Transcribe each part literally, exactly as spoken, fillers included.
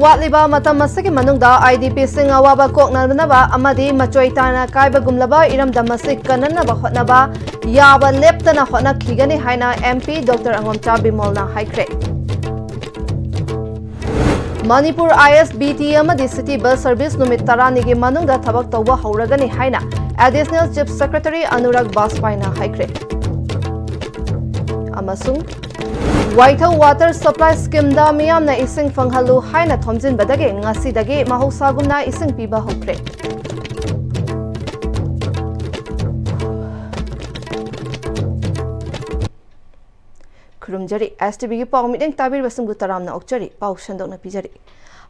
ꯋꯥꯠꯂꯤꯕ ꯃꯇꯝ ꯑꯁꯤꯒꯤ ꯃꯅꯨꯡꯗ IDPꯁꯤꯡ ꯑꯋꯥꯕ ꯀꯣꯛꯅꯅꯕ ꯑꯃꯗꯤ ꯃꯆꯣꯏ ꯇꯥꯅ ꯀꯥꯏꯕꯒꯨꯝꯂꯕ ꯏꯔꯝꯗꯝ ꯑꯁꯤ ꯀꯟꯅꯅꯕ ꯍꯣꯠꯅꯕ ꯌꯥꯕ ꯂꯦꯞꯇꯅ ꯍꯣꯠꯅꯈꯤꯒꯅꯤ ꯍꯥꯏꯅ MP Doctor ꯑꯉꯣꯝꯆꯥ ꯕꯤꯃꯣꯜꯅ ꯍꯥꯏꯈ꯭ꯔꯦ꯫ ꯃꯅꯤꯄꯨꯔ ISBT ꯑꯃꯗꯤ city bus service ꯅꯨꯃꯤꯠ ꯇꯔꯥꯅꯤꯒꯤ ꯃꯅꯨꯡꯗ ꯊꯕꯛ ꯇꯧꯕ ꯍꯧꯔꯒꯅꯤ ꯍꯥꯏꯅ Additional Chief Secretary ꯑꯅꯨꯔꯥꯒ ꯕꯥꯖꯄꯥꯏꯅ ꯍꯥꯏꯈ꯭ꯔꯦ꯫ ꯑꯃꯁꯨꯡ ꯋꯥꯏꯊꯧ water supply schemeꯗ ꯃꯤꯌꯥꯝꯅ ꯏꯁꯤꯡ ꯐꯪꯍꯜꯂꯨ ꯍꯥꯏꯅ ꯊꯣꯝꯖꯤꯟꯕꯗꯒꯤ ꯉꯁꯤꯗꯒꯤ ꯃꯍꯧꯁꯥꯒꯨꯝꯅ ꯏꯁꯤꯡ ꯄꯤꯕ ꯍꯧꯈ꯭ꯔꯦ꯫ ꯈꯨꯔꯨꯝꯖꯔꯤ꯫ STVꯒꯤ ꯄꯥꯎ ꯃꯤꯠꯌꯦꯡ ꯇꯥꯕꯤꯔꯤꯕꯁꯤꯡꯕꯨ ꯇꯔꯥꯝꯅ ꯑꯣꯛꯆꯔꯤ꯫ ꯄꯥꯎ ꯁꯟꯗꯣꯛꯅ ꯄꯤꯖꯔꯤ꯫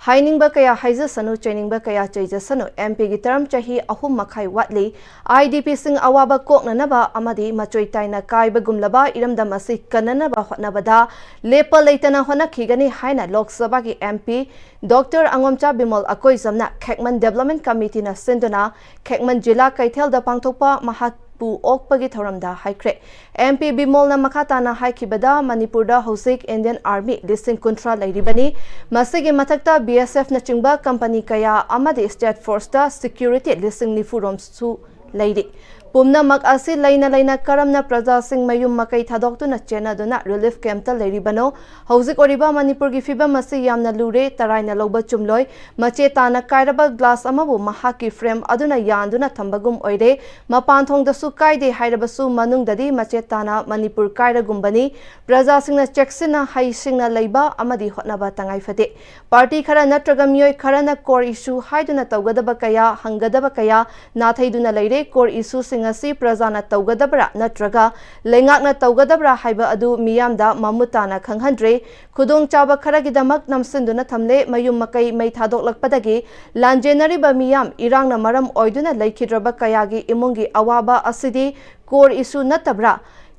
ꯍꯥꯏꯅꯤꯡꯕ ꯀꯌꯥ ꯍꯥꯏꯖꯁꯅꯨ, ꯆꯩꯅꯤꯡꯕ ꯀꯌꯥ ꯆꯩꯖꯁꯅꯨ, MPꯒꯤ term ꯆꯍꯤ ꯑꯍꯨꯝ ꯃꯈꯥꯏ ꯋꯥꯠꯂꯤ꯫ IDPꯁꯤꯡ ꯑꯋꯥꯕ ꯀꯣꯛꯅꯅꯕ ꯑꯃꯗꯤ ꯃꯆꯣꯏ ꯇꯥꯏꯅ ꯀꯥꯏꯕꯒꯨꯝꯂꯕ ꯏꯔꯝꯗꯝ ꯑꯁꯤ ꯀꯟꯅꯅꯕ ꯍꯣꯠꯅꯕꯗ ꯂꯦꯞꯄ ꯂꯩꯇꯅ ꯍꯣꯠꯅꯈꯤꯒꯅꯤ ꯍꯥꯏꯅ ꯂꯣꯛ ꯁꯚꯥꯒꯤ MP Doctor ꯑꯉꯣꯝꯆꯥ ꯕꯤꯃꯣꯜ ꯑꯀꯣꯏꯖꯝꯅ ꯈꯦꯛꯃꯟ Development Committeeꯅ ꯁꯤꯟꯗꯨꯅ ꯈꯦꯛꯃꯟ ꯖꯤꯂꯥ ꯀꯩꯊꯦꯜꯗ ꯄꯥꯡꯊꯣꯛꯄ ꯃꯍꯥꯛꯄꯨ ꯑꯣꯛꯄꯒꯤ ꯊꯧꯔꯝꯗ ꯍꯥꯏꯈ꯭ꯔꯦ꯫ MP ꯕꯤꯃꯣꯜꯅ ꯃꯈꯥ ꯇꯥꯅ ꯍꯥꯏꯈꯤꯕꯗ, ꯃꯅꯤꯄꯨꯔꯗ ꯍꯧꯖꯤꯛ Indian Army ꯂꯤꯁꯤꯡ ꯀꯨꯟꯊ꯭ꯔꯥ ꯂꯩꯔꯤꯕꯅꯤ꯫ ꯃꯁꯤꯒꯤ ꯃꯊꯛꯇ BSFꯅꯆꯤꯡꯕ company ꯀꯌꯥ ꯑꯃꯗꯤ state forceꯇ security ꯂꯤꯁꯤꯡ ꯅꯤꯐꯨ ꯔꯣꯝꯁꯨ ꯂꯩꯔꯤ꯫ ꯄꯨꯝꯅꯃꯛ ꯑꯁꯤ ꯂꯩꯅ ꯂꯩꯅ ꯀꯔꯝꯅ ꯄ꯭ꯔꯖꯥꯁꯤꯡ ꯃꯌꯨꯝ ꯃꯀꯩ ꯊꯥꯗꯣꯛꯇꯨꯅ ꯆꯦꯟꯅꯗꯨꯅ relief campꯇ ꯂꯩꯔꯤꯕꯅꯣ? ꯍꯧꯖꯤꯛ ꯑꯣꯏꯔꯤꯕ ꯃꯅꯤꯄꯨꯔꯒꯤ ꯐꯤꯕꯝ ꯑꯁꯤ ꯌꯥꯝꯅ ꯂꯨꯔꯦ꯫ ꯇꯔꯥꯏꯅ ꯂꯧꯕ ꯆꯨꯝꯂꯣꯏ꯫ ꯃꯆꯦ ꯇꯥꯅ ꯀꯥꯏꯔꯕ glass ꯑꯃꯕꯨ ꯃꯍꯥꯛꯀꯤ frame ꯑꯗꯨꯅ ꯌꯥꯟꯗꯨꯅ ꯊꯝꯕꯒꯨꯝ ꯑꯣꯏꯔꯦ꯫ ꯃꯄꯥꯟ ꯊꯣꯡꯗꯁꯨ ꯀꯥꯏꯗꯦ ꯍꯥꯏꯔꯕꯁꯨ ꯃꯅꯨꯡꯗꯗꯤ ꯃꯆꯦ ꯇꯥꯅ ꯃꯅꯤꯄꯨꯔ ꯀꯥꯏꯔꯒꯨꯝꯕꯅꯤ꯫ ꯄ꯭ꯔꯖꯥꯁꯤꯡꯅ ꯆꯦꯛꯁꯤꯟꯅ ꯍꯩꯁꯤꯡꯅ ꯂꯩꯕ ꯑꯃꯗꯤ ꯍꯣꯠꯅꯕ ꯇꯉꯥꯏ ꯐꯗꯦ꯫ Party ꯈꯔ ꯅꯠꯇ꯭ꯔꯒ ꯃꯤꯑꯣꯏ ꯈꯔꯅ core issue ꯍꯥꯏꯗꯨꯅ ꯇꯧꯒꯗꯕ ꯀꯌꯥ, ꯍꯪꯒꯗꯕ ꯀꯌꯥ ꯅꯥꯊꯩꯗꯨꯅ ꯂꯩꯔꯦ꯫ Core issueꯁꯤꯡ ꯑꯁꯤ ꯄ꯭ꯔꯖꯥꯅ ꯇꯧꯒꯗꯕ꯭ꯔꯥ ꯅꯠꯇ꯭ꯔꯒ ꯂꯩꯉꯥꯛꯅ ꯇꯧꯒꯗꯕ꯭ꯔꯥ ꯍꯥꯏꯕ ꯑꯗꯨ ꯃꯤꯌꯥꯝꯗ ꯃꯃꯨꯠ ꯇꯥꯅ ꯈꯪꯍꯟꯗ꯭ꯔꯦ꯫ ꯈꯨꯗꯣꯡꯆꯥꯕ ꯈꯔꯒꯤꯗꯃꯛ ꯅꯝꯁꯤꯟꯗꯨꯅ ꯊꯝꯂꯦ꯫ ꯃꯌꯨꯝ ꯃꯀꯩ ꯃꯩ ꯊꯥꯗꯣꯛꯂꯛꯄꯗꯒꯤ ꯂꯥꯟꯖꯦꯟꯅꯔꯤꯕ ꯃꯤꯌꯥꯝ, ꯏꯔꯥꯡꯅ ꯃꯔꯝ ꯑꯣꯏꯗꯨꯅ ꯂꯩꯈꯤꯗ꯭ꯔꯕ ꯀꯌꯥꯒꯤ ꯏꯃꯨꯡꯒꯤ ꯑꯋꯥꯕ ꯑꯁꯤꯗꯤ core issue ꯅꯠꯇꯕ꯭ꯔꯥ?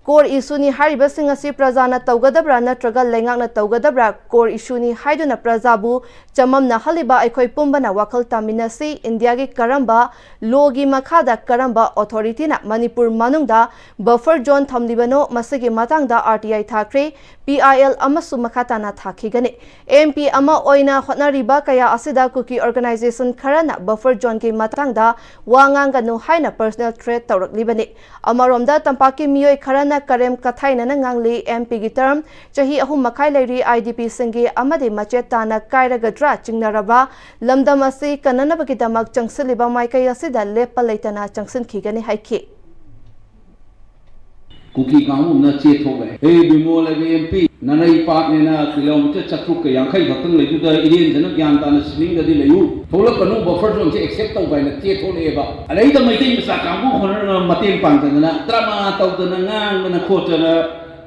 core issue ꯅꯤ ꯍꯥꯏꯔꯤꯕꯁꯤꯡ ꯑꯁꯤ ꯄ꯭ꯔꯖꯥꯅ ꯇꯧꯒꯗꯕ꯭ꯔꯥ ꯅꯠꯇ꯭ꯔꯒ ꯂꯩꯉꯥꯛꯅ ꯇꯧꯒꯗꯕ꯭ꯔꯥ? Core issue ꯅꯤ ꯍꯥꯏꯗꯨꯅ ꯄ꯭ꯔꯖꯥꯕꯨ ꯆꯃꯝꯅꯍꯜꯂꯤꯕ ꯑꯩꯈꯣꯏ ꯄꯨꯝꯕꯅ ꯋꯥꯈꯜ ꯇꯥꯃꯤꯟꯅꯁꯤ꯫ ꯏꯟꯗꯤꯌꯥꯒꯤ ꯀꯔꯝꯕ law ꯒꯤ ꯃꯈꯥꯗ ꯀꯔꯝꯕ authority ꯅ ꯃꯅꯤꯄꯨꯔ ꯃꯅꯨꯡꯗ buffer zone ꯊꯝꯂꯤꯕꯅꯣ? ꯃꯁꯤꯒꯤ ꯃꯇꯥꯡꯗ R T I ꯊꯥꯈ꯭ꯔꯦ꯫ P I L ꯑꯃꯁꯨ ꯃꯈꯥ ꯇꯥꯅ ꯊꯥꯈꯤꯒꯅꯤ꯫ M P ꯑꯃ ꯑꯣꯏꯅ ꯍꯣꯠꯅꯔꯤꯕ ꯀꯌꯥ ꯑꯁꯤꯗ ꯀꯨꯀꯤ organization ꯈꯔꯅ buffer zone ꯒꯤ ꯃꯇꯥꯡꯗ ꯋꯥ ꯉꯥꯡꯒꯅꯨ ꯍꯥꯏꯅ personal threat ꯇꯧꯔꯛꯂꯤꯕꯅꯤ꯫ ꯑꯃꯔꯣꯝꯗ ꯇꯝꯄꯥꯛꯀꯤ ꯃꯤꯑꯣꯏ ꯈꯔꯅ ꯀꯔꯦꯝ ꯀꯊꯥꯏꯅꯅ ꯉꯥꯡꯂꯤ꯫ M P ꯒꯤ term ꯆꯍꯤ ꯑꯍꯨꯝ ꯃꯈꯥꯏ ꯂꯩꯔꯤ꯫ I D P ꯁꯤꯡꯒꯤ ꯑꯃꯗꯤ ꯃꯆꯦꯠ ꯇꯥꯅ ꯀꯥꯏꯔꯒꯗ꯭ꯔꯥ ꯆꯤꯡꯅꯔꯕ ꯂꯝꯗꯝ ꯑꯁꯤ ꯀꯟꯅꯅꯕꯒꯤꯗꯃꯛ ꯆꯪꯁꯤꯜꯂꯤꯕ ꯃꯥꯏꯀꯩ ꯑꯁꯤꯗ ꯂꯦꯞꯄ ꯂꯩꯇꯅ ꯆꯪꯁꯤꯟꯈꯤꯒꯅꯤ ꯍꯥꯏꯈꯤ꯫ ꯀꯨꯀꯤ ꯀꯥꯡꯕꯨꯅ ꯆꯦ ꯊꯣꯛꯂꯛꯑꯦ꯫ "ꯍꯦ ꯕꯤꯃꯣꯜ ꯍꯥꯏꯕ M P, ꯅꯅꯩ ꯄꯥꯛꯅꯦꯅ kilometre ꯆꯥꯇ꯭ꯔꯨꯛꯀ ꯌꯥꯡꯈꯩ ꯈꯛꯇꯪ ꯂꯩꯗꯨꯗ ꯏꯔꯦꯟꯖꯅ ꯒ꯭ꯌꯥꯟ ꯇꯥꯅ ꯁꯤꯅꯤꯡꯗꯗꯤ ꯂꯩꯌꯨ꯫ ꯊꯣꯛꯂꯛꯀꯅꯨ, buffer zone ꯁꯦ accept ꯇꯧꯕ" ꯍꯥꯏꯅ ꯆꯦ ꯊꯣꯛꯂꯛꯑꯦꯕ꯫ ꯑꯗꯩꯗ ꯃꯩꯇꯩ ꯃꯆꯥ ꯀꯥꯡꯕꯨ ꯈꯔꯅ ꯃꯇꯦꯡ ꯄꯥꯡꯗꯅ drama ꯇꯧꯗꯅ ꯉꯥꯡꯗꯅ ꯈꯣꯠꯇꯅ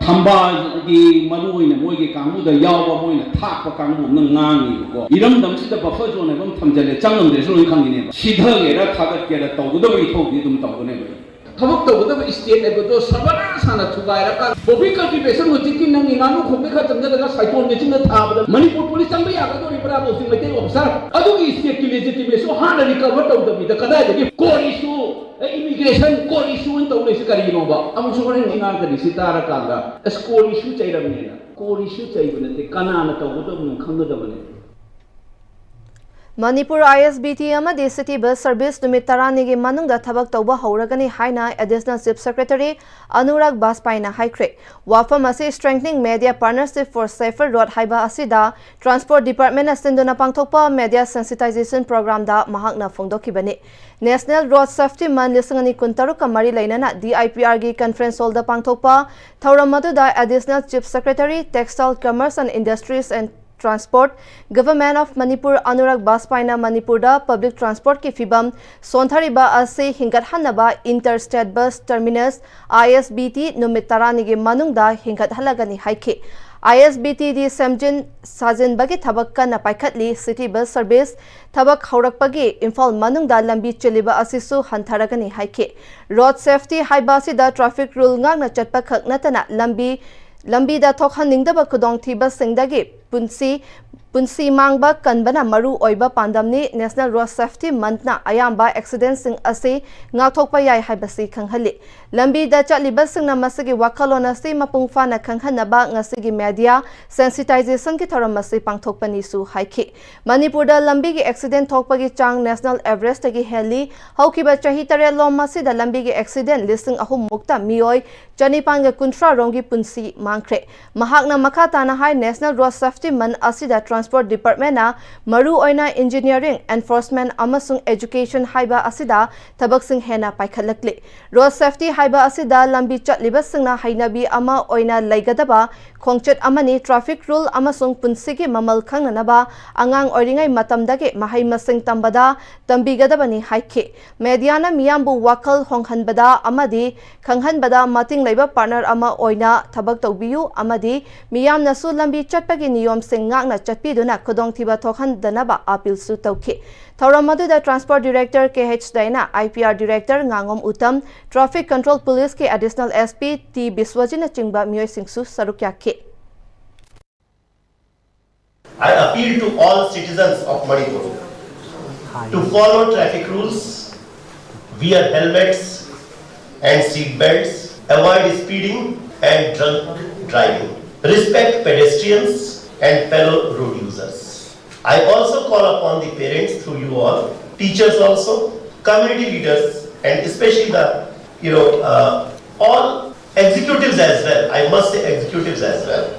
ꯊꯝꯕꯥꯜꯒꯤ ꯃꯔꯨ ꯑꯣꯏꯅ ꯃꯣꯏꯒꯤ ꯀꯥꯡꯕꯨꯗ ꯌꯥꯎꯕ ꯃꯣꯏꯅ ꯊꯥꯛꯄ ꯀꯥꯡꯕꯨ ꯑꯃꯅ ꯉꯥꯡꯉꯤꯕꯀꯣ꯫ ꯏꯔꯝꯗꯝꯁꯤꯗ buffer zone ꯍꯥꯏꯕ ꯑꯃ ꯊꯝꯖꯜꯂꯦ, ꯆꯪꯉꯝꯗ꯭ꯔꯦꯁꯨ ꯂꯣꯏ ꯈꯪꯉꯤꯅꯦꯕ꯫ ꯁꯤꯊꯒꯦꯔꯥ ꯊꯥꯒꯠꯀꯦꯔꯥ ꯇꯧꯒꯗꯕ ꯏꯊꯧꯗꯤ ꯑꯗꯨꯝ ꯇꯧꯒꯅꯦꯕ꯫ ꯊꯕꯛ ꯇꯧꯒꯗꯕ state ꯍꯥꯏꯕꯗꯣ ꯁꯕꯅꯥꯁ ꯍꯥꯟꯅ ꯊꯨꯒꯥꯏꯔꯀꯥꯟ, bobby cultivation ꯍꯧꯖꯤꯛꯇꯤ ꯅꯪꯒꯤ ꯉꯥꯅꯨ ꯈꯣꯡꯕꯩ ꯈꯔ ꯆꯪꯁꯤꯜꯂꯒ ꯁꯥꯏꯇꯣꯟꯒꯤ ꯆꯤꯡꯗ ꯊꯥꯕꯗ ꯃꯅꯤꯄꯨꯔ police ꯆꯪꯕ ꯌꯥꯒꯗꯧꯔꯤꯕ꯭ꯔꯥ ꯍꯧꯖꯤꯛ ꯃꯩꯇꯩ officer? ꯑꯗꯨꯒꯤ state ꯀꯤ legitimacy ꯁꯨ ꯍꯥꯟꯅ recover ꯇꯧꯗꯕꯤꯗ ꯀꯗꯥꯏꯗꯒꯤ core issue, ꯑꯦ, immigration core issue ꯑꯣꯏꯅ ꯇꯧ ꯂꯩꯁꯤ ꯀꯔꯤꯒꯤꯅꯣꯕ? ꯑꯃꯨꯛꯁꯨ ꯍꯣꯔꯦꯟ ꯉꯥꯡꯒꯅꯤ ꯁꯤ ꯇꯥꯔꯀꯥꯟꯗ, ꯑꯁ, core issue ꯆꯩꯔꯝꯃꯦꯅ꯫ Core issue ꯆꯩꯕ ꯅꯠꯇꯦ, ꯀꯅꯥꯅ ꯇꯧꯒꯗꯕꯅꯣ ꯈꯪꯒꯗꯕꯅꯤ꯫ Manipur I S B T ꯑꯃꯗꯤ city bus service ꯅꯨꯃꯤꯠ ꯇꯔꯥꯅꯤꯒꯤ ꯃꯅꯨꯡꯗ ꯊꯕꯛ ꯇꯧꯕ ꯍꯧꯔꯒꯅꯤ ꯍꯥꯏꯅ Additional Chief Secretary ꯑꯅꯨꯔꯥꯒ ꯕꯥꯖꯄꯥꯏꯅ ꯍꯥꯏꯈ꯭ꯔꯦ꯫ ꯋꯥꯐꯝ ꯑꯁꯤ Strengthening Media Partnership for Safer Road ꯍꯥꯏꯕ ꯑꯁꯤꯗ Transport Department ꯅ ꯁꯤꯟꯗꯨꯅ ꯄꯥꯡꯊꯣꯛꯄ media sensitization program ꯗ ꯃꯍꯥꯛꯅ ꯐꯣꯡꯗꯣꯛꯈꯤꯕꯅꯤ꯫ National Road Safety Month ꯂꯤꯁꯤꯡ ꯑꯅꯤ ꯀꯨꯟꯇꯔꯨꯛꯀ ꯃꯔꯤ ꯂꯩꯅꯅ D I P R ꯒꯤ conference hall ꯗ ꯄꯥꯡꯊꯣꯛꯄ ꯊꯧꯔꯝ ꯑꯗꯨꯗ Additional Chief Secretary, Textile, Commerce and Industries and Transport, Government of Manipur Anurag ꯕꯥꯖꯄꯥꯏꯅ ꯃꯅꯤꯄꯨꯔꯗ public transport ꯀꯤ ꯐꯤꯕꯝ ꯁꯣꯟꯊꯔꯤꯕ ꯑꯁꯤ ꯍꯤꯡꯒꯠꯍꯟꯅꯕ inter state bus terminus, I S B T ꯅꯨꯃꯤꯠ ꯇꯔꯥꯅꯤꯒꯤ ꯃꯅꯨꯡꯗ ꯍꯤꯡꯒꯠꯍꯜꯂꯒꯅꯤ ꯍꯥꯏꯈꯤ꯫ ꯑꯥꯏ ꯑꯦꯁ ꯕꯤ ꯇꯤꯗꯤ ꯁꯦꯝꯖꯤꯟ ꯁꯥꯖꯤꯟꯕꯒꯤ ꯊꯕꯛ ꯀꯟꯅ ꯄꯥꯏꯈꯠꯂꯤ꯫ ꯁꯤꯇꯤ ꯕꯁ ꯁꯔꯚꯤꯁ ꯊꯕꯛ ꯍꯧꯔꯛꯄꯒꯤ ꯏꯝꯐꯥꯜ ꯃꯅꯨꯡꯗ ꯂꯝꯕꯤ ꯆꯤꯜꯂꯤꯕ ꯑꯁꯤꯁꯨ ꯍꯟꯊꯔꯒꯅꯤ ꯍꯥꯏꯈꯤ꯫ ꯔꯣꯗ ꯁꯦꯐꯇꯤ ꯍꯥꯏꯕ ꯑꯁꯤꯗ ꯇ꯭ꯔꯥꯐꯤꯛ ꯔꯨꯜ ꯉꯥꯛꯅ ꯆꯠꯄ ꯈꯛ ꯅꯠꯇꯅ ꯂꯝꯕꯤ, ꯂꯝꯕꯤꯗ ꯊꯣꯛꯍꯟꯅꯤꯡꯗꯕ ꯈꯨꯗꯣꯡꯊꯤꯕꯁꯤꯡꯗꯒꯤ ꯄꯨꯟꯁꯤ, ꯄꯨꯟꯁꯤ ꯃꯥꯡꯕ ꯀꯟꯕꯅ ꯃꯔꯨ ꯑꯣꯏꯕ ꯄꯥꯟꯗꯝꯅꯤ꯫ ꯅꯦꯁꯅꯦꯜ ꯔꯣꯗ ꯁꯦꯐꯇꯤ ꯃꯟꯊꯅ ꯑꯌꯥꯝꯕ ꯑꯦꯛꯁꯤꯗꯦꯟꯁꯤꯡ ꯑꯁꯤ ꯉꯥꯛꯊꯣꯛꯄ ꯌꯥꯏ ꯍꯥꯏꯕꯁꯤ ꯈꯪꯍꯜꯂꯤ꯫ ꯂꯝꯕꯤꯗ ꯆꯠꯂꯤꯕꯁꯤꯡꯅ ꯃꯁꯤꯒꯤ ꯋꯥꯈꯜꯂꯣꯟ ꯑꯁꯤ ꯃꯄꯨꯡ ꯐꯥꯅ ꯈꯪꯍꯟꯅꯕ ꯉꯁꯤꯒꯤ ꯃꯦꯗꯤꯌꯥ ꯁꯦꯟꯁꯤꯇꯥꯏꯖꯦꯁꯟꯒꯤ ꯊꯧꯔꯝ ꯑꯁꯤ ꯄꯥꯡꯊꯣꯛꯄꯅꯤꯁꯨ ꯍꯥꯏꯈꯤ꯫ ꯃꯅꯤꯄꯨꯔꯗ ꯂꯝꯕꯤꯒꯤ ꯑꯦꯛꯁꯤꯗꯦꯟ ꯊꯣꯛꯄꯒꯤ ꯆꯥꯡ ꯅꯦꯁꯅꯦꯜ ꯑꯦꯚꯔꯦꯖꯇꯒꯤ ꯍꯦꯜꯂꯤ꯫ ꯍꯧꯈꯤꯕ ꯆꯍꯤ ꯇꯔꯦꯠꯂꯣꯝ ꯑꯁꯤꯗ ꯂꯝꯕꯤꯒꯤ ꯑꯦꯛꯁꯤꯗꯦꯟ ꯂꯤꯁꯤꯡ ꯑꯍꯨꯝ ꯃꯨꯛꯇ ꯃꯤꯑꯣꯏ ꯆꯅꯤꯄꯥꯟꯒ ꯀꯨꯟꯊ꯭ꯔꯥ ꯔꯣꯝꯒꯤ ꯄꯨꯟꯁꯤ ꯃꯥꯡꯈ꯭ꯔꯦ꯫ ꯃꯍꯥꯛꯅ ꯃꯈꯥ ꯇꯥꯅ ꯍꯥꯏ, ꯅꯦꯁꯅꯦꯜ ꯔꯣꯗ ꯁꯦꯐꯇꯤ ꯃꯟꯊ ꯑꯁꯤꯗ ꯇ꯭ꯔꯥꯟꯁꯄꯣꯔꯠ ꯗꯤꯄꯥꯔꯠꯃꯦꯟꯠꯅ ꯃꯔꯨꯑꯣꯏꯅ ꯏꯟꯖꯤꯅꯤꯌꯔꯤꯡ, ꯑꯦꯟꯐꯣꯔꯁꯃꯦꯟꯠ ꯑꯃꯁꯨꯡ ꯑꯦꯖꯨꯀꯦꯁꯟ ꯍꯥꯏꯕ ꯑꯁꯤꯗ ꯊꯕꯛꯁꯤꯡ ꯍꯦꯟꯅ ꯄꯥꯏꯈꯠꯂꯛꯂꯤ꯫ ꯔꯣꯗ ꯁꯦꯐꯇꯤ ꯍꯥꯏꯕ ꯑꯁꯤꯗ ꯂꯝꯕꯤ ꯆꯠꯂꯤꯕꯁꯤꯡꯅ ꯍꯩꯅꯕꯤ ꯑꯃ ꯑꯣꯏꯅ ꯂꯩꯒꯗꯕ ꯈꯣꯡꯆꯠ ꯑꯃꯅꯤ꯫ ꯇ꯭ꯔꯥꯐꯤꯛ ꯔꯨꯜ ꯑꯃꯁꯨꯡ ꯄꯨꯟꯁꯤꯒꯤ ꯃꯃꯜ ꯈꯪꯅꯅꯕ ꯑꯉꯥꯡ ꯑꯣꯏꯔꯤꯉꯩ ꯃꯇꯝꯗꯒꯤ ꯃꯍꯩ ꯃꯁꯤꯡ ꯇꯝꯕꯗ ꯇꯝꯕꯤꯒꯗꯕꯅꯤ ꯍꯥꯏꯈꯤ꯫ ꯃꯦꯗꯤꯌꯥꯅ ꯃꯤꯌꯥꯝꯕꯨ ꯋꯥꯈꯜ ꯍꯣꯡꯍꯟꯕꯗ ꯑꯃꯗꯤ ꯈꯪꯍꯟꯕꯗ ꯃꯇꯤꯡ ꯂꯩꯕ ꯄꯥꯔꯠꯅꯔ ꯑꯃ ꯑꯣꯏꯅ ꯊꯕꯛ ꯇꯧꯕꯤꯌꯨ ꯑꯃꯗꯤ ꯃꯤꯌꯥꯝꯅꯁꯨ ꯂꯝꯕꯤ ꯆꯠꯄꯒꯤ ꯅꯤꯌꯣꯝꯁꯤꯡ ꯉꯥꯛꯅ ꯆꯠꯄꯤꯗꯨꯅ ꯈꯨꯗꯣꯡꯊꯤꯕ ꯊꯣꯛꯍꯟꯗꯅꯕ ꯑꯥꯄꯤꯜꯁꯨ ꯇꯧꯈꯤ꯫ ꯊꯧꯔꯝ ꯑꯗꯨꯗ transport director K H Daina, I P R director ꯉꯥꯉꯣꯝ ꯎꯇꯝ, ꯇ꯭ꯔꯥꯐꯤꯛ ꯀꯟꯇ꯭ꯔꯣꯜ ꯄꯨꯂꯤꯁꯀꯤ ꯑꯦꯗꯤꯁꯅꯦꯜ ꯑꯦꯁ ꯄꯤ ꯇꯤ ꯕꯤꯁ꯭ꯋꯖꯤꯠꯅꯆꯤꯡꯕ ꯃꯤꯑꯣꯏꯁꯤꯡꯁꯨ ꯁꯔꯨꯛ ꯌꯥꯈꯤ꯫ I appeal to all citizens of Manipur to follow traffic rules, wear helmets and seat belts, avoid speeding and drunk driving, respect pedestrians and fellow road users. I also call upon the parents through you all, teachers also, community leaders, and especially the, you know, uh, all executives as well, I must say executives as well,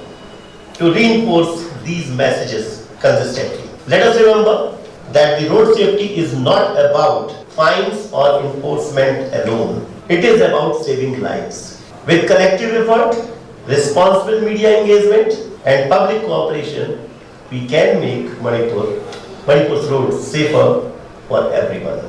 to reinforce these messages consistently. Let us remember that the road safety is not about fines or enforcement alone. It is about saving lives. With collective effort, responsible media engagement, and public cooperation, we can make Manipur, Manipur's roads safer for everyone.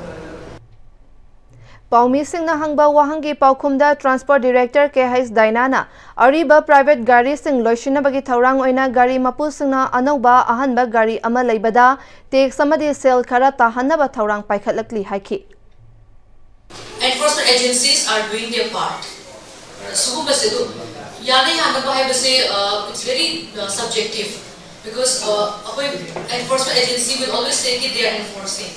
ꯄꯥꯎꯃꯤꯁꯤꯡꯅ ꯍꯪꯕ ꯋꯥꯍꯪꯒꯤ ꯄꯥꯎꯈꯨꯝꯗ Transport Director ꯀꯦ H ꯗꯥꯏꯅꯥꯅ ꯑꯔꯤꯕ private ꯒꯥꯔꯤꯁꯤꯡ ꯂꯣꯏꯁꯤꯟꯅꯕꯒꯤ ꯊꯧꯔꯥꯡ ꯑꯣꯏꯅ ꯒꯥꯔꯤ ꯃꯄꯨꯁꯤꯡꯅ ꯑꯅꯧꯕ ꯑꯍꯟꯕ ꯒꯥꯔꯤ ꯑꯃ ꯂꯩꯕꯗ tax ꯑꯃꯗꯤ sale ꯈꯔ ꯇꯥꯍꯟꯅꯕ ꯊꯧꯔꯥꯡ ꯄꯥꯏꯈꯠꯂꯛꯂꯤ ꯍꯥꯏꯈꯤ꯫ Enforcement agencies are doing their part. ꯁꯤꯒꯨꯝꯕꯁꯦ ꯑꯗꯨꯝ ꯌꯥꯅ ꯌꯥꯅꯕ ꯍꯥꯏꯕꯁꯦ, uh, it's very, uh, subjective, because, uh, ꯑꯩꯈꯣꯏ enforcement agency will always say that they are enforcing.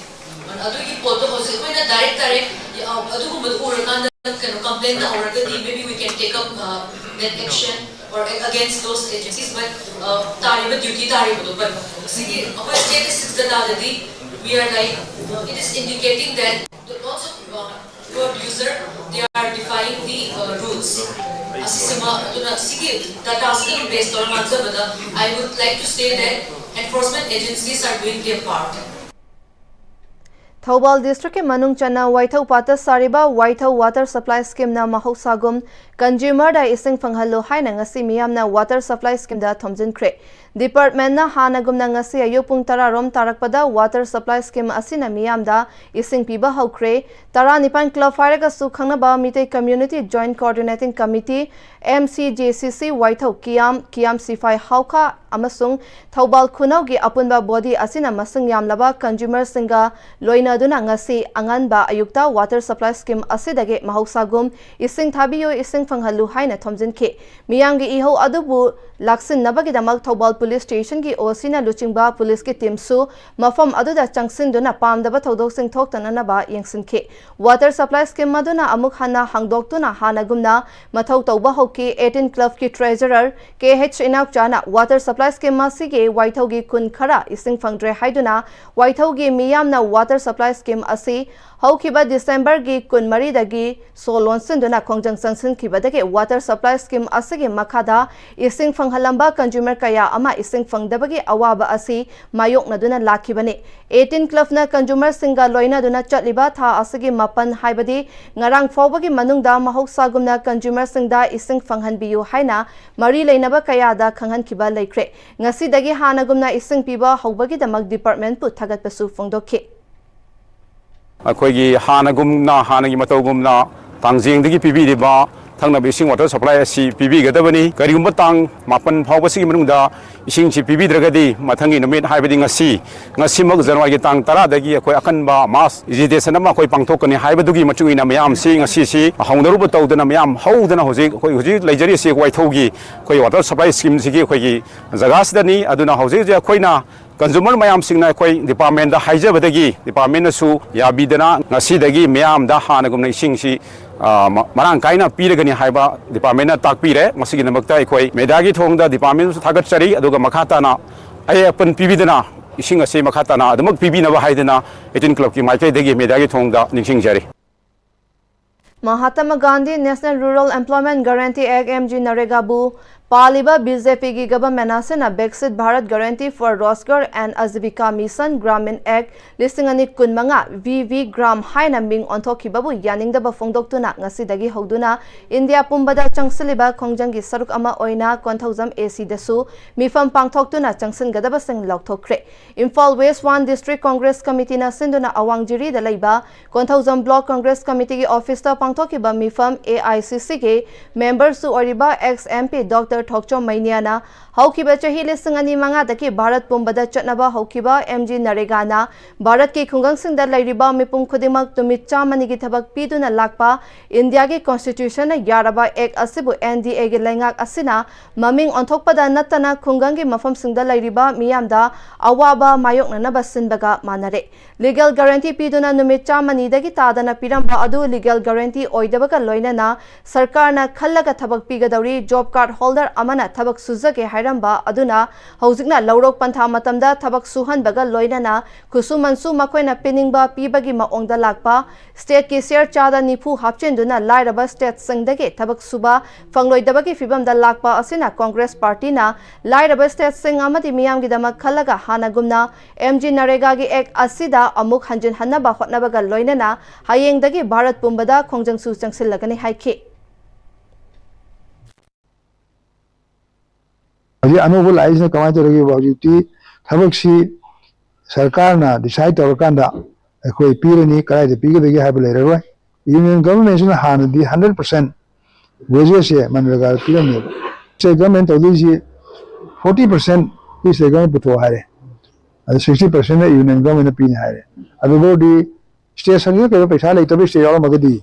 ꯑꯗꯨꯒꯤ ꯄꯣꯠꯇꯣ ꯍꯧꯖꯤꯛ ꯑꯩꯈꯣꯏꯅ direct direct ꯑꯗꯨꯒꯨꯝꯕꯗꯣ ꯎꯔꯀꯥꯟꯗ ꯀꯩꯅꯣ complain ꯇꯧꯍꯧꯔꯒꯗꯤ maybe we can take up, uh, that action or against those agencies, but, uh, ꯇꯥꯔꯤꯕ duty ꯇꯥꯔꯤꯕꯗꯣ, but ꯁꯤꯒꯤ ꯑꯩꯈꯣꯏ statistics data ꯗꯗꯤ we are like, uh, it is indicating that the lots of, uh, road user, they are defying the, uh, rules. ꯑꯁꯤꯁꯤꯃ ꯑꯗꯨꯅ ꯁꯤꯒꯤ data ꯁꯤꯗ ꯑꯗꯨꯝ base ꯇꯧꯔ ꯉꯥꯡꯖꯕꯗ, I would like to say that enforcement agencies are doing their part. Thoubal district ꯀꯤ ꯃꯅꯨꯡ ꯆꯟꯅ ꯋꯥꯏꯊꯧ ꯄꯥꯠꯇ ꯁꯥꯔꯤꯕ ꯋꯥꯏꯊꯧ water supply scheme ꯅ ꯃꯍꯧꯁꯥꯒꯨꯝ consumer ꯗ ꯏꯁꯤꯡ ꯐꯪꯍꯜꯂꯨ ꯍꯥꯏꯅ ꯉꯁꯤ ꯃꯤꯌꯥꯝꯅ water supply scheme ꯗ ꯊꯣꯝꯖꯤꯟꯈ꯭ꯔꯦ꯫ Department ꯅ ꯍꯥꯟꯅꯒꯨꯝꯅ ꯉꯁꯤ ꯑꯌꯨꯛ ꯄꯨꯡ ꯇꯔꯥ ꯔꯣꯝ ꯇꯥꯔꯛꯄꯗ water supply scheme ꯑꯁꯤꯅ ꯃꯤꯌꯥꯝꯗ ꯏꯁꯤꯡ ꯄꯤꯕ ꯍꯧꯈ꯭ꯔꯦ꯫ ꯇꯔꯥꯅꯤꯄꯥꯟ club ꯍꯥꯏꯔꯒꯁꯨ ꯈꯪꯅꯕ Meitei Community Joint Coordinating Committee, M C J C C, ꯋꯥꯏꯊꯧ ꯀꯤꯌꯥꯝ, ꯀꯤꯌꯥꯝ ꯁꯤꯐꯥꯏ ꯍꯥꯎꯈꯥ ꯑꯃꯁꯨꯡ ꯊꯧꯕꯥꯜ ꯈꯨꯅꯧꯒꯤ ꯑꯄꯨꯟꯕ body ꯑꯁꯤꯅ ꯃꯁꯤꯡ ꯌꯥꯝꯂꯕ consumer ꯁꯤꯡꯒ ꯂꯣꯏꯅꯗꯨꯅ ꯉꯁꯤ ꯑꯉꯟꯕ ꯑꯌꯨꯛꯇ water supply scheme ꯑꯁꯤꯗꯒꯤ ꯃꯍꯧꯁꯥꯒꯨꯝ ꯏꯁꯤꯡ ꯊꯥꯕꯤꯌꯨ, ꯏꯁꯤꯡ ꯐꯪꯍꯜꯂꯨ ꯍꯥꯏꯅ ꯊꯣꯝꯖꯤꯟꯈꯤ꯫ ꯃꯤꯌꯥꯝꯒꯤ ꯏꯍꯧ ꯑꯗꯨꯕꯨ ꯂꯥꯛꯁꯤꯟꯅꯕꯒꯤꯗꯃꯛ ꯊꯧꯕꯥꯜ police station ꯒꯤ O C ꯅ ꯂꯨꯆꯤꯡꯕ police ꯀꯤ team ꯁꯨ ꯃꯐꯝ ꯑꯗꯨꯗ ꯆꯪꯁꯤꯟꯗꯨꯅ ꯄꯥꯝꯗꯕ ꯊꯧꯗꯣꯛꯁꯤꯡ ꯊꯣꯛꯇꯅꯅꯕ ꯌꯦꯡꯁꯤꯟꯈꯤ꯫ Water supply scheme ꯑꯗꯨꯅ ꯑꯃꯨꯛ ꯍꯟꯅ ꯍꯥꯡꯗꯣꯛꯇꯨꯅ ꯍꯥꯟꯅꯒꯨꯝꯅ ꯃꯊꯧ ꯇꯧꯕ ꯍꯧꯈꯤ꯫ Eighteen club ꯀꯤ treasurer ꯀꯦ ꯍꯩꯆ ꯏꯅꯥꯎꯆꯥꯅ water supply scheme ꯑꯁꯤꯒꯤ ꯋꯥꯏꯊꯧꯒꯤ ꯈꯨꯟ ꯈꯔ ꯏꯁꯤꯡ ꯐꯪꯗ꯭ꯔꯦ ꯍꯥꯏꯗꯨꯅ ꯋꯥꯏꯊꯧꯒꯤ ꯃꯤꯌꯥꯝꯅ water supply scheme ꯑꯁꯤ ꯍꯧꯈꯤꯕ December ꯒꯤ ꯀꯨꯟꯃꯔꯤꯗꯒꯤ ꯁꯣ ꯂꯣꯟꯁꯤꯟꯗꯨꯅ ꯈꯣꯡꯖꯪ ꯆꯪꯁꯤꯟꯈꯤꯕꯗꯒꯤ water supply scheme ꯑꯁꯤꯒꯤ ꯃꯈꯥꯗ ꯏꯁꯤꯡ ꯐꯪꯍꯜꯂꯝꯕ consumer ꯀꯌꯥ ꯑꯃ ꯏꯁꯤꯡ ꯐꯪꯗꯕꯒꯤ ꯑꯋꯥꯕ ꯑꯁꯤ ꯃꯥꯌꯣꯛꯅꯗꯨꯅ ꯂꯥꯛꯈꯤꯕꯅꯤ꯫ Eighteen club ꯅ consumer ꯁꯤꯡꯒ ꯂꯣꯏꯅꯗꯨꯅ ꯆꯠꯂꯤꯕ ꯊꯥ ꯑꯁꯤꯒꯤ ꯃꯥꯄꯟ ꯍꯥꯏꯕꯗꯤ ꯉꯔꯥꯡ ꯐꯥꯎꯕꯒꯤ ꯃꯅꯨꯡꯗ ꯃꯍꯧꯁꯥꯒꯨꯝꯅ consumer ꯁꯤꯡꯗ ꯏꯁꯤꯡ ꯐꯪꯍꯟꯕꯤꯌꯨ ꯍꯥꯏꯅ ꯃꯔꯤ ꯂꯩꯅꯕ ꯀꯌꯥꯗ ꯈꯪꯍꯟꯈꯤꯕ ꯂꯩꯈ꯭ꯔꯦ꯫ ꯉꯁꯤꯗꯒꯤ ꯍꯥꯟꯅꯒꯨꯝꯅ ꯏꯁꯤꯡ ꯄꯤꯕ ꯍꯧꯕꯒꯤꯗꯃꯛ department ꯄꯨ ꯊꯥꯒꯠꯄꯁꯨ ꯐꯣꯡꯗꯣꯛꯈꯤ꯫ ꯑꯩꯈꯣꯏꯒꯤ ꯍꯥꯟꯅꯒꯨꯝꯅ, ꯍꯥꯟꯅꯒꯤ ꯃꯇꯧꯒꯨꯝꯅ ꯇꯥꯡꯖꯦꯡꯗꯒꯤ ꯄꯤꯕꯤꯔꯤꯕ ꯊꯛꯅꯕ ꯏꯁꯤꯡ, water supply, ꯑꯁꯤ ꯄꯤꯕꯤꯒꯗꯕꯅꯤ꯫ ꯀꯔꯤꯒꯨꯝꯕ ꯇꯥꯡ ꯃꯥꯄꯟ ꯐꯥꯎꯕꯁꯤꯒꯤ ꯃꯅꯨꯡꯗ ꯏꯁꯤꯡꯁꯤ ꯄꯤꯕꯤꯗ꯭ꯔꯒꯗꯤ, ꯃꯊꯪꯒꯤ ꯅꯨꯃꯤꯠ, ꯍꯥꯏꯕꯗꯤ ꯉꯁꯤ, ꯉꯁꯤꯃꯛ, ꯖꯅꯋꯥꯔꯤꯒꯤ ꯇꯥꯡ ꯇꯔꯥꯗꯒꯤ ꯑꯩꯈꯣꯏ ꯑꯀꯟꯕ mass agitation ꯑꯃ ꯑꯩꯈꯣꯏ ꯄꯥꯡꯊꯣꯛꯀꯅꯤ ꯍꯥꯏꯕꯗꯨꯒꯤ ꯃꯇꯨꯡ ꯏꯟꯅ, ꯃꯌꯥꯝꯁꯤ ꯉꯁꯤꯁꯤ ꯍꯧꯅꯔꯨꯕ ꯇꯧꯗꯅ, ꯃꯌꯥꯝ ꯍꯧꯗꯅ ꯍꯧꯖꯤꯛ ꯑꯩꯈꯣꯏ ꯍꯧꯖꯤꯛ ꯂꯩꯖꯔꯤꯁꯤ ꯋꯥꯏꯊꯧꯒꯤ ꯑꯩꯈꯣꯏ water supply schemeꯁꯤꯒꯤ ꯑꯩꯈꯣꯏꯒꯤ ꯖꯒꯥꯁꯤꯗꯅꯤ꯫ ꯑꯗꯨꯅ ꯍꯧꯖꯤꯛ ꯍꯧꯖꯤꯛ ꯑꯩꯈꯣꯏꯅ consumer ꯃꯌꯥꯝꯁꯤꯡꯅ ꯑꯩꯈꯣꯏ departmentꯗ ꯍꯥꯏꯖꯕꯗꯒꯤ, departmentꯅꯁꯨ ꯌꯥꯕꯤꯗꯅ ꯉꯁꯤꯗꯒꯤ ꯃꯤꯌꯥꯝꯗ ꯍꯥꯟꯅꯒꯨꯝꯅ ꯏꯁꯤꯡꯁꯤ, ꯑ, ꯃ-, ꯃꯔꯥꯡ ꯀꯥꯏꯅ ꯄꯤꯔꯒꯅꯤ ꯍꯥꯏꯕ departmentꯅ ꯇꯥꯛꯄꯤꯔꯦ꯫ ꯃꯁꯤꯒꯤꯗꯃꯛꯇ ꯑꯩꯈꯣꯏ mediaꯒꯤ ꯊꯣꯡꯗ departmentꯁꯨ ꯊꯥꯒꯠꯆꯔꯤ꯫ ꯑꯗꯨꯒ ꯃꯈꯥ ꯇꯥꯅ ꯑꯌꯦꯠ ꯑꯄꯟ ꯄꯤꯕꯤꯗꯅ ꯏꯁꯤꯡ ꯑꯁꯤ ꯃꯈꯥ ꯇꯥꯅ ꯑꯗꯨꯃꯛ ꯄꯤꯕꯤꯅꯕ ꯍꯥꯏꯗꯅ eighteen clubꯀꯤ ꯃꯥꯏꯀꯩꯗꯒꯤ mediaꯒꯤ ꯊꯣꯡꯗ ꯅꯤꯡꯁꯤꯡꯖꯔꯤ꯫ Mahatma Gandhi national rural employment guarantee act, M G ꯅꯔꯦꯒꯥꯕꯨ ꯄꯥꯜꯂꯤꯕ ꯕꯤ ꯖꯦ ꯄꯤꯒꯤ ꯒꯚꯔꯟꯃꯦꯟꯠ ꯑꯁꯤꯅ Viksit Bharat guarantee for Rozgar and Ajeevika mission Gramin act ꯂꯤꯁꯤꯡ ꯑꯅꯤ ꯀꯨꯟꯃꯉꯥ, ꯚꯤ ꯚꯤ ꯒ꯭ꯔꯥꯝ ꯍꯥꯏꯅ ꯃꯤꯡ ꯑꯣꯟꯊꯣꯛꯈꯤꯕꯕꯨ ꯌꯥꯅꯤꯡꯗꯕ ꯐꯣꯡꯗꯣꯛꯇꯨꯅ ꯉꯁꯤꯗꯒꯤ ꯍꯧꯗꯨꯅ ꯏꯟꯗꯤꯌꯥ ꯄꯨꯝꯕꯗ ꯆꯪꯁꯤꯜꯂꯤꯕ ꯈꯣꯡꯖꯪꯒꯤ ꯁꯔꯨꯛ ꯑꯃ ꯑꯣꯏꯅ ꯀꯣꯟꯊꯧꯖꯝ ꯑꯦ ꯁꯤꯗꯁꯨ ꯃꯤꯐꯝ ꯄꯥꯡꯊꯣꯛꯇꯨꯅ ꯆꯪꯁꯤꯟꯒꯗꯕꯁꯤꯡ ꯂꯥꯎꯊꯣꯛꯈ꯭ꯔꯦ꯫ Imphal west one district congress ꯀꯃꯤꯇꯤꯅ ꯁꯤꯟꯗꯨꯅ ꯑꯋꯥꯡ ꯖꯤꯔꯤꯗ ꯂꯩꯕ ꯀꯣꯟꯊꯧꯖꯝ ꯕ꯭ꯂꯣꯛ ꯀꯣꯡꯒ꯭ꯔꯦꯁ ꯀꯃꯤꯇꯤꯒꯤ ꯑꯣꯐꯤꯁꯇ ꯄꯥꯡꯊꯣꯛꯈꯤꯕ ꯃꯤꯐꯝ ꯑꯦ ꯑꯥꯏ ꯁꯤ ꯁꯤꯒꯤ ꯃꯦꯝꯕꯔꯁꯨ ꯑꯣꯏꯔꯤꯕ ꯑꯦꯛꯁ ꯑꯦꯝ ꯄꯤ ꯗꯣꯛꯇꯔ ꯊꯣꯛꯆꯣꯝ ꯃꯩꯅꯤꯌꯥꯅ ꯍꯧꯈꯤꯕ ꯆꯍꯤ ꯂꯤꯁꯤꯡ ꯑꯅꯤ ꯃꯉꯥꯗꯒꯤ ꯚꯥꯔꯠ ꯄꯨꯝꯕꯗ ꯆꯠꯅꯕ ꯍꯧꯈꯤꯕ ꯑꯦꯝ ꯖꯤ ꯅꯔꯦꯒꯥꯅ ꯚꯥꯔꯠꯀꯤ ꯈꯨꯡꯒꯪꯁꯤꯡꯗ ꯂꯩꯔꯤꯕ ꯃꯤꯄꯨꯝ ꯈꯨꯗꯤꯡꯃꯛ ꯅꯨꯃꯤꯠ ꯆꯥꯝꯃꯅꯤꯒꯤ ꯊꯕꯛ ꯄꯤꯗꯨꯅ ꯂꯥꯛꯄ ꯏꯟꯗꯤꯌꯥꯒꯤ ꯀꯣꯟꯁꯇꯤꯇ꯭ꯌꯨꯁꯟꯅ ꯌꯥꯔꯕ ꯑꯦꯛ ꯑꯁꯤꯕꯨ ꯑꯦꯟ ꯗꯤ ꯑꯦꯒꯤ ꯂꯩꯉꯥꯛ ꯑꯁꯤꯅ ꯃꯃꯤꯡ ꯑꯣꯟꯊꯣꯛꯄꯗ ꯅꯠꯇꯅ ꯈꯨꯡꯒꯪꯒꯤ ꯃꯐꯝꯁꯤꯡꯗ ꯂꯩꯔꯤꯕ ꯃꯤꯌꯥꯝꯗ ꯑꯋꯥꯕ ꯃꯥꯌꯣꯛꯅꯅꯕ ꯁꯤꯟꯕꯒ ꯃꯥꯟꯅꯔꯦ꯫ ꯂꯤꯒꯦꯜ ꯒꯥꯔꯦꯟꯇꯤ ꯄꯤꯗꯨꯅ ꯅꯨꯃꯤꯠ ꯆꯥꯝꯃꯅꯤꯗꯒꯤ ꯇꯥꯗꯅ ꯄꯤꯔꯝꯕ ꯑꯗꯨ ꯂꯤꯒꯦꯜ ꯒꯥꯔꯦꯟꯇꯤ ꯑꯣꯏꯗꯕꯒ ꯂꯣꯏꯅꯅ ꯁꯔꯀꯥꯔꯅ ꯈꯜꯂꯒ ꯊꯕꯛ ꯄꯤꯒꯗꯧꯔꯤ꯫ ꯖꯣꯕ ꯀꯥꯔꯗ ꯍꯣꯜꯗꯔ ꯑꯃꯅ ꯊꯕꯛ ꯁꯨꯖꯒꯦ ꯍꯥꯏꯔꯝꯕ ꯑꯗꯨꯅ ꯍꯧꯖꯤꯛꯅ ꯂꯧꯔꯣꯛ ꯄꯟꯊꯥ ꯃꯇꯝꯗ ꯊꯕꯛ ꯁꯨꯍꯟꯕꯒ ꯂꯣꯏꯅꯅ ꯈꯨꯠꯁꯨꯃꯟꯁꯨ ꯃꯈꯣꯏꯅ ꯄꯤꯅꯤꯡꯕ ꯄꯤꯕꯒꯤ ꯃꯑꯣꯡꯗ ꯂꯥꯛꯄ, ꯁ꯭ꯇꯦꯠꯀꯤ ꯁꯤꯌꯔ ꯆꯥꯗ ꯅꯤꯐꯨ ꯍꯥꯞꯆꯤꯟꯗꯨꯅ ꯂꯥꯏꯔꯕ ꯁ꯭ꯇꯦꯠꯁꯤꯡꯗꯒꯤ ꯊꯕꯛ ꯁꯨꯕ ꯐꯪꯂꯣꯏꯗꯕꯒꯤ ꯐꯤꯕꯝꯗ ꯂꯥꯛꯄ ꯑꯁꯤꯅ ꯀꯣꯡꯒ꯭ꯔꯦꯁ ꯄꯥꯔꯇꯤꯅ ꯂꯥꯏꯔꯕ ꯁ꯭ꯇꯦꯠꯁꯤꯡ ꯑꯃꯗꯤ ꯃꯤꯌꯥꯝꯒꯤꯗꯃꯛ ꯈꯜꯂꯒ ꯍꯥꯟꯅꯒꯨꯝꯅ ꯑꯦꯝ ꯖꯤ ꯅꯔꯦꯒꯥꯒꯤ ꯑꯦꯛ ꯑꯁꯤꯗ ꯑꯃꯨꯛ ꯍꯟꯖꯤꯟꯍꯟꯅꯕ ꯍꯣꯠꯅꯕꯒ ꯂꯣꯏꯅꯅ ꯍꯌꯦꯡꯗꯒꯤ ꯚꯥꯔꯠ ꯄꯨꯝꯕꯗ ꯈꯣꯡꯖꯪꯁꯨ ꯆꯪꯁꯤꯜꯂꯒꯅꯤ ꯍꯥꯏꯈꯤ꯫ ꯍꯧꯖꯤꯛ ꯑꯅꯧꯕ ꯂꯥꯛꯏꯁꯤꯅ ꯀꯃꯥꯏꯅ ꯇꯧꯔꯒꯦꯕ? ꯍꯧꯖꯤꯛꯇꯤ ꯊꯕꯛꯁꯤ ꯁꯔꯀꯥꯔꯅ ꯗꯤꯁꯥꯏꯠ ꯇꯧꯔꯀꯥꯟꯗ ꯑꯩꯈꯣꯏ ꯄꯤꯔꯅꯤ, ꯀꯗꯥꯏꯗ ꯄꯤꯒꯗꯒꯦ ꯍꯥꯏꯕ ꯂꯩꯔꯔꯣꯏ꯫ ꯌꯨꯅꯤꯌꯟ ꯒꯚꯔꯟꯃꯦꯟꯁꯤꯅ ꯍꯥꯟꯅꯗꯤ ꯍꯟꯗ꯭ꯔꯦꯠ ꯄꯥꯔꯁꯦꯟ ꯋꯦꯖꯦꯁꯁꯦ ꯃꯟꯔꯦꯒꯥꯗ ꯄꯤꯔꯝꯃꯦꯕ꯫ ꯁ꯭ꯇꯦꯠ ꯒꯚꯔꯟꯃꯦꯟ ꯇꯧꯗꯣꯏꯁꯤ ꯐꯣꯔꯇꯤ ꯄꯥꯔꯁꯦꯟ ꯁ꯭ꯇꯦꯠ ꯒꯚꯔꯟꯃꯦꯟ ꯄꯨꯊꯣꯛꯑꯣ ꯍꯥꯏꯔꯦ, ꯑꯗꯨ ꯁꯤꯛꯁꯇꯤ ꯄꯥꯔꯁꯦꯟꯅ ꯌꯨꯅꯤꯌꯟ ꯒꯚꯔꯟꯃꯦꯟꯅ ꯄꯤꯅꯤ ꯍꯥꯏꯔꯦ꯫ ꯑꯗꯨꯐꯥꯎꯗꯤ ꯁ꯭ꯇꯦꯠ ꯁꯪꯒꯤꯗ ꯀꯩꯗ ꯄꯩꯁꯥ ꯂꯩꯇꯕ ꯁ꯭ꯇꯦꯠ ꯌꯥꯎꯔꯝꯃꯒꯗꯤ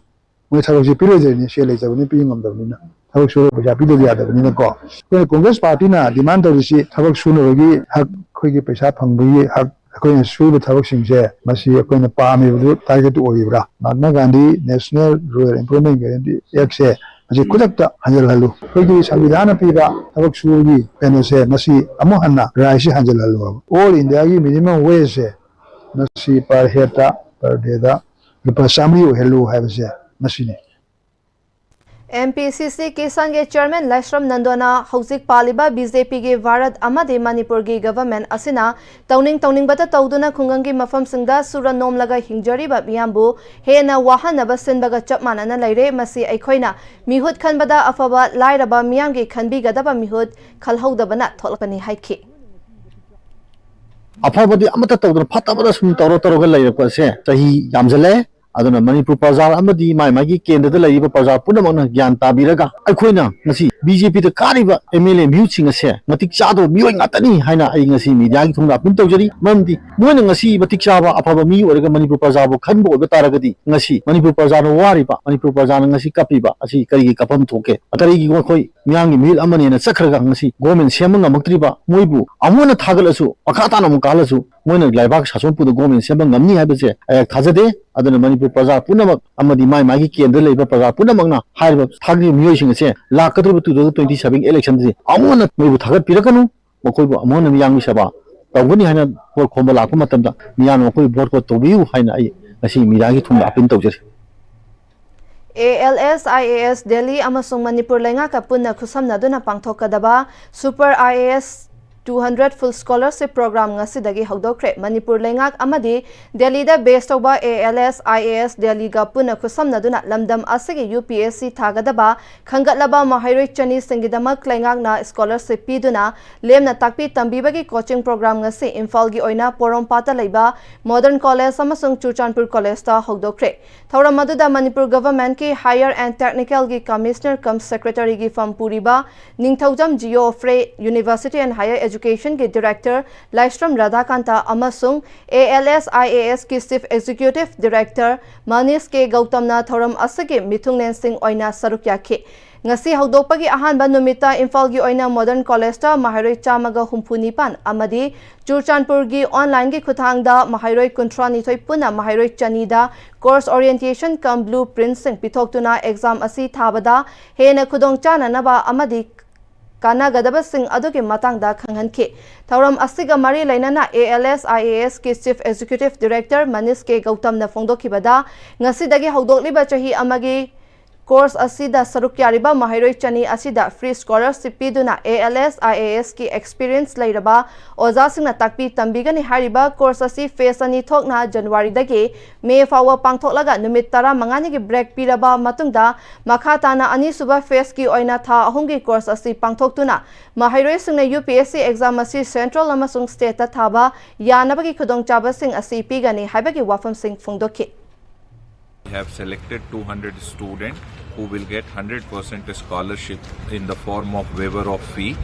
ꯃꯣꯏ ꯊꯕꯛꯁꯤ ꯄꯤꯔꯣꯏꯗꯣꯏꯅꯤ, ꯁꯦꯜ ꯂꯩꯇꯕꯅꯤ, ꯄꯤ ꯉꯝꯗꯕꯅꯤꯅ꯫ ꯊꯕꯛ ꯁꯨꯔ ꯄꯩꯁꯥ ꯄꯤꯗꯕ ꯌꯥꯗꯕꯅꯤꯅꯀꯣ꯫ ꯑꯩꯈꯣꯏꯅ ꯀꯣꯡꯒ꯭ꯔꯦꯁ ꯄꯥꯔꯇꯤꯅ ꯗꯤꯃꯥꯟ ꯇꯧꯔꯤꯁꯤ ꯊꯕꯛ ꯁꯨꯅꯕꯒꯤ ꯍꯛ, ꯑꯩꯈꯣꯏꯒꯤ ꯄꯩꯁꯥ ꯐꯪꯕꯒꯤ ꯍꯛ, ꯑꯩꯈꯣꯏꯅ ꯁꯨꯔꯤꯕ ꯊꯕꯛꯁꯤꯡꯁꯦ ꯃꯁꯤ ꯑꯩꯈꯣꯏꯅ ꯄꯥꯝꯃꯤꯕꯗꯨ ꯇꯥꯔꯒꯦꯠ ꯑꯣꯏꯔꯤꯕ꯭ꯔꯥ? Mahatma Gandhi national rural employment guarantee ꯑꯦꯛꯁꯦ ꯃꯁꯤ ꯈꯨꯗꯛꯇ ꯍꯟꯖꯤꯜꯍꯜꯂꯨ꯫ ꯑꯩꯈꯣꯏꯒꯤ ꯁꯪꯕꯤꯙꯥꯟꯅ ꯄꯤꯕ ꯊꯕꯛ ꯁꯨꯕꯒꯤ ꯀꯩꯅꯣꯁꯦ ꯃꯁꯤ ꯑꯃꯨꯛ ꯍꯟꯅ ꯔꯥꯏꯁꯤ ꯍꯟꯖꯤꯜꯍꯜꯂꯨ ꯍꯥꯏꯕ꯫ ꯑꯣꯜ ꯏꯟꯗꯤꯌꯥꯒꯤ ꯃꯤꯅꯤꯃꯝ ꯋꯦꯖꯁꯦ ꯃꯁꯤ ꯄꯔ ꯍꯦꯠꯇ, ꯄꯔ ꯗꯦꯗ ꯂꯨꯄꯥ ꯆꯥꯃꯔꯤ ꯑꯣꯏꯍꯜꯂꯨ ꯍꯥꯏꯕꯁꯦ ꯃꯁꯤꯅꯤ꯫ ꯑꯦꯝ ꯄꯤ ꯁꯤ ꯁꯤ ꯀꯤꯁꯥꯟꯒꯤ ꯆꯤꯌꯔꯃꯦꯟ ꯂꯥꯏꯁ꯭ꯔꯝ ꯅꯟꯗꯣꯅ ꯍꯧꯖꯤꯛ ꯄꯥꯜꯂꯤꯕ ꯕꯤ ꯖꯦ ꯄꯤꯒꯤ ꯚꯥꯔꯠ ꯑꯃꯗꯤ ꯃꯅꯤꯄꯨꯔꯒꯤ ꯒꯚꯔꯟꯃꯦꯟꯠ ꯑꯁꯤꯅ ꯇꯧꯅꯤꯡ ꯇꯧꯅꯤꯡꯕꯇ ꯇꯧꯗꯨꯅ ꯈꯨꯡꯒꯪꯒꯤ ꯃꯐꯝꯁꯤꯡꯗ ꯁꯨꯔ ꯅꯣꯝꯂꯒ ꯍꯤꯡꯖꯔꯤꯕ ꯃꯤꯌꯥꯝꯕꯨ ꯍꯦꯟꯅ ꯋꯥꯍꯟꯅꯕ ꯁꯤꯟꯕꯒ ꯆꯞ ꯃꯥꯟꯅꯅ ꯂꯩꯔꯦ꯫ ꯃꯁꯤ ꯑꯩꯈꯣꯏꯅ ꯃꯤꯍꯨꯠ ꯈꯟꯕꯗ ꯑꯐꯕ ꯂꯥꯏꯔꯕ ꯃꯤꯌꯥꯝꯒꯤ ꯈꯟꯕꯤꯒꯗꯕ ꯃꯤꯍꯨꯠ ꯈꯜꯍꯧꯗꯕꯅ ꯊꯣꯛꯂꯛꯄꯅꯤ ꯍꯥꯏꯈꯤ꯫ ꯑꯐꯕꯗꯤ ꯑꯃꯠꯇ ꯇꯧꯗꯅ ꯐꯠꯇꯕꯗ ꯁꯨꯝ ꯇꯧꯔ ꯇꯧꯔꯒ ꯂꯩꯔꯛꯄꯁꯦ ꯆꯍꯤ ꯌꯥꯝꯁꯤꯜꯂꯦ꯫ ꯑꯗꯨꯅ ꯃꯅꯤꯄꯨꯔ ꯄ꯭ꯔꯖꯥ ꯑꯃꯗꯤ ꯃꯥꯏ ꯃꯥꯒꯤ ꯀꯦꯟꯗ꯭ꯔꯗ ꯂꯩꯔꯤꯕ ꯄ꯭ꯔꯖꯥ ꯄꯨꯝꯅꯃꯛꯅ ꯒ꯭ꯌꯥꯟ ꯇꯥꯕꯤꯔꯒ ꯑꯩꯈꯣꯏꯅ ꯉꯁꯤ ꯕꯤ ꯖꯦ ꯄꯤꯗ ꯀꯥꯔꯤꯕ ꯑꯦꯝ ꯑꯦꯜ ꯑꯦ ꯃꯤꯍꯨꯠꯁꯤꯡ ꯑꯁꯦ ꯃꯇꯤꯛ ꯆꯥꯗꯕ ꯃꯤꯑꯣꯏ ꯉꯥꯛꯇꯅꯤ ꯍꯥꯏꯅ ꯑꯩ ꯉꯁꯤ ꯃꯤꯗꯤꯌꯥꯒꯤ ꯊꯣꯡꯗ ꯑꯄꯤꯜ ꯇꯧꯖꯔꯤ꯫ ꯃꯔꯝꯗꯤ ꯃꯣꯏꯅ ꯉꯁꯤ ꯃꯇꯤꯛ ꯆꯥꯕ ꯑꯐꯕ ꯃꯤ ꯑꯣꯏꯔꯒ ꯃꯅꯤꯄꯨꯔ ꯄ꯭ꯔꯖꯥꯕꯨ ꯈꯟꯕ ꯑꯣꯏꯕ ꯇꯥꯔꯒꯗꯤ ꯉꯁꯤ ꯃꯅꯤꯄꯨꯔ ꯄ꯭ꯔꯖꯥꯅ ꯋꯥꯔꯤꯕ, ꯃꯅꯤꯄꯨꯔ ꯄ꯭ꯔꯖꯥꯅ ꯉꯁꯤ ꯀꯞꯄꯤꯕ ꯑꯁꯤ ꯀꯔꯤꯒꯤ ꯀꯞꯐꯝ ꯊꯣꯛꯀꯦ? ꯀꯔꯤꯒꯤ ꯃꯈꯣꯏ ꯃꯤꯌꯥꯝꯒꯤ ꯃꯤꯍꯨꯠ ꯑꯃꯅꯦꯅ ꯆꯠꯈ꯭ꯔꯒ ꯉꯁꯤ ꯒꯣꯔꯃꯦꯟ ꯁꯦꯝꯕ ꯉꯝꯃꯛꯇ꯭ꯔꯤꯕ ꯃꯣꯏꯕꯨ ꯑꯃꯨꯛ ꯍꯟꯅ ꯊꯥꯒꯠꯂꯁꯨ, ꯃꯈꯥ ꯇꯥꯅ ꯑꯃꯨꯛ ꯀꯥꯍꯜꯂꯁꯨ ꯃꯣꯏꯅ ꯂꯩꯕꯥꯛ ꯁꯥꯁꯣꯟ ꯄꯨꯗ ꯒꯣꯔꯃꯦꯟ ꯁꯦꯝꯕ ꯉꯝꯅꯤ ꯍꯥꯏꯕꯁꯦ ꯑꯩꯍꯥꯛ ꯊꯥꯖꯗꯦ꯫ ꯑꯗꯨꯅ ꯃꯅꯤꯄꯨꯔ ꯄ꯭ꯔꯖꯥ ꯄꯨꯝꯅꯃꯛ ꯑꯃꯗꯤ ꯃꯥꯏ ꯃꯥꯒꯤ ꯀꯦꯟꯗ꯭ꯔ ꯂꯩꯕ ꯄ꯭ꯔꯖꯥ ꯄꯨꯝꯅꯃꯛꯅ ꯍꯥꯏꯔꯤꯕ ꯊꯥꯒꯠꯂꯤꯕ ꯃꯤꯑꯣꯏꯁꯤꯡ ꯑꯁꯦ ꯂꯥꯛꯀꯗꯧꯔꯤꯕ two thousand twenty seven election ꯑꯁꯤ ꯑꯃꯨꯛ ꯍꯟꯅ ꯃꯣꯏꯕꯨ ꯊꯥꯒꯠꯄꯤꯔꯛꯀꯅꯨ, ꯃꯈꯣꯏꯕꯨ ꯑꯃꯨꯛ ꯍꯟꯅ ꯃꯤꯌꯥꯝꯒꯤ ꯁꯦꯕꯥ ꯇꯧꯒꯅꯤ ꯍꯥꯏꯅ ꯚꯣꯠ ꯈꯣꯝꯕ ꯂꯥꯛꯄ ꯃꯇꯝꯗ ꯃꯤꯌꯥꯝꯅ ꯃꯈꯣꯏꯕꯨ ꯚꯣꯠ ꯈꯣꯝ ꯇꯧꯕꯤꯌꯨ ꯍꯥꯏꯅ ꯑꯩ ꯉꯁꯤ ꯃꯤꯗꯤꯌꯥꯒꯤ ꯊꯣꯡꯗ ꯑꯄꯤꯜ ꯇꯧꯖꯔꯤ꯫ A L S I A S Delhi ꯑꯃꯁꯨꯡ ꯃꯅꯤꯄꯨꯔ ꯂꯩꯉꯥꯛꯀ ꯄꯨꯟꯅ ꯈꯨꯠꯁꯝꯅꯗꯨꯅ ꯄꯥꯡꯊꯣꯛꯀꯗꯕ super I A S Two hundred full scholarship program ꯉꯁꯤꯗꯒꯤ ꯍꯧꯗꯣꯛꯈ꯭ꯔꯦ꯫ ꯃꯅꯤꯄꯨꯔ ꯂꯩꯉꯥꯛ ꯑꯃꯗꯤ ꯗꯦꯜꯂꯤꯗ ꯕꯦꯁ ꯇꯧꯕ ALS IAS ꯗꯦꯜꯂꯤꯒ ꯄꯨꯟꯅ ꯈꯨꯠꯁꯝꯅꯗꯨꯅ ꯂꯝꯗꯝ ꯑꯁꯤꯒꯤ UPSC ꯊꯥꯒꯗꯕ ꯈꯟꯒꯠꯂꯕ ꯃꯍꯩꯔꯣꯏ ꯆꯅꯤꯁꯤꯡꯒꯤꯗꯃꯛ ꯂꯩꯉꯥꯛꯅ scholarship ꯄꯤꯗꯨꯅ ꯂꯦꯝꯅ ꯇꯥꯛꯄꯤ ꯇꯝꯕꯤꯕꯒꯤ coaching program ꯉꯁꯤ ꯏꯝꯐꯥꯜꯒꯤ ꯑꯣꯏꯅ ꯄꯣꯔꯣꯝꯄꯥꯠꯇ ꯂꯩꯕ Modern College ꯑꯃꯁꯨꯡ ꯆꯨꯔꯆꯥꯟꯄꯨꯔ Collegeꯇ ꯍꯧꯗꯣꯛꯈ꯭ꯔꯦ꯫ ꯊꯧꯔꯝ ꯑꯗꯨꯗ Manipur Governmentꯀꯤ Higher and Technicalꯒꯤ Commissioner cum Secretaryꯒꯤ ꯐꯝ ꯄꯨꯔꯤꯕ ꯅꯤꯡꯊꯧꯖꯝ Geoffrey, University and Higher Educationꯒꯤ Director ꯂꯥꯏꯁ꯭ꯔꯝ ꯔꯥꯙꯥꯀꯥꯟꯇ ꯑꯃꯁꯨꯡ ALS IASꯀꯤ Chief Executive Director Manish ꯀꯦ ꯒꯧꯇꯝꯅ ꯊꯧꯔꯝ ꯑꯁꯤꯒꯤ ꯃꯤꯊꯨꯡꯂꯦꯟꯁꯤꯡ ꯑꯣꯏꯅ ꯁꯔꯨꯛ ꯌꯥꯈꯤ꯫ ꯉꯁꯤ ꯍꯧꯗꯣꯛꯄꯒꯤ ꯑꯍꯥꯟꯕ ꯅꯨꯃꯤꯠꯇ ꯏꯝꯐꯥꯜꯒꯤ ꯑꯣꯏꯅ Modern Collegeꯇ ꯃꯍꯩꯔꯣꯏ ꯆꯥꯝꯃꯒ ꯍꯨꯝꯐꯨ ꯅꯤꯄꯥꯟ ꯑꯃꯗꯤ ꯆꯨꯔꯆꯥꯟꯄꯨꯔꯒꯤ onlineꯒꯤ ꯈꯨꯠꯊꯥꯡꯗ ꯃꯍꯩꯔꯣꯏ ꯀꯨꯟꯊ꯭ꯔꯥ ꯅꯤꯊꯣꯏ ꯄꯨꯟꯅ ꯃꯍꯩꯔꯣꯏ ꯆꯅꯤꯗ course orientation cum blueprintꯁꯤꯡ ꯄꯤꯊꯣꯛꯇꯨꯅ exam ꯑꯁꯤ ꯊꯥꯕꯗ ꯍꯦꯟꯅ ꯈꯨꯗꯣꯡ ꯆꯥꯅꯅꯕ ꯑꯃꯗꯤ ꯀꯥꯟꯅꯒꯗꯕꯁꯤꯡ ꯑꯗꯨꯒꯤ ꯃꯇꯥꯡꯗ ꯈꯪꯍꯟꯈꯤ꯫ ꯊꯧꯔꯝ ꯑꯁꯤꯒ ꯃꯔꯤ ꯂꯩꯅꯅ ALS IASꯀꯤ Chief Executive Director Manish ꯀꯦ ꯒꯧꯇꯝꯅ ꯐꯣꯡꯗꯣꯛꯈꯤꯕꯗ, ꯉꯁꯤꯗꯒꯤ ꯍꯧꯗꯣꯛꯂꯤꯕ ꯆꯍꯤ ꯑꯃꯒꯤ course ꯑꯁꯤꯗ ꯁꯔꯨꯛ ꯌꯥꯔꯤꯕ ꯃꯍꯩꯔꯣꯏ ꯆꯅꯤ ꯑꯁꯤꯗ free scholarship ꯄꯤꯗꯨꯅ ALS IASꯀꯤ experience ꯂꯩꯔꯕ ꯑꯣꯖꯥꯁꯤꯡꯅ ꯇꯥꯛꯄꯤ ꯇꯝꯕꯤꯒꯅꯤ꯫ ꯍꯥꯏꯔꯤꯕ course ꯑꯁꯤ phase ꯑꯅꯤ ꯊꯣꯛꯅ Januaryꯗꯒꯤ May ꯐꯥꯎꯕ ꯄꯥꯡꯊꯣꯛꯂꯒ ꯅꯨꯃꯤꯠ ꯇꯔꯥꯃꯉꯥꯅꯤꯒꯤ break ꯄꯤꯔꯕ ꯃꯇꯨꯡꯗ ꯃꯈꯥ ꯇꯥꯅ ꯑꯅꯤꯁꯨꯕ phaseꯀꯤ ꯑꯣꯏꯅ ꯊꯥ ꯑꯍꯨꯝꯒꯤ course ꯑꯁꯤ ꯄꯥꯡꯊꯣꯛꯇꯨꯅ ꯃꯍꯩꯔꯣꯏꯁꯤꯡꯅ UPSC exam ꯑꯁꯤ central ꯑꯃꯁꯨꯡ stateꯇ ꯊꯥꯕ ꯌꯥꯅꯕꯒꯤ ꯈꯨꯗꯣꯡꯆꯥꯕꯁꯤꯡ ꯑꯁꯤ ꯄꯤꯒꯅꯤ ꯍꯥꯏꯕꯒꯤ ꯋꯥꯐꯝꯁꯤꯡ ꯐꯣꯡꯗꯣꯛꯈꯤ꯫ We have selected two hundred students who will get hundred percent scholarship in the form of waiver of fee,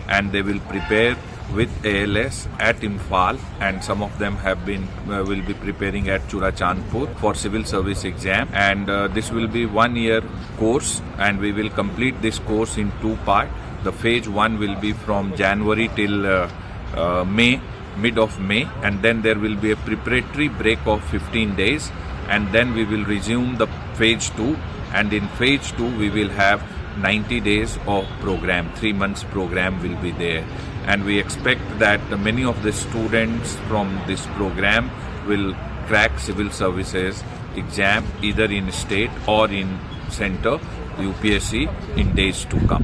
and they will prepare with ALS at Imphal, and some of them have been uh, will be preparing at Churachandpur for civil service exam. And uh, this will be one year course, and we will complete this course in two part. The phase one will be from January till uh, uh, May, mid of May, and then there will be a preparatory break of fifteen days, and then we will resume the phase two. And in phase two, we will have ninety days of program, three months program will be there. And we expect that many of the students from this program will crack civil services exam either in state or in center, UPSC, in days to come.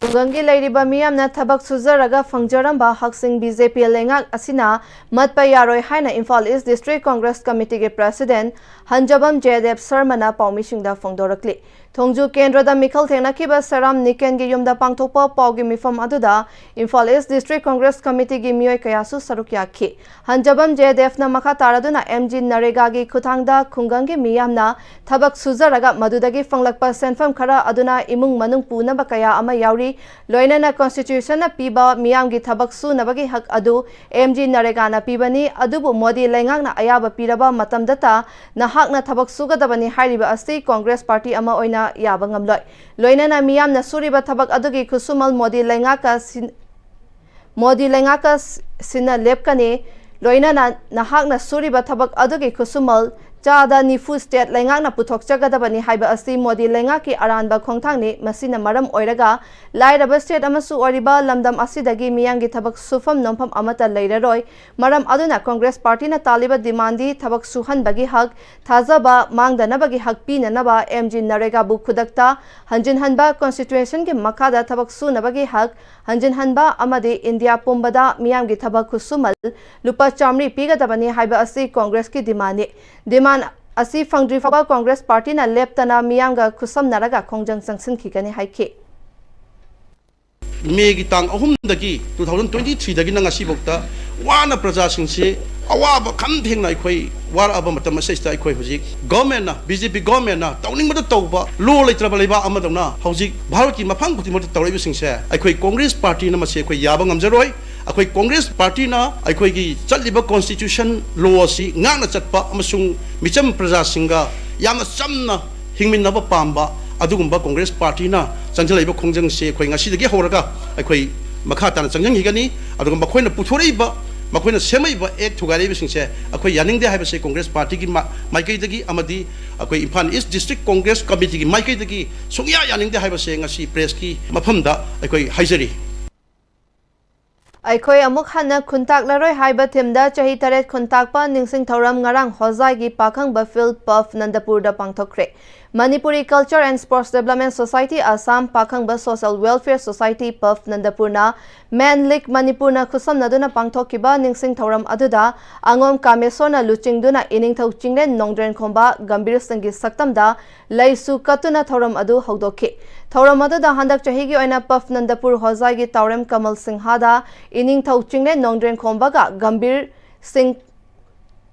ꯈꯨꯡꯒꯪꯒꯤ ꯂꯩꯔꯤꯕ ꯃꯤꯌꯥꯝꯅ ꯊꯕꯛ ꯁꯨꯖꯔꯒ ꯐꯪꯖꯔꯝꯕ ꯍꯛꯁꯤꯡ B J ꯄꯤ ꯂꯩꯉꯥꯛ ꯑꯁꯤꯅ ꯃꯠꯄ ꯌꯥꯔꯣꯏ ꯍꯥꯏꯅ ꯏꯝꯐꯥꯜ ꯏꯁ district Congress ꯀꯃꯤꯇꯤꯒꯤ president ꯍꯟꯖꯕꯝ Jayadeva ꯁꯔꯃꯅ ꯄꯥꯎꯃꯤꯁꯤꯡꯗ ꯐꯣꯡꯗꯣꯔꯛꯂꯤ꯫ ꯊꯣꯡꯖꯨ ꯀꯦꯟꯗ꯭ꯔꯗ ꯃꯤꯈꯜ ꯊꯦꯡꯅꯈꯤꯕ ꯁꯦꯔꯥꯝ ꯅꯤꯀꯦꯟꯒꯤ ꯌꯨꯝꯗ ꯄꯥꯡꯊꯣꯛꯄ ꯄꯥꯎꯒꯤ ꯃꯤꯐꯝ ꯑꯗꯨꯗ ꯏꯝꯐꯥꯜ ꯏꯁ ꯗꯤꯁꯇ꯭ꯔꯤꯛ ꯀꯣꯡꯒ꯭ꯔꯦꯁ ꯀꯃꯤꯇꯤꯒꯤ ꯃꯤꯑꯣꯏ ꯀꯌꯥꯁꯨ ꯁꯔꯨꯛ ꯌꯥꯈꯤ꯫ ꯍꯟꯖꯕꯝ ꯖꯦꯗꯦꯐꯅ ꯃꯈꯥ ꯇꯥꯔꯗꯨꯅ ꯑꯦꯝ ꯖꯤ ꯅꯔꯦꯒꯥꯒꯤ ꯈꯨꯠꯊꯥꯡꯗ ꯈꯨꯡꯒꯪꯒꯤ ꯃꯤꯌꯥꯝꯅ ꯊꯕꯛ ꯁꯨꯖꯔꯒ ꯃꯗꯨꯗꯒꯤ ꯐꯪꯂꯛꯄ ꯁꯦꯟꯐꯝ ꯈꯔ ꯑꯗꯨꯅ ꯏꯃꯨꯡ ꯃꯅꯨꯡ ꯄꯨꯅꯕ ꯀꯌꯥ ꯑꯃ ꯌꯥꯎꯔꯤ꯫ ꯂꯣꯏꯅꯅ ꯀꯣꯟꯁꯇꯤꯇ꯭ꯌꯨꯁꯟꯅ ꯄꯤꯕ ꯃꯤꯌꯥꯝꯒꯤ ꯊꯕꯛ ꯁꯨꯅꯕꯒꯤ ꯍꯛ ꯑꯗꯨ ꯑꯦꯝ ꯖꯤ ꯅꯔꯦꯒꯥꯅ ꯄꯤꯕꯅꯤ, ꯑꯗꯨꯕꯨ ꯃꯣꯗꯤ ꯂꯩꯉꯥꯛꯅ ꯑꯌꯥꯕ ꯄꯤꯔꯕ ꯃꯇꯝꯗꯇ ꯅꯍꯥꯛꯅ ꯊꯕꯛ ꯁꯨꯒꯗꯕꯅꯤ ꯍꯥꯏꯔꯤꯕ ꯑꯁꯤ ꯀꯣꯡꯒ꯭ꯔꯦꯁ ꯄꯥꯔꯇꯤ ꯑꯃ ꯑꯣꯏꯅ ꯌꯥꯕ ꯉꯝꯂꯣꯏ꯫ ꯂꯣꯏꯅꯅ ꯃꯤꯌꯥꯝꯅ ꯁꯨꯔꯤꯕ ꯊꯕꯛ ꯑꯗꯨꯒꯤ ꯈꯨꯠꯁꯨꯃꯜ ꯃꯣꯗꯤ ꯂꯩꯉꯥꯛꯀ ꯁꯤꯟ-, ꯃꯣꯗꯤ ꯂꯩꯉꯥꯛꯀ ꯁꯤꯟꯅ ꯂꯦꯞꯀꯅꯤ꯫ ꯂꯣꯏꯅꯅ ꯅꯍꯥꯛꯅ ꯁꯨꯔꯤꯕ ꯊꯕꯛ ꯑꯗꯨꯒꯤ ꯈꯨꯠꯁꯨꯃꯜ ꯆꯥꯗ ꯅꯤꯐꯨ ꯁ꯭ꯇꯦꯠ ꯂꯩꯉꯥꯛꯅ ꯄꯨꯊꯣꯛꯆꯒꯗꯕꯅꯤ ꯍꯥꯏꯕ ꯑꯁꯤ ꯃꯣꯗꯤ ꯂꯩꯉꯥꯛꯀꯤ ꯑꯔꯥꯟꯕ ꯈꯣꯡꯊꯥꯡꯅꯤ꯫ ꯃꯁꯤꯅ ꯃꯔꯝ ꯑꯣꯏꯔꯒ ꯂꯥꯏꯔꯕ ꯁ꯭ꯇꯦꯠ ꯑꯃꯁꯨ ꯑꯣꯏꯔꯤꯕ ꯂꯝꯗꯝ ꯑꯁꯤꯗꯒꯤ ꯃꯤꯌꯥꯝꯒꯤ ꯊꯕꯛ ꯁꯨꯐꯝ ꯅꯣꯝꯐꯝ ꯑꯃꯠꯇ ꯂꯩꯔꯔꯣꯏ꯫ ꯃꯔꯝ ꯑꯗꯨꯅ ꯀꯣꯡꯒ꯭ꯔꯦꯁ ꯄꯥꯔꯇꯤꯅ ꯇꯥꯜꯂꯤꯕ ꯗꯤꯃꯥꯟꯗꯤ ꯊꯕꯛ ꯁꯨꯍꯟꯕꯒꯤ ꯍꯛ, ꯊꯥꯖꯕ ꯃꯥꯡꯗꯅꯕꯒꯤ ꯍꯛ ꯄꯤꯅꯅꯕ ꯑꯦꯝ ꯖꯤ ꯅꯔꯦꯒꯥꯕꯨ ꯈꯨꯗꯛꯇ ꯍꯟꯖꯤꯟꯍꯟꯕ, ꯀꯣꯟꯁꯇꯤꯇ꯭ꯌꯨꯁꯟꯒꯤ ꯃꯈꯥꯗ ꯊꯕꯛ ꯁꯨꯅꯕꯒꯤ ꯍꯛ ꯍꯟꯖꯤꯟꯍꯟꯕ ꯑꯃꯗꯤ ꯏꯟꯗꯤꯌꯥ ꯄꯨꯝꯕꯗ ꯃꯤꯌꯥꯝꯒꯤ ꯊꯕꯛ ꯈꯨꯠꯁꯨꯃꯜ ꯂꯨꯄꯥ ꯆꯥꯃꯔꯤ ꯄꯤꯒꯗꯕꯅꯤ ꯍꯥꯏꯕ ꯑꯁꯤ ꯀꯣꯡꯒ꯭ꯔꯦꯁꯀꯤ ꯗꯤꯃꯥꯟꯅꯤ꯫ ꯗꯤꯃꯥꯟ ꯑꯁꯤ ꯐꯪꯗ꯭ꯔꯤ ꯐꯥꯎꯕ ꯀꯣꯡꯒ꯭ꯔꯦꯁ ꯄꯥꯔꯇꯤꯅ ꯂꯦꯞꯇꯅ ꯃꯤꯌꯥꯝꯒ ꯈꯨꯠꯁꯝꯅꯔꯒ ꯈꯣꯡꯖꯪ ꯆꯪꯁꯤꯟꯈꯤꯒꯅꯤ ꯍꯥꯏꯈꯤ꯫ ꯃꯦꯒꯤ ꯇꯥꯡ ꯑꯍꯨꯝꯗꯒꯤ two thousand twenty threeꯗꯒꯤꯅ ꯉꯁꯤꯐꯥꯎꯗ ꯋꯥꯅ ꯄ꯭ꯔꯖꯥꯁꯤꯡꯁꯤ ꯑꯋꯥꯕ ꯈꯝ ꯊꯦꯡꯅ ꯑꯩꯈꯣꯏ ꯋꯥꯔꯛꯑꯕ ꯃꯇꯝ ꯑꯁꯤꯗ ꯑꯩꯈꯣꯏ ꯍꯧꯖꯤꯛ ꯒꯣꯔꯃꯦꯟꯅ, ꯕꯤ ꯖꯦ ꯄꯤ ꯒꯣꯔꯃꯦꯟꯅ ꯇꯧꯅꯤꯡꯕꯗ ꯇꯧꯕ, ꯂꯣ ꯂꯩꯇ꯭ꯔꯕ ꯂꯩꯕꯥꯛ ꯑꯃꯗꯧꯅ ꯍꯧꯖꯤꯛ ꯚꯥꯔꯠꯀꯤ ꯃꯐꯝ ꯈꯨꯗꯤꯡꯃꯛꯇ ꯇꯧꯔꯛꯏꯕꯁꯤꯡꯁꯦ ꯑꯩꯈꯣꯏ ꯀꯣꯡꯒ꯭ꯔꯦꯁ ꯄꯥꯔꯇꯤꯅ ꯃꯁꯤ ꯑꯩꯈꯣꯏ ꯌꯥꯕ ꯉꯝꯖꯔꯣꯏ꯫ ꯑꯩꯈꯣꯏ ꯀꯣꯡꯒ꯭ꯔꯦꯁ ꯄꯥꯔꯇꯤꯅ ꯑꯩꯈꯣꯏꯒꯤ ꯆꯠꯂꯤꯕ ꯀꯣꯟꯁꯇꯤꯇ꯭ꯌꯨꯁꯟ ꯂꯣ ꯑꯁꯤ ꯉꯥꯛꯅ ꯆꯠꯄ ꯑꯃꯁꯨꯡ ꯃꯤꯆꯝ ꯄ꯭ꯔꯖꯥꯁꯤꯡꯒ ꯌꯥꯝꯅ ꯆꯝꯅ ꯍꯤꯡꯃꯤꯟꯅꯕ ꯄꯥꯝꯕ ꯑꯗꯨꯒꯨꯝꯕ ꯀꯣꯡꯒ꯭ꯔꯦꯁ ꯄꯥꯔꯇꯤꯅ ꯆꯪꯁꯤꯜꯂꯛꯏꯕ ꯈꯣꯡꯖꯪꯁꯤ ꯑꯩꯈꯣꯏ ꯉꯁꯤꯗꯒꯤ ꯍꯧꯔꯒ ꯑꯩꯈꯣꯏ ꯃꯈꯥ ꯇꯥꯅ ꯆꯪꯁꯤꯟꯈꯤꯒꯅꯤ꯫ ꯑꯗꯨꯒ ꯃꯈꯣꯏꯅ ꯄꯨꯊꯣꯔꯛꯏꯕ, ꯃꯈꯣꯏꯅ ꯁꯦꯝꯃꯛꯏꯕ ꯑꯦꯛ ꯊꯨꯒꯥꯏꯔꯛꯏꯕꯁꯤꯡꯁꯦ ꯑꯩꯈꯣꯏ ꯌꯥꯅꯤꯡꯗꯦ ꯍꯥꯏꯕꯁꯦ ꯀꯣꯡꯒ꯭ꯔꯦꯁ ꯄꯥꯔꯇꯤꯒꯤ ꯃꯥ-, ꯃꯥꯏꯀꯩꯗꯒꯤ ꯑꯃꯗꯤ ꯑꯩꯈꯣꯏ ꯏꯝꯐꯥꯜ ꯏꯁ ꯗꯤꯁꯇ꯭ꯔꯤꯛ ꯀꯣꯡꯒ꯭ꯔꯦꯁ ꯀꯃꯤꯇꯤꯒꯤ ꯃꯥꯏꯀꯩꯗꯒꯤ ꯁꯨꯡꯌꯥ ꯌꯥꯅꯤꯡꯗꯦ ꯍꯥꯏꯕꯁꯦ ꯉꯁꯤ ꯄ꯭ꯔꯦꯁꯀꯤ ꯃꯐꯝꯗ ꯑꯩꯈꯣꯏ ꯍꯥꯏꯖꯔꯤ꯫ ꯑꯩꯈꯣꯏ ꯑꯃꯨꯛ ꯍꯟꯅ ꯈꯨꯟꯇꯥꯛꯂꯔꯣꯏ ꯍꯥꯏꯕ ꯊꯤꯝꯗ ꯆꯍꯤ ꯇꯔꯦꯠ ꯈꯨꯟꯇꯥꯛꯄ ꯅꯤꯡꯁꯤꯡ ꯊꯧꯔꯝ ꯉꯔꯥꯡ ꯍꯣꯖꯥꯏꯒꯤ ꯄꯥꯈꯪꯕ ꯐꯤꯜꯗ ꯄꯐ ꯅꯟꯗꯄꯨꯔꯗ ꯄꯥꯡꯊꯣꯛꯈ꯭ꯔꯦ꯫ Manipuri culture and sports development society Assam, Pakhangba social welfare society Pafa ꯅꯟꯗꯄꯨꯔꯅ, ꯃꯦꯟ ꯂꯤꯒ ꯃꯅꯤꯄꯨꯔꯅ ꯈꯨꯠꯁꯝꯅꯗꯨꯅ ꯄꯥꯡꯊꯣꯛꯈꯤꯕ ꯅꯤꯡꯁꯤꯡ ꯊꯧꯔꯝ ꯑꯗꯨꯗ ꯑꯉꯣꯝ ꯀꯥꯃꯦꯁꯣꯔꯅ ꯂꯨꯆꯤꯡꯗꯨꯅ ꯏꯅꯤꯡꯊꯧ ꯆꯤꯡꯂꯦꯟ ꯅꯣꯡꯗ꯭ꯔꯦꯟꯈꯣꯝꯕ ꯒꯝꯚꯤꯔ ꯁꯤꯡꯒꯤ ꯁꯛꯇꯝꯗ ꯂꯩꯁꯨ ꯀꯠꯇꯨꯅ ꯊꯧꯔꯝ ꯑꯗꯨ ꯍꯧꯗꯣꯛꯈꯤ꯫ ꯊꯧꯔꯝ ꯑꯗꯨꯗ ꯍꯟꯗꯛ ꯆꯍꯤꯒꯤ ꯑꯣꯏꯅ ꯄꯐ ꯅꯟꯗꯄꯨꯔ ꯍꯣꯖꯥꯏꯒꯤ ꯇꯥꯎꯔꯦꯝ ꯀꯃꯜ ꯁꯤꯡꯍꯥꯗ ꯏꯅꯤꯡꯊꯧ ꯆꯤꯡꯂꯦꯟ ꯅꯣꯡꯗ꯭ꯔꯦꯟꯈꯣꯝꯕꯒ ꯒꯝꯚꯤꯔ ꯁꯤꯡ,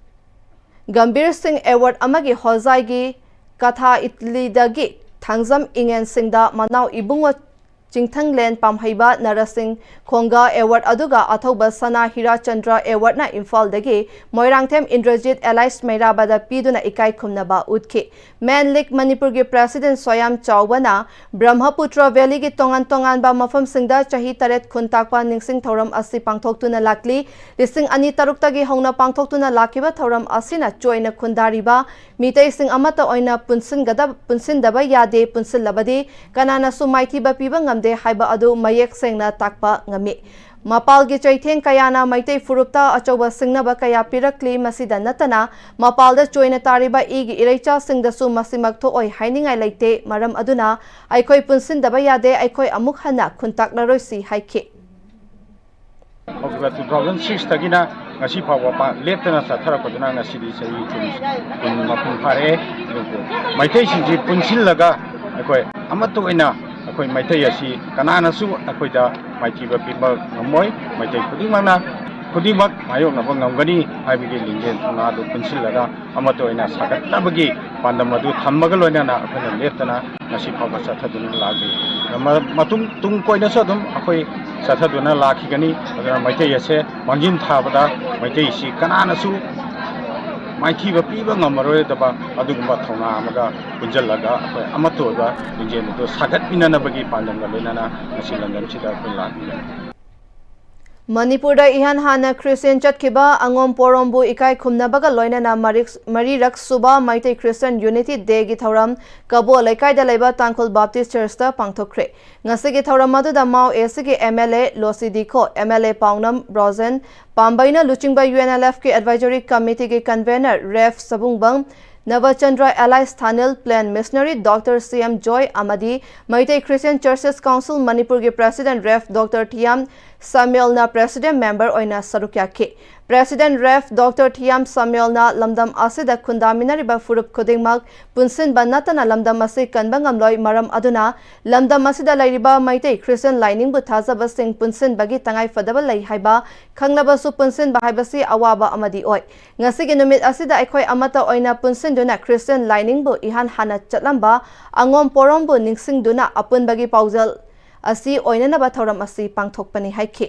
ꯒꯝꯚꯤꯔ ꯁꯤꯡ ꯑꯦꯋꯥꯔꯗ ꯑꯃꯒꯤ ꯍꯣꯖꯥꯏꯒꯤ ꯀꯊꯥ ꯏꯠꯂꯤꯗꯒꯤ ꯊꯥꯡꯖꯝ ꯏꯉꯦꯟ ꯁꯤꯡꯗ ꯃꯅꯥꯎ ꯏꯕꯨꯡꯉꯣ ꯆꯤꯡꯊꯪꯂꯦꯟ ꯄꯥꯝꯍꯩꯕ ꯅꯔꯁꯤꯡ ꯈꯣꯡꯒ ꯑꯦꯋꯥꯔꯗ ꯑꯗꯨꯒ ꯑꯊꯧꯕ ꯁꯅꯥ ꯍꯤꯔꯥꯆꯟꯗ꯭ꯔ ꯑꯦꯋꯥꯔꯗꯅ ꯏꯝꯐꯥꯜꯗꯒꯤ ꯃꯣꯏꯔꯥꯡꯊꯦꯝ ꯏꯟꯗ꯭ꯔꯖꯤꯠ ꯑꯦꯂꯥꯏꯁ ꯃꯩꯔꯥꯕꯗ ꯄꯤꯗꯨꯅ ꯏꯀꯥꯏ ꯈꯨꯝꯅꯕ ꯎꯠꯈꯤ꯫ ꯃꯦꯟ ꯂꯤꯒ ꯃꯅꯤꯄꯨꯔꯒꯤ ꯄ꯭ꯔꯦꯁꯤꯗꯦꯟꯠ ꯁꯣꯌꯥꯝ ꯆꯥꯎꯕꯅ ꯕ꯭ꯔꯍ꯭ꯃꯄꯨꯇ꯭ꯔ ꯚꯦꯂꯤꯒꯤ ꯇꯣꯉꯥꯟ ꯇꯣꯉꯥꯟꯕ ꯃꯐꯝꯁꯤꯡꯗ ꯆꯍꯤ ꯇꯔꯦꯠ ꯈꯨꯟ ꯇꯥꯛꯄ ꯅꯤꯡꯁꯤꯡ ꯊꯧꯔꯝ ꯑꯁꯤ ꯄꯥꯡꯊꯣꯛꯇꯨꯅ ꯂꯥꯛꯂꯤ꯫ ꯂꯤꯁꯤꯡ ꯑꯅꯤ ꯇꯔꯨꯛꯇꯒꯤ ꯍꯧꯅ ꯄꯥꯡꯊꯣꯛꯇꯨꯅ ꯂꯥꯛꯈꯤꯕ ꯊꯧꯔꯝ ꯑꯁꯤꯅ ꯆꯣꯏꯅ ꯈꯨꯟꯗꯥꯔꯤꯕ ꯃꯤꯇꯩꯁꯤꯡ ꯑꯃꯠꯇ ꯑꯣꯏꯅ ꯄꯨꯟꯁꯤꯟꯒꯗꯕ, ꯄꯨꯟꯁꯤꯟꯗꯕ ꯌꯥꯗꯦ, ꯄꯨꯟꯁꯤꯜꯂꯕꯗꯤ ꯀꯅꯥꯅꯁꯨ ꯃꯥꯏꯊꯤꯕ ꯄꯤꯕ ꯉꯝꯗꯦ ꯍꯥꯏꯕ ꯑꯗꯨ ꯃꯌꯦꯛ ꯁꯦꯡꯅ ꯇꯥꯛꯄ ꯉꯝꯃꯤ꯫ ꯃꯄꯥꯜꯒꯤ ꯆꯩꯊꯦꯡ ꯀꯌꯥꯅ ꯃꯩꯇꯩ ꯐꯨꯔꯨꯞꯇ ꯑꯆꯧꯕ ꯁꯤꯡꯅꯕ ꯀꯌꯥ ꯄꯤꯔꯛꯂꯤ꯫ ꯃꯁꯤꯗ ꯅꯠꯇꯅ ꯃꯄꯥꯜꯗ ꯆꯣꯏꯅ ꯇꯥꯔꯤꯕ ꯏꯒꯤ ꯏꯔꯩꯆꯥꯁꯤꯡꯗꯁꯨ ꯃꯁꯤꯃꯛ ꯊꯣꯛꯑꯣꯏ ꯍꯥꯏꯅꯤꯡꯉꯥꯏ ꯂꯩꯇꯦ꯫ ꯃꯔꯝ ꯑꯗꯨꯅ ꯑꯩꯈꯣꯏ ꯄꯨꯟꯁꯤꯟꯗꯕ ꯌꯥꯗꯦ, ꯑꯩꯈꯣꯏ ꯑꯃꯨꯛ ꯍꯟꯅ ꯈꯨꯟꯇꯥꯛꯂꯔꯣꯏꯁꯤ ꯍꯥꯏꯈꯤ꯫ ꯍꯧꯈꯤꯕ two thousand six ꯇꯒꯤꯅ ꯉꯁꯤ ꯐꯥꯎꯕ ꯄꯥ-, ꯂꯦꯞꯇꯅ ꯆꯠꯊꯔꯛꯄꯗꯨꯅ ꯉꯁꯤꯗꯤ ꯆꯍꯤ ꯀꯨꯟ, ꯀꯨꯟ ꯃꯄꯨꯡ ꯐꯥꯔꯛꯑꯦ꯫ ꯑꯗꯨꯕꯨ ꯃꯩꯇꯩꯁꯤꯡꯁꯤ ꯄꯨꯟꯁꯤꯜꯂꯒ ꯑꯩꯈꯣꯏ ꯑꯃꯠꯇ ꯑꯣꯏꯅ ꯑꯩꯈꯣꯏ ꯃꯩꯇꯩ ꯑꯁꯤ ꯀꯅꯥꯅꯁꯨ ꯑꯩꯈꯣꯏꯗ ꯃꯥꯏꯊꯤꯕ ꯄꯤꯕ ꯉꯝꯃꯣꯏ꯫ ꯃꯩꯇꯩ ꯈꯨꯗꯤꯡꯃꯛꯅ, ꯈꯨꯗꯤꯡꯃꯛ ꯃꯥꯌꯣꯛꯅꯕ ꯉꯝꯒꯅꯤ ꯍꯥꯏꯕꯒꯤ ꯂꯤꯡꯖꯦꯜ ꯊꯧꯅꯥꯗꯨ ꯄꯨꯟꯁꯤꯜꯂꯒ ꯑꯃꯠꯇ ꯑꯣꯏꯅ ꯁꯥꯒꯠꯅꯕꯒꯤ ꯄꯥꯟꯗꯝ ꯑꯗꯨ ꯊꯝꯃꯒ ꯂꯣꯏꯅꯅ ꯑꯩꯈꯣꯏꯅ ꯂꯦꯞꯇꯅ ꯉꯁꯤ ꯐꯥꯎꯕ ꯆꯠꯊꯗꯨꯅ ꯂꯥꯛꯂꯤ꯫ ꯃ-, ꯃꯇꯨꯡ ꯇꯨꯡ ꯀꯣꯏꯅꯁꯨ ꯑꯗꯨꯝ ꯑꯩꯈꯣꯏ ꯆꯠꯊꯗꯨꯅ ꯂꯥꯛꯈꯤꯒꯅꯤ꯫ ꯑꯗꯨꯅ ꯃꯩꯇꯩ ꯑꯁꯦ ꯃꯥꯡꯖꯤꯟ ꯊꯥꯕꯗ ꯃꯩꯇꯩꯁꯤ ꯀꯅꯥꯅꯁꯨ ꯃꯥꯏꯊꯤꯕ ꯄꯤꯕ ꯉꯝꯃꯔꯣꯏꯗꯕ ꯑꯗꯨꯒꯨꯝꯕ ꯊꯧꯅꯥ ꯑꯃꯒ ꯄꯨꯟꯁꯤꯜꯂꯒ ꯑꯩꯈꯣꯏ ꯑꯃꯠꯇ ꯑꯣꯏꯕ ꯂꯤꯡꯖꯦꯜ ꯑꯗꯨ ꯁꯥꯒꯠꯃꯤꯟꯅꯅꯕꯒꯤ ꯄꯥꯟꯗꯝꯒ ꯂꯣꯏꯅꯅ ꯉꯁꯤ ꯂꯝꯗꯝꯁꯤꯗ ꯑꯩꯈꯣꯏ ꯂꯥꯛꯂꯤꯕꯅꯤ꯫ ꯃꯅꯤꯄꯨꯔꯗ ꯏꯍꯥꯟ ꯍꯥꯟꯅ ꯈ꯭ꯔꯤꯁꯇꯤꯌꯥꯟ ꯆꯠꯈꯤꯕ ꯑꯉꯣꯝ ꯄꯣꯔꯣꯝꯕꯨ ꯏꯀꯥꯏ ꯈꯨꯝꯅꯕꯒ ꯂꯣꯏꯅꯅ ꯃꯔꯤꯛ-, ꯃꯔꯤꯔꯛ ꯁꯨꯕ ꯃꯩꯇꯩ ꯈ꯭ꯔꯤꯁꯇꯤꯌꯥꯟ ꯌꯨꯅꯤꯇꯤ ꯗꯦꯒꯤ ꯊꯧꯔꯝ ꯀꯕꯣ ꯂꯩꯀꯥꯏꯗ ꯂꯩꯕ ꯇꯥꯡꯈꯨꯜ ꯕꯥꯞꯇꯤꯁ ꯆꯔꯆꯇ ꯄꯥꯡꯊꯣꯛꯈ꯭ꯔꯦ꯫ ꯉꯁꯤꯒꯤ ꯊꯧꯔꯝ ꯑꯗꯨꯗ ꯃꯥꯎ ꯑꯦꯁꯤꯒꯤ M L A Losii Dikho, M L A Paonam Brojen ꯄꯥꯝꯕꯩꯅ ꯂꯨꯆꯤꯡꯕ ꯌꯨ ꯑꯦꯟ ꯑꯦꯜ ꯑꯦꯐꯀꯤ ꯑꯦꯗꯚꯥꯏꯖꯔꯤ ꯀꯃꯤꯇꯤꯒꯤ convenor Rev Sabungbang, Nabachandra Elias Thanil, plain missionary doctor C M Joy ꯑꯃꯗꯤ ꯃꯩꯇꯩ ꯈ꯭ꯔꯤꯁꯇꯤꯌꯥꯟ ꯆꯔꯆꯦꯁ ꯀꯥꯎꯟꯁꯤꯜ ꯃꯅꯤꯄꯨꯔꯒꯤ ꯄ꯭ꯔꯦꯁꯤꯗꯦꯟꯠ ꯔꯦꯐ ꯗꯣꯛꯇꯔ ꯊꯤꯌꯥꯝ ꯁꯥꯃ꯭ꯌꯨꯑꯦꯜꯅ ꯄ꯭ꯔꯦꯁꯤꯗꯦꯟꯠ ꯃꯦꯝꯕꯔ ꯑꯣꯏꯅ ꯁꯔꯨꯛ ꯌꯥꯈꯤ꯫ ꯄ꯭ꯔꯦꯁꯤꯗꯦꯟꯠ ꯔꯦꯐ ꯗꯣꯛꯇꯔ ꯊꯤꯌꯥꯝ ꯁꯥꯃ꯭ꯌꯨꯑꯦꯜꯅ ꯂꯝꯗꯝ ꯑꯁꯤꯗ ꯈꯨꯟꯗꯥꯃꯤꯟꯅꯔꯤꯕ ꯐꯨꯔꯨꯞ ꯈꯨꯗꯤꯡꯃꯛ ꯄꯨꯟꯁꯤꯟꯕ ꯅꯠꯇꯅ ꯂꯝꯗꯝ ꯑꯁꯤ ꯀꯟꯕ ꯉꯝꯂꯣꯏ, ꯃꯔꯝ ꯑꯗꯨꯅ ꯂꯝꯗꯝ ꯑꯁꯤꯗ ꯂꯩꯔꯤꯕ ꯃꯩꯇꯩ ꯈ꯭ꯔꯤꯁꯇꯤꯌꯥꯟ ꯂꯥꯏꯅꯤꯡꯕꯨ ꯊꯥꯖꯕꯁꯤꯡ ꯄꯨꯟꯁꯤꯟꯕꯒꯤ ꯇꯉꯥꯏꯐꯗꯕ ꯂꯩ ꯍꯥꯏꯕ ꯈꯪꯂꯕꯁꯨ ꯄꯨꯟꯁꯤꯟꯕ ꯍꯥꯏꯕꯁꯤ ꯑꯋꯥꯕ ꯑꯃꯗꯤ ꯑꯣꯏ꯫ ꯉꯁꯤꯒꯤ ꯅꯨꯃꯤꯠ ꯑꯁꯤꯗ ꯑꯩꯈꯣꯏ ꯑꯃꯠꯇ ꯑꯣꯏꯅ ꯄꯨꯟꯁꯤꯟꯗꯨꯅ ꯈ꯭ꯔꯤꯁꯇꯤꯌꯥꯟ ꯂꯥꯏꯅꯤꯡꯕꯨ ꯏꯍꯥꯟ ꯍꯥꯟꯅ ꯆꯠꯂꯝꯕ ꯑꯉꯣꯝ ꯄꯣꯔꯣꯝꯕꯨ ꯅꯤꯡꯁꯤꯡꯗꯨꯅ ꯑꯄꯨꯟꯕꯒꯤ ꯄꯥꯎꯖꯦꯜ ꯑꯁꯤ ꯑꯣꯏꯅꯅꯕ ꯊꯧꯔꯝ ꯑꯁꯤ ꯄꯥꯡꯊꯣꯛꯄꯅꯤ ꯍꯥꯏꯈꯤ꯫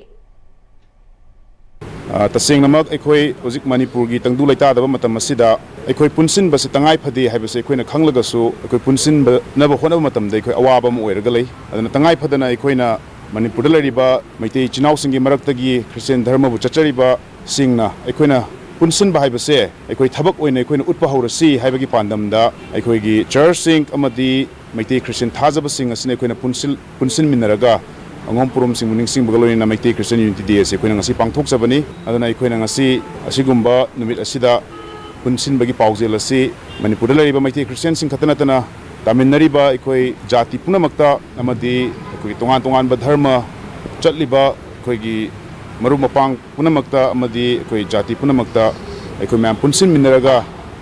ꯑ, ꯇꯁꯦꯡꯅꯃꯛ ꯑꯩꯈꯣꯏ ꯍꯧꯖꯤꯛ ꯃꯅꯤꯄꯨꯔꯒꯤ ꯇꯪꯗꯨ ꯂꯩꯇꯥꯗꯕ ꯃꯇꯝ ꯑꯁꯤꯗ ꯑꯩꯈꯣꯏ ꯄꯨꯟꯁꯤꯟꯕꯁꯤ ꯇꯉꯥꯏ ꯐꯗꯦ ꯍꯥꯏꯕꯁꯤ ꯑꯩꯈꯣꯏꯅ ꯈꯪꯂꯒꯁꯨ, ꯑꯩꯈꯣꯏ ꯄꯨꯟꯁꯤꯟꯕꯅꯕ ꯍꯣꯠꯅꯕ ꯃꯇꯝꯗ ꯑꯩꯈꯣꯏ ꯑꯋꯥꯕ ꯑꯃ ꯑꯣꯏꯔꯒ ꯂꯩ꯫ ꯑꯗꯨꯅ ꯇꯉꯥꯏ ꯐꯗꯅ ꯑꯩꯈꯣꯏꯅ ꯃꯅꯤꯄꯨꯔꯗ ꯂꯩꯔꯤꯕ ꯃꯩꯇꯩ ꯏꯆꯤꯟ ꯏꯅꯥꯎꯁꯤꯡꯒꯤ ꯃꯔꯛꯇꯒꯤ ꯈ꯭ꯔꯤꯁꯇꯤꯌꯥꯟ ꯙꯔꯃꯕꯨ ꯆꯠꯆꯔꯤꯕꯁꯤꯡꯅ ꯑꯩꯈꯣꯏꯅ ꯄꯨꯟꯁꯤꯟꯕ ꯍꯥꯏꯕꯁꯦ ꯑꯩꯈꯣꯏ ꯊꯕꯛ ꯑꯣꯏꯅ ꯑꯩꯈꯣꯏꯅ ꯎꯠꯄ ꯍꯧꯔꯁꯤ ꯍꯥꯏꯕꯒꯤ ꯄꯥꯟꯗꯝꯗ ꯑꯩꯈꯣꯏꯒꯤ ꯆꯔꯆꯁꯤꯡ ꯑꯃꯗꯤ ꯃꯩꯇꯩ ꯈ꯭ꯔꯤꯁꯇꯤꯌꯥꯟ ꯊꯥꯖꯕꯁꯤꯡ ꯑꯁꯤꯅ ꯑꯩꯈꯣꯏꯅ ꯄꯨꯟꯁꯤꯜ-, ꯄꯨꯟꯁꯤꯟꯃꯤꯟꯅꯔꯒ ꯑꯉꯣꯝ ꯄꯨꯔꯣꯝꯁꯤꯡꯕꯨ ꯅꯤꯡꯁꯤꯡꯕꯒ ꯂꯣꯏꯅꯅ ꯃꯩꯇꯩ ꯈ꯭ꯔꯤꯁꯇꯤꯌꯥꯟ ꯌꯨꯅꯤꯇꯤ ꯗꯦ ꯑꯁꯤ ꯑꯩꯈꯣꯏꯅ ꯉꯁꯤ ꯄꯥꯡꯊꯣꯛꯆꯕꯅꯤ꯫ ꯑꯗꯨꯅ ꯑꯩꯈꯣꯏꯅ ꯉꯁꯤ ꯑꯁꯤꯒꯨꯝꯕ ꯅꯨꯃꯤꯠ ꯑꯁꯤꯗ ꯄꯨꯟꯁꯤꯟꯕꯒꯤ ꯄꯥꯎꯖꯦꯜ ꯑꯁꯤ ꯃꯅꯤꯄꯨꯔꯗ ꯂꯩꯔꯤꯕ ꯃꯩꯇꯩ ꯈ꯭ꯔꯤꯁꯇꯤꯌꯥꯟꯁꯤꯡ ꯈꯛꯇ ꯅꯠꯇꯅ ꯇꯥꯃꯤꯟꯅꯔꯤꯕ ꯑꯩꯈꯣꯏ ꯖꯥꯇꯤ ꯄꯨꯝꯅꯃꯛꯇ ꯑꯃꯗꯤ ꯑꯩꯈꯣꯏꯒꯤ ꯇꯣꯉꯥꯟ ꯇꯣꯉꯥꯟꯕ ꯙꯔꯃ ꯆꯠꯂꯤꯕ ꯑꯩꯈꯣꯏꯒꯤ ꯃꯔꯨꯞ ꯃꯄꯥꯡ ꯄꯨꯝꯅꯃꯛꯇ ꯑꯃꯗꯤ ꯑꯩꯈꯣꯏ ꯖꯥꯇꯤ ꯄꯨꯝꯅꯃꯛꯇ ꯑꯩꯈꯣꯏ ꯃꯌꯥꯝ ꯄꯨꯟꯁꯤꯟꯃꯤꯟꯅꯔꯒ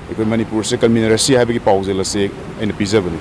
ꯑꯩꯈꯣꯏ ꯃꯅꯤꯄꯨꯔꯁꯦ ꯀꯟꯃꯤꯟꯅꯔꯁꯤ ꯍꯥꯏꯕꯒꯤ ꯄꯥꯎꯖꯦꯜ ꯑꯁꯤ ꯑꯩꯅ ꯄꯤꯖꯕꯅꯤ꯫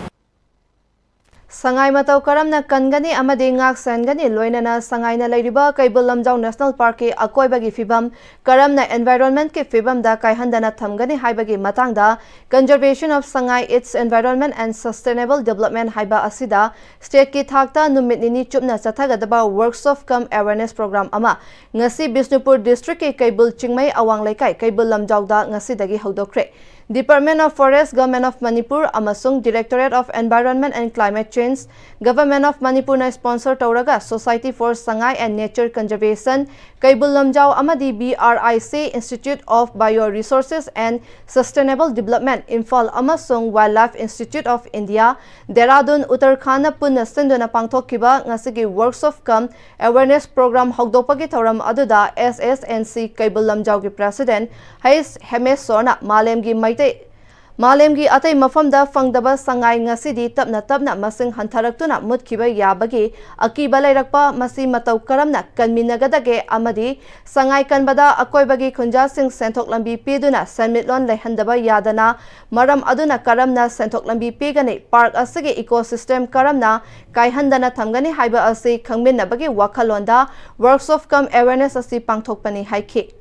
ꯁꯉꯥꯏ ꯃꯇꯧ ꯀꯔꯝꯅ ꯀꯟꯒꯅꯤ ꯑꯃꯗꯤ ꯉꯥꯛ ꯁꯦꯟꯒꯅꯤ, ꯂꯣꯏꯅꯅ ꯁꯉꯥꯏꯅ ꯂꯩꯔꯤꯕ ꯀꯩꯕꯨꯜ ꯂꯝꯖꯥꯎ ꯅꯦꯁꯅꯦꯜ ꯄꯥꯔꯛꯀꯤ ꯑꯀꯣꯏꯕꯒꯤ ꯐꯤꯕꯝ ꯀꯔꯝꯅ ꯏꯟꯚꯥꯏꯔꯣꯟꯃꯦꯟꯠꯀꯤ ꯐꯤꯕꯝꯗ ꯀꯥꯏꯍꯟꯗꯅ ꯊꯝꯒꯅꯤ ꯍꯥꯏꯕꯒꯤ ꯃꯇꯥꯡꯗ Conservation of Sangai, Its Environment and Sustainable Development ꯍꯥꯏꯕ ꯑꯁꯤꯗ ꯁ꯭ꯇꯦꯠꯀꯤ ꯊꯥꯛꯇ ꯅꯨꯃꯤꯠ ꯅꯤꯅꯤ ꯆꯨꯞꯅ ꯆꯠꯊꯒꯗꯕ ꯋꯔꯛꯁꯣꯞ ꯀꯝ ꯑꯦꯋꯦꯔꯅꯦꯁ ꯄ꯭ꯔꯣꯒ꯭ꯔꯥꯝ ꯑꯃ ꯉꯁꯤ ꯕꯤꯁꯅꯨꯄꯨꯔ ꯗꯤꯁꯇ꯭ꯔꯤꯛꯀꯤ ꯀꯩꯕꯨꯜ ꯆꯤꯡꯃꯩ ꯑꯋꯥꯡ ꯂꯩꯀꯥꯏ ꯀꯩꯕꯨꯜ ꯂꯝꯖꯥꯎꯗ ꯉꯁꯤꯗꯒꯤ ꯍꯧꯗꯣꯛꯈ꯭ꯔꯦ꯫ Department of Forest, Government of Manipur ꯑꯃꯁꯨꯡ Directorate of Environment and Climate Change, Government of ꯃꯅꯤꯄꯨꯔꯅ sponsor ꯇꯧꯔꯒ Society for Sangai and Nature Conservation, Keibul Lamjao ꯑꯃꯗꯤ B R I C, Institute of Bioresources and Sustainable Development, Imphal ꯑꯃꯁꯨꯡ Wildlife Institute of India, Dehradun, Uttarakhand ꯄꯨꯟꯅ ꯁꯤꯟꯗꯨꯅ ꯄꯥꯡꯊꯣꯛꯈꯤꯕ ꯉꯁꯤꯒꯤ Workshop cum Awareness Program ꯍꯧꯗꯣꯛꯄꯒꯤ ꯊꯧꯔꯝ ꯑꯗꯨꯗ S S N C ꯀꯩꯕꯨꯜ ꯂꯝꯖꯥꯎꯒꯤ President ꯍꯩꯁ ꯍꯦꯃꯦꯁꯣꯔꯅ ꯃꯥꯂꯦꯝꯒꯤ ꯃꯩꯇꯩ, ꯃꯥꯂꯦꯝꯒꯤ ꯑꯇꯩ ꯃꯐꯝꯗ ꯐꯪꯗꯕ ꯁꯉꯥꯏ ꯉꯁꯤꯗꯤ ꯇꯞꯅ ꯇꯞꯅ ꯃꯁꯤꯡ ꯍꯟꯊꯔꯛꯇꯨꯅ ꯃꯨꯠꯈꯤꯕ ꯌꯥꯕꯒꯤ ꯑꯀꯤꯕ ꯂꯩꯔꯛꯄ, ꯃꯁꯤ ꯃꯇꯧ ꯀꯔꯝꯅ ꯀꯟꯃꯤꯟꯅꯒꯗꯒꯦ ꯑꯃꯗꯤ ꯁꯉꯥꯏ ꯀꯟꯕꯗ ꯑꯀꯣꯏꯕꯒꯤ ꯈꯨꯟꯖꯥꯁꯤꯡ ꯁꯦꯟꯊꯣꯛ ꯂꯝꯕꯤ ꯄꯤꯗꯨꯅ ꯁꯦꯟꯃꯤꯠꯂꯣꯟ ꯂꯩꯍꯟꯗꯕ ꯌꯥꯗꯅ ꯃꯔꯝ ꯑꯗꯨꯅ ꯀꯔꯝꯅ ꯁꯦꯟꯊꯣꯛ ꯂꯝꯕꯤ ꯄꯤꯒꯅꯤ, park ꯑꯁꯤꯒꯤ ecosystem ꯀꯔꯝꯅ ꯀꯥꯏꯍꯟꯗꯅ ꯊꯝꯒꯅꯤ ꯍꯥꯏꯕ ꯑꯁꯤ ꯈꯪꯃꯤꯟꯅꯕꯒꯤ ꯋꯥꯈꯜꯂꯣꯟꯗ Workshop cum Awareness ꯑꯁꯤ ꯄꯥꯡꯊꯣꯛꯄꯅꯤ ꯍꯥꯏꯈꯤ꯫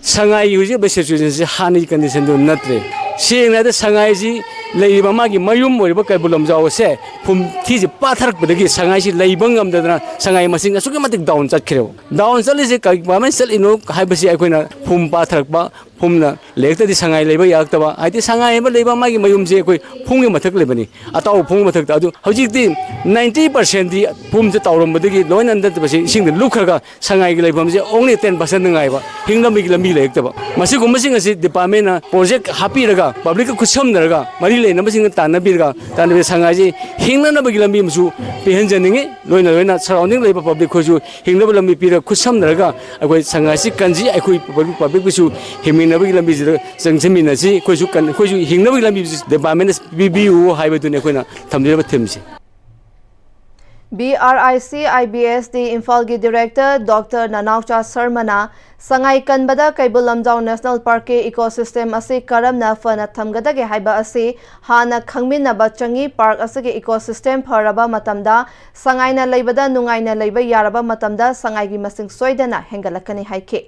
ꯁꯉꯥꯏꯒꯤ ꯍꯧꯖꯤꯛ ꯑꯣꯏꯕ situation ꯑꯁꯤ ꯍꯥꯟꯅꯒꯤ condition ꯗꯨ ꯅꯠꯇ꯭ꯔꯦ꯫ ꯁꯦꯡꯅ ꯍꯥꯏꯔꯕꯗ ꯁꯉꯥꯏꯁꯤ ꯂꯩꯔꯤꯕ ꯃꯥꯒꯤ ꯃꯌꯨꯝ ꯑꯣꯏꯔꯤꯕ ꯀꯩꯕꯨꯜ ꯂꯝꯖꯥꯎ ꯑꯁꯦ ꯐꯨꯝ ꯊꯤꯁꯤ ꯄꯥꯊꯔꯛꯄꯗꯒꯤ ꯁꯉꯥꯏꯁꯤ ꯂꯩꯕ ꯉꯝꯗꯗꯅ ꯁꯉꯥꯏ ꯃꯁꯤꯡ ꯑꯁꯨꯛꯀꯤ ꯃꯇꯤꯛ down ꯆꯠꯈ꯭ꯔꯦꯕ꯫ Down ꯆꯠꯂꯤꯁꯦ ꯀꯔꯤ ꯀꯃꯥꯏꯅ ꯆꯠꯂꯤꯅꯣ ꯍꯥꯏꯕꯁꯤ ꯑꯩꯈꯣꯏꯅ ꯐꯨꯝ ꯄꯥꯊꯔꯛꯄ, ꯐꯨꯝꯅ ꯂꯩꯔꯛꯇꯗꯤ ꯁꯉꯥꯏ ꯂꯩꯕ ꯌꯥꯔꯛꯇꯕ, ꯍꯥꯏꯗꯤ ꯁꯉꯥꯏ ꯑꯃ ꯂꯩꯕ ꯃꯥꯒꯤ ꯃꯌꯨꯝꯁꯦ ꯑꯩꯈꯣꯏ ꯐꯨꯝꯒꯤ ꯃꯊꯛ ꯂꯩꯕꯅꯤ, ꯑꯇꯥꯎꯕ ꯐꯨꯝꯒꯤ ꯃꯊꯛꯇ꯫ ꯑꯗꯨ ꯍꯧꯖꯤꯛꯇꯤ ninety percent ꯗꯤ ꯐꯨꯝꯁꯦ ꯇꯥꯎꯔꯝꯕꯗꯒꯤ ꯂꯣꯏꯅ ꯅꯠꯇꯕꯁꯦ ꯏꯁꯤꯡꯗ ꯂꯨꯞꯈ꯭ꯔꯒ ꯁꯉꯥꯏꯒꯤ ꯂꯩꯐꯝꯁꯦ only ten percent ꯉꯥꯏꯕ, ꯍꯤꯡꯅꯕꯒꯤ ꯂꯝꯕꯤ ꯂꯩꯔꯛꯇꯕ꯫ ꯃꯁꯤꯒꯨꯝꯕꯁꯤꯡ ꯑꯁꯤ department ꯅ project ꯍꯥꯞꯄꯤꯔꯒ public ꯀ ꯈꯨꯠꯁꯝꯅꯔꯒ ꯃꯔꯤ ꯂꯩꯅꯕꯁꯤꯡꯅ ꯇꯥꯟꯅꯕꯤꯔꯒ, ꯇꯥꯟꯅꯕꯤꯔ ꯁꯉꯥꯏꯁꯤ ꯍꯤꯡꯅꯅꯕꯒꯤ ꯂꯝꯕꯤ ꯑꯃꯁꯨ ꯄꯤꯍꯟꯖꯅꯤꯡꯉꯤ꯫ ꯂꯣꯏꯅ ꯂꯣꯏꯅ surrounding ꯂꯩꯕ public ꯈꯣꯏꯁꯨ ꯍꯤꯡꯅꯕ ꯂꯝꯕꯤ ꯄꯤꯔꯒ ꯈꯨꯠꯁꯝꯅꯔꯒ ꯑꯩꯈꯣꯏ ꯁꯉꯥꯏꯁꯤ ꯀꯟꯁꯤ, ꯑꯩꯈꯣꯏ public ꯀꯁꯨ ꯍꯤꯡꯃꯤꯟꯅꯕꯒꯤ ꯂꯝꯕꯤꯁꯤꯗ ꯆꯪꯁꯤꯟꯃꯤꯟꯅꯁꯤ꯫ ꯑꯩꯈꯣꯏꯁꯨ ꯀꯟ-, ꯑꯩꯈꯣꯏꯁꯨ ꯍꯤꯡꯅꯕꯒꯤ ꯂꯝꯕꯤꯁꯤ department ꯅ ꯄꯤꯕꯤꯌꯨ ꯍꯥꯏꯕꯗꯨꯅꯤ ꯑꯩꯈꯣꯏꯅ ꯊꯝꯖꯔꯤꯕ theme ꯁꯤ꯫ B R I C I B S D ꯏꯝꯐꯥꯜꯒꯤ Director Doctor ꯅꯅꯥꯎꯆꯥ ꯁꯔꯃꯅ ꯁꯉꯥꯏ ꯀꯟꯕꯗ ꯀꯩꯕꯨꯜ ꯂꯝꯖꯥꯎ National Park ꯀꯤ ecosystem ꯑꯁꯤ ꯀꯔꯝꯅ ꯐꯅ ꯊꯝꯒꯗꯒꯦ ꯍꯥꯏꯕ ꯑꯁꯤ ꯍꯥꯟꯅ ꯈꯪꯃꯤꯟꯅꯕ ꯆꯪꯏ꯫ Park ꯑꯁꯤꯒꯤ ecosystem ꯐꯔꯕ ꯃꯇꯝꯗ ꯁꯉꯥꯏꯅ ꯂꯩꯕꯗ ꯅꯨꯡꯉꯥꯏꯅ ꯂꯩꯕ ꯌꯥꯔꯕ ꯃꯇꯝꯗ ꯁꯉꯥꯏꯒꯤ ꯃꯁꯤꯡ ꯁꯣꯏꯗꯅ ꯍꯦꯟꯒꯠꯂꯛꯀꯅꯤ ꯍꯥꯏꯈꯤ꯫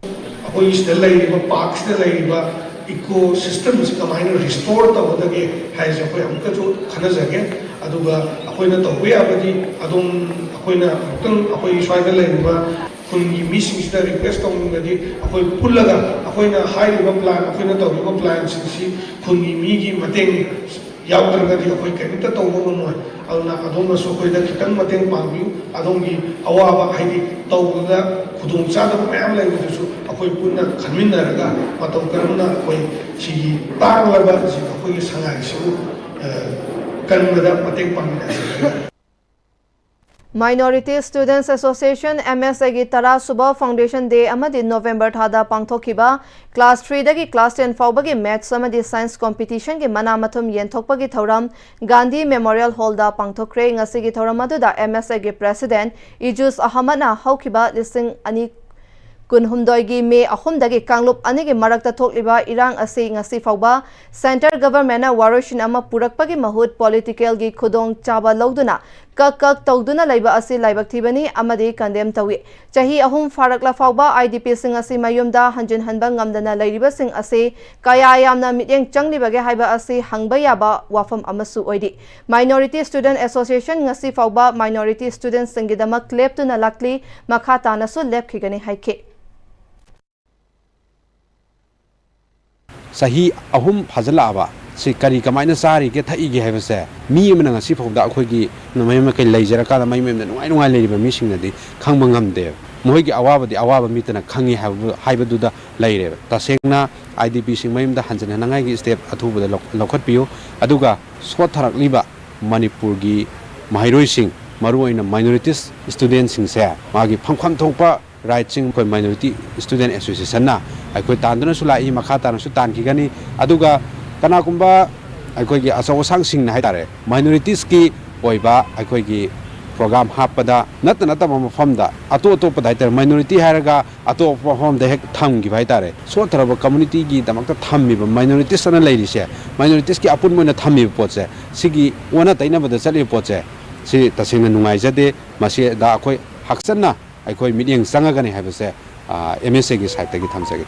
ꯑꯩꯈꯣꯏꯒꯤ ꯁꯤꯗ ꯂꯩꯔꯤꯕ park ꯁꯤꯗ ꯂꯩꯔꯤꯕ eco system ꯁꯤ ꯀꯃꯥꯏꯅ restore ꯇꯧꯒꯗꯒꯦ ꯍꯥꯏꯁꯦ ꯑꯩꯈꯣꯏ ꯑꯃꯨꯛꯀꯁꯨ ꯈꯟꯅꯖꯒꯦ꯫ ꯑꯗꯨꯒ ꯑꯩꯈꯣꯏꯅ ꯇꯧꯕ ꯌꯥꯕꯗꯤ ꯑꯗꯨꯝ ꯑꯩꯈꯣꯏꯅ ꯑꯃꯨꯛꯇꯪ ꯑꯩꯈꯣꯏ ꯁ꯭ꯋꯥꯏꯗ ꯂꯩꯔꯤꯕ ꯈꯨꯟꯒꯤ ꯃꯤꯁꯤꯡꯁꯤꯗ ꯔꯤꯀ꯭ꯋꯦꯁ ꯇꯧꯅꯤꯡꯕꯗꯤ, ꯑꯩꯈꯣꯏ ꯄꯨꯜꯂꯒ ꯑꯩꯈꯣꯏꯅ ꯍꯥꯏꯔꯤꯕ ꯄ꯭ꯂꯥꯟ, ꯑꯩꯈꯣꯏꯅ ꯇꯧꯔꯤꯕ ꯄ꯭ꯂꯥꯟꯁꯤꯡꯁꯤ ꯈꯨꯟꯒꯤ ꯃꯤꯒꯤ ꯃꯇꯦꯡ ꯌꯥꯎꯗ꯭ꯔꯒꯗꯤ ꯑꯩꯈꯣꯏ ꯀꯔꯤꯝꯇ ꯇꯧꯕ ꯉꯝꯃꯣꯏ꯫ ꯑꯗꯨꯅ ꯑꯗꯣꯝꯅꯁꯨ ꯑꯩꯈꯣꯏꯗ ꯈꯤꯇꯪ ꯃꯇꯦꯡ ꯄꯥꯡꯕꯤꯌꯨ꯫ ꯑꯗꯣꯝꯒꯤ ꯑꯋꯥꯕ, ꯍꯥꯏꯗꯤ ꯇꯧꯕꯗ ꯈꯨꯗꯣꯡꯆꯥꯗꯕ ꯃꯌꯥꯝ ꯂꯩꯕꯗꯨꯁꯨ ꯑꯩꯈꯣꯏ ꯄꯨꯟꯅ ꯈꯟꯃꯤꯟꯅꯔꯒ ꯃꯇꯧ ꯀꯔꯝꯅ ꯑꯩꯈꯣꯏ ꯁꯤꯒꯤ ꯇꯥꯡꯂꯕ ꯑꯩꯈꯣꯏꯒꯤ ꯁꯉꯥꯏꯁꯤꯕꯨ, ꯑ, ꯀꯟꯕꯗ ꯃꯇꯦꯡ ꯄꯥꯡꯃꯤꯟꯅꯁꯤ꯫ Minority Students Association, M S A ꯒꯤ ꯇꯔꯥ ꯁꯨꯕ Foundation Day ꯑꯃꯗꯤ November ꯊꯥꯗ ꯄꯥꯡꯊꯣꯛꯈꯤꯕ Class three ꯗꯒꯤ Class ten ꯐꯥꯎꯕꯒꯤ Maths ꯑꯃꯗꯤ Science Competition ꯒꯤ ꯃꯅꯥ ꯃꯊꯨꯝ ꯌꯦꯟꯊꯣꯛꯄꯒꯤ ꯊꯧꯔꯝ ꯒꯥꯟꯙꯤ Memorial Hall ꯗ ꯄꯥꯡꯊꯣꯛꯈ꯭ꯔꯦ꯫ ꯉꯁꯤꯒꯤ ꯊꯧꯔꯝ ꯑꯗꯨꯗ M S A ꯒꯤ President ꯏꯖꯨꯁ ꯑꯍꯃꯗꯅ ꯍꯧꯈꯤꯕ ꯂꯤꯁꯤꯡ ꯑꯅꯤ ꯀꯨꯟꯍꯨꯝꯗꯣꯏꯒꯤ May ꯑꯍꯨꯝꯗꯒꯤ ꯀꯥꯡꯂꯨꯞ ꯑꯅꯤꯒꯤ ꯃꯔꯛꯇ ꯊꯣꯛꯂꯤꯕ ꯏꯔꯥꯡ ꯑꯁꯤ ꯉꯁꯤ ꯐꯥꯎꯕ Centre Government ꯅ ꯋꯥꯔꯣꯏꯁꯤꯟ ꯑꯃ ꯄꯨꯔꯛꯄꯒꯤ ꯃꯍꯨꯠ political ꯒꯤ ꯈꯨꯗꯣꯡ ꯆꯥꯕ ꯂꯧꯗꯨꯅ ꯀꯛ ꯀꯛ ꯇꯧꯗꯨꯅ ꯂꯩꯕ ꯑꯁꯤ ꯂꯥꯏꯕꯛ ꯊꯤꯕꯅꯤ ꯑꯃꯗꯤ condemn ꯇꯧꯏ꯫ ꯆꯍꯤ ꯑꯍꯨꯝ ꯐꯥꯔꯛꯂ ꯐꯥꯎꯕ I D P ꯁꯤꯡ ꯑꯁꯤ ꯃꯌꯨꯝꯗ ꯍꯟꯖꯤꯟꯍꯟꯕ ꯉꯝꯗꯅ ꯂꯩꯔꯤꯕꯁꯤꯡ ꯑꯁꯤ ꯀꯌꯥ ꯌꯥꯝꯅ ꯃꯤꯠꯌꯦꯡ ꯆꯪꯂꯤꯕꯒꯦ ꯍꯥꯏꯕ ꯑꯁꯤ ꯍꯪꯕ ꯌꯥꯕ ꯋꯥꯐꯝ ꯑꯃꯁꯨ ꯑꯣꯏꯔꯤ꯫ Minority Student Association ꯉꯁꯤ ꯐꯥꯎꯕ minority student ꯁꯤꯡꯒꯤꯗꯃꯛ ꯂꯦꯞꯇꯨꯅ ꯂꯥꯛꯂꯤ, ꯃꯈꯥ ꯇꯥꯅꯁꯨ ꯂꯦꯞꯈꯤꯒꯅꯤ ꯍꯥꯏꯈꯤ꯫ ꯆꯍꯤ ꯑꯍꯨꯝ ꯐꯥꯖꯤꯜꯂꯛꯑꯕ ꯁꯤ ꯀꯔꯤ, ꯀꯃꯥꯏꯅ ꯆꯥꯔꯤꯒꯦ, ꯊꯛꯏꯒꯦ ꯍꯥꯏꯕꯁꯦ ꯃꯤ ꯑꯃꯅ ꯉꯁꯤ ꯐꯥꯎꯗ, ꯑꯩꯈꯣꯏꯒꯤ ꯃꯌꯨꯝ ꯃꯀꯩ ꯂꯩꯖꯔꯀꯥꯟꯗ ꯃꯌꯨꯝ ꯃꯌꯨꯝꯗ ꯅꯨꯡꯉꯥꯏ ꯅꯨꯡꯉꯥꯏ ꯂꯩꯔꯤꯕ ꯃꯤꯁꯤꯡꯅꯗꯤ ꯈꯪꯕ ꯉꯝꯗꯦꯕ꯫ ꯃꯈꯣꯏꯒꯤ ꯑꯋꯥꯕꯗꯤ ꯑꯋꯥꯕ ꯃꯤꯇꯅ ꯈꯪꯉꯤ ꯍꯥꯏꯕ-, ꯍꯥꯏꯕꯗꯨꯗ ꯂꯩꯔꯦꯕ꯫ ꯇꯁꯦꯡꯅ I D P ꯁꯤꯡ ꯃꯌꯨꯝꯗ ꯍꯟꯖꯤꯟꯅꯅꯉꯥꯏꯒꯤ step ꯑꯊꯨꯕꯗ ꯂꯧ-, ꯂꯧꯈꯠꯄꯤꯌꯨ꯫ ꯑꯗꯨꯒ ꯁꯣꯠꯊꯔꯛꯂꯤꯕ ꯃꯅꯤꯄꯨꯔꯒꯤ ꯃꯍꯩꯔꯣꯏꯁꯤꯡ, ꯃꯔꯨꯑꯣꯏꯅ minorities student ꯁꯤꯡꯁꯦ ꯃꯥꯒꯤ ꯐꯪꯐꯝ ꯊꯣꯛꯄ right ꯁꯤꯡ ꯑꯩꯈꯣꯏ Minority Student Association ꯅ ꯑꯩꯈꯣꯏ ꯇꯥꯟꯗꯨꯅꯁꯨ ꯂꯥꯛꯏ, ꯃꯈꯥ ꯇꯥꯅꯁꯨ ꯇꯥꯟꯈꯤꯒꯅꯤ꯫ ꯑꯗꯨꯒ ꯀꯅꯥꯒꯨꯝꯕ ꯑꯩꯈꯣꯏꯒꯤ ꯑꯆꯧ ꯑꯁꯥꯡꯁꯤꯡꯅ ꯍꯥꯏꯇꯥꯔꯦ, minorities ꯀꯤ ꯑꯣꯏꯕ ꯑꯩꯈꯣꯏꯒꯤ program ꯍꯥꯞꯄꯗ ꯅꯠꯇ ꯅꯠꯇꯕ ꯃꯐꯝꯗ, ꯑꯇꯣꯞ ꯑꯇꯣꯞꯄꯗ ꯍꯥꯏꯇꯥꯔꯦ, minority ꯍꯥꯏꯔꯒ ꯑꯇꯣꯞꯄ ꯃꯐꯝꯗ ꯍꯦꯛ ꯊꯝꯈꯤꯕ ꯍꯥꯏꯇꯥꯔꯦ, ꯁꯣꯠꯊꯔꯕ community ꯒꯤꯗꯃꯛꯇ ꯊꯝꯃꯤꯕ, minorities ꯑꯅ ꯂꯩꯔꯤꯁꯦ, minorities ꯀꯤ ꯑꯄꯨꯟꯕ ꯑꯣꯏꯅ ꯊꯝꯃꯤꯕ ꯄꯣꯠꯁꯦ, ꯁꯤꯒꯤ ꯑꯣꯟꯅ ꯇꯩꯅꯕꯗ ꯆꯠꯂꯤꯕ ꯄꯣꯠꯁꯦ, ꯁꯤ ꯇꯁꯦꯡꯅ ꯅꯨꯡꯉꯥꯏꯖꯗꯦ꯫ ꯃꯁꯤꯗ ꯑꯩꯈꯣꯏ ꯍꯛꯆꯟꯅ ꯑꯩꯈꯣꯏ ꯃꯤꯠꯌꯦꯡ ꯆꯪꯉꯒꯅꯤ ꯍꯥꯏꯕꯁꯦ, ꯑ, M S A ꯒꯤ side ꯇꯒꯤ ꯊꯝꯖꯒꯦ꯫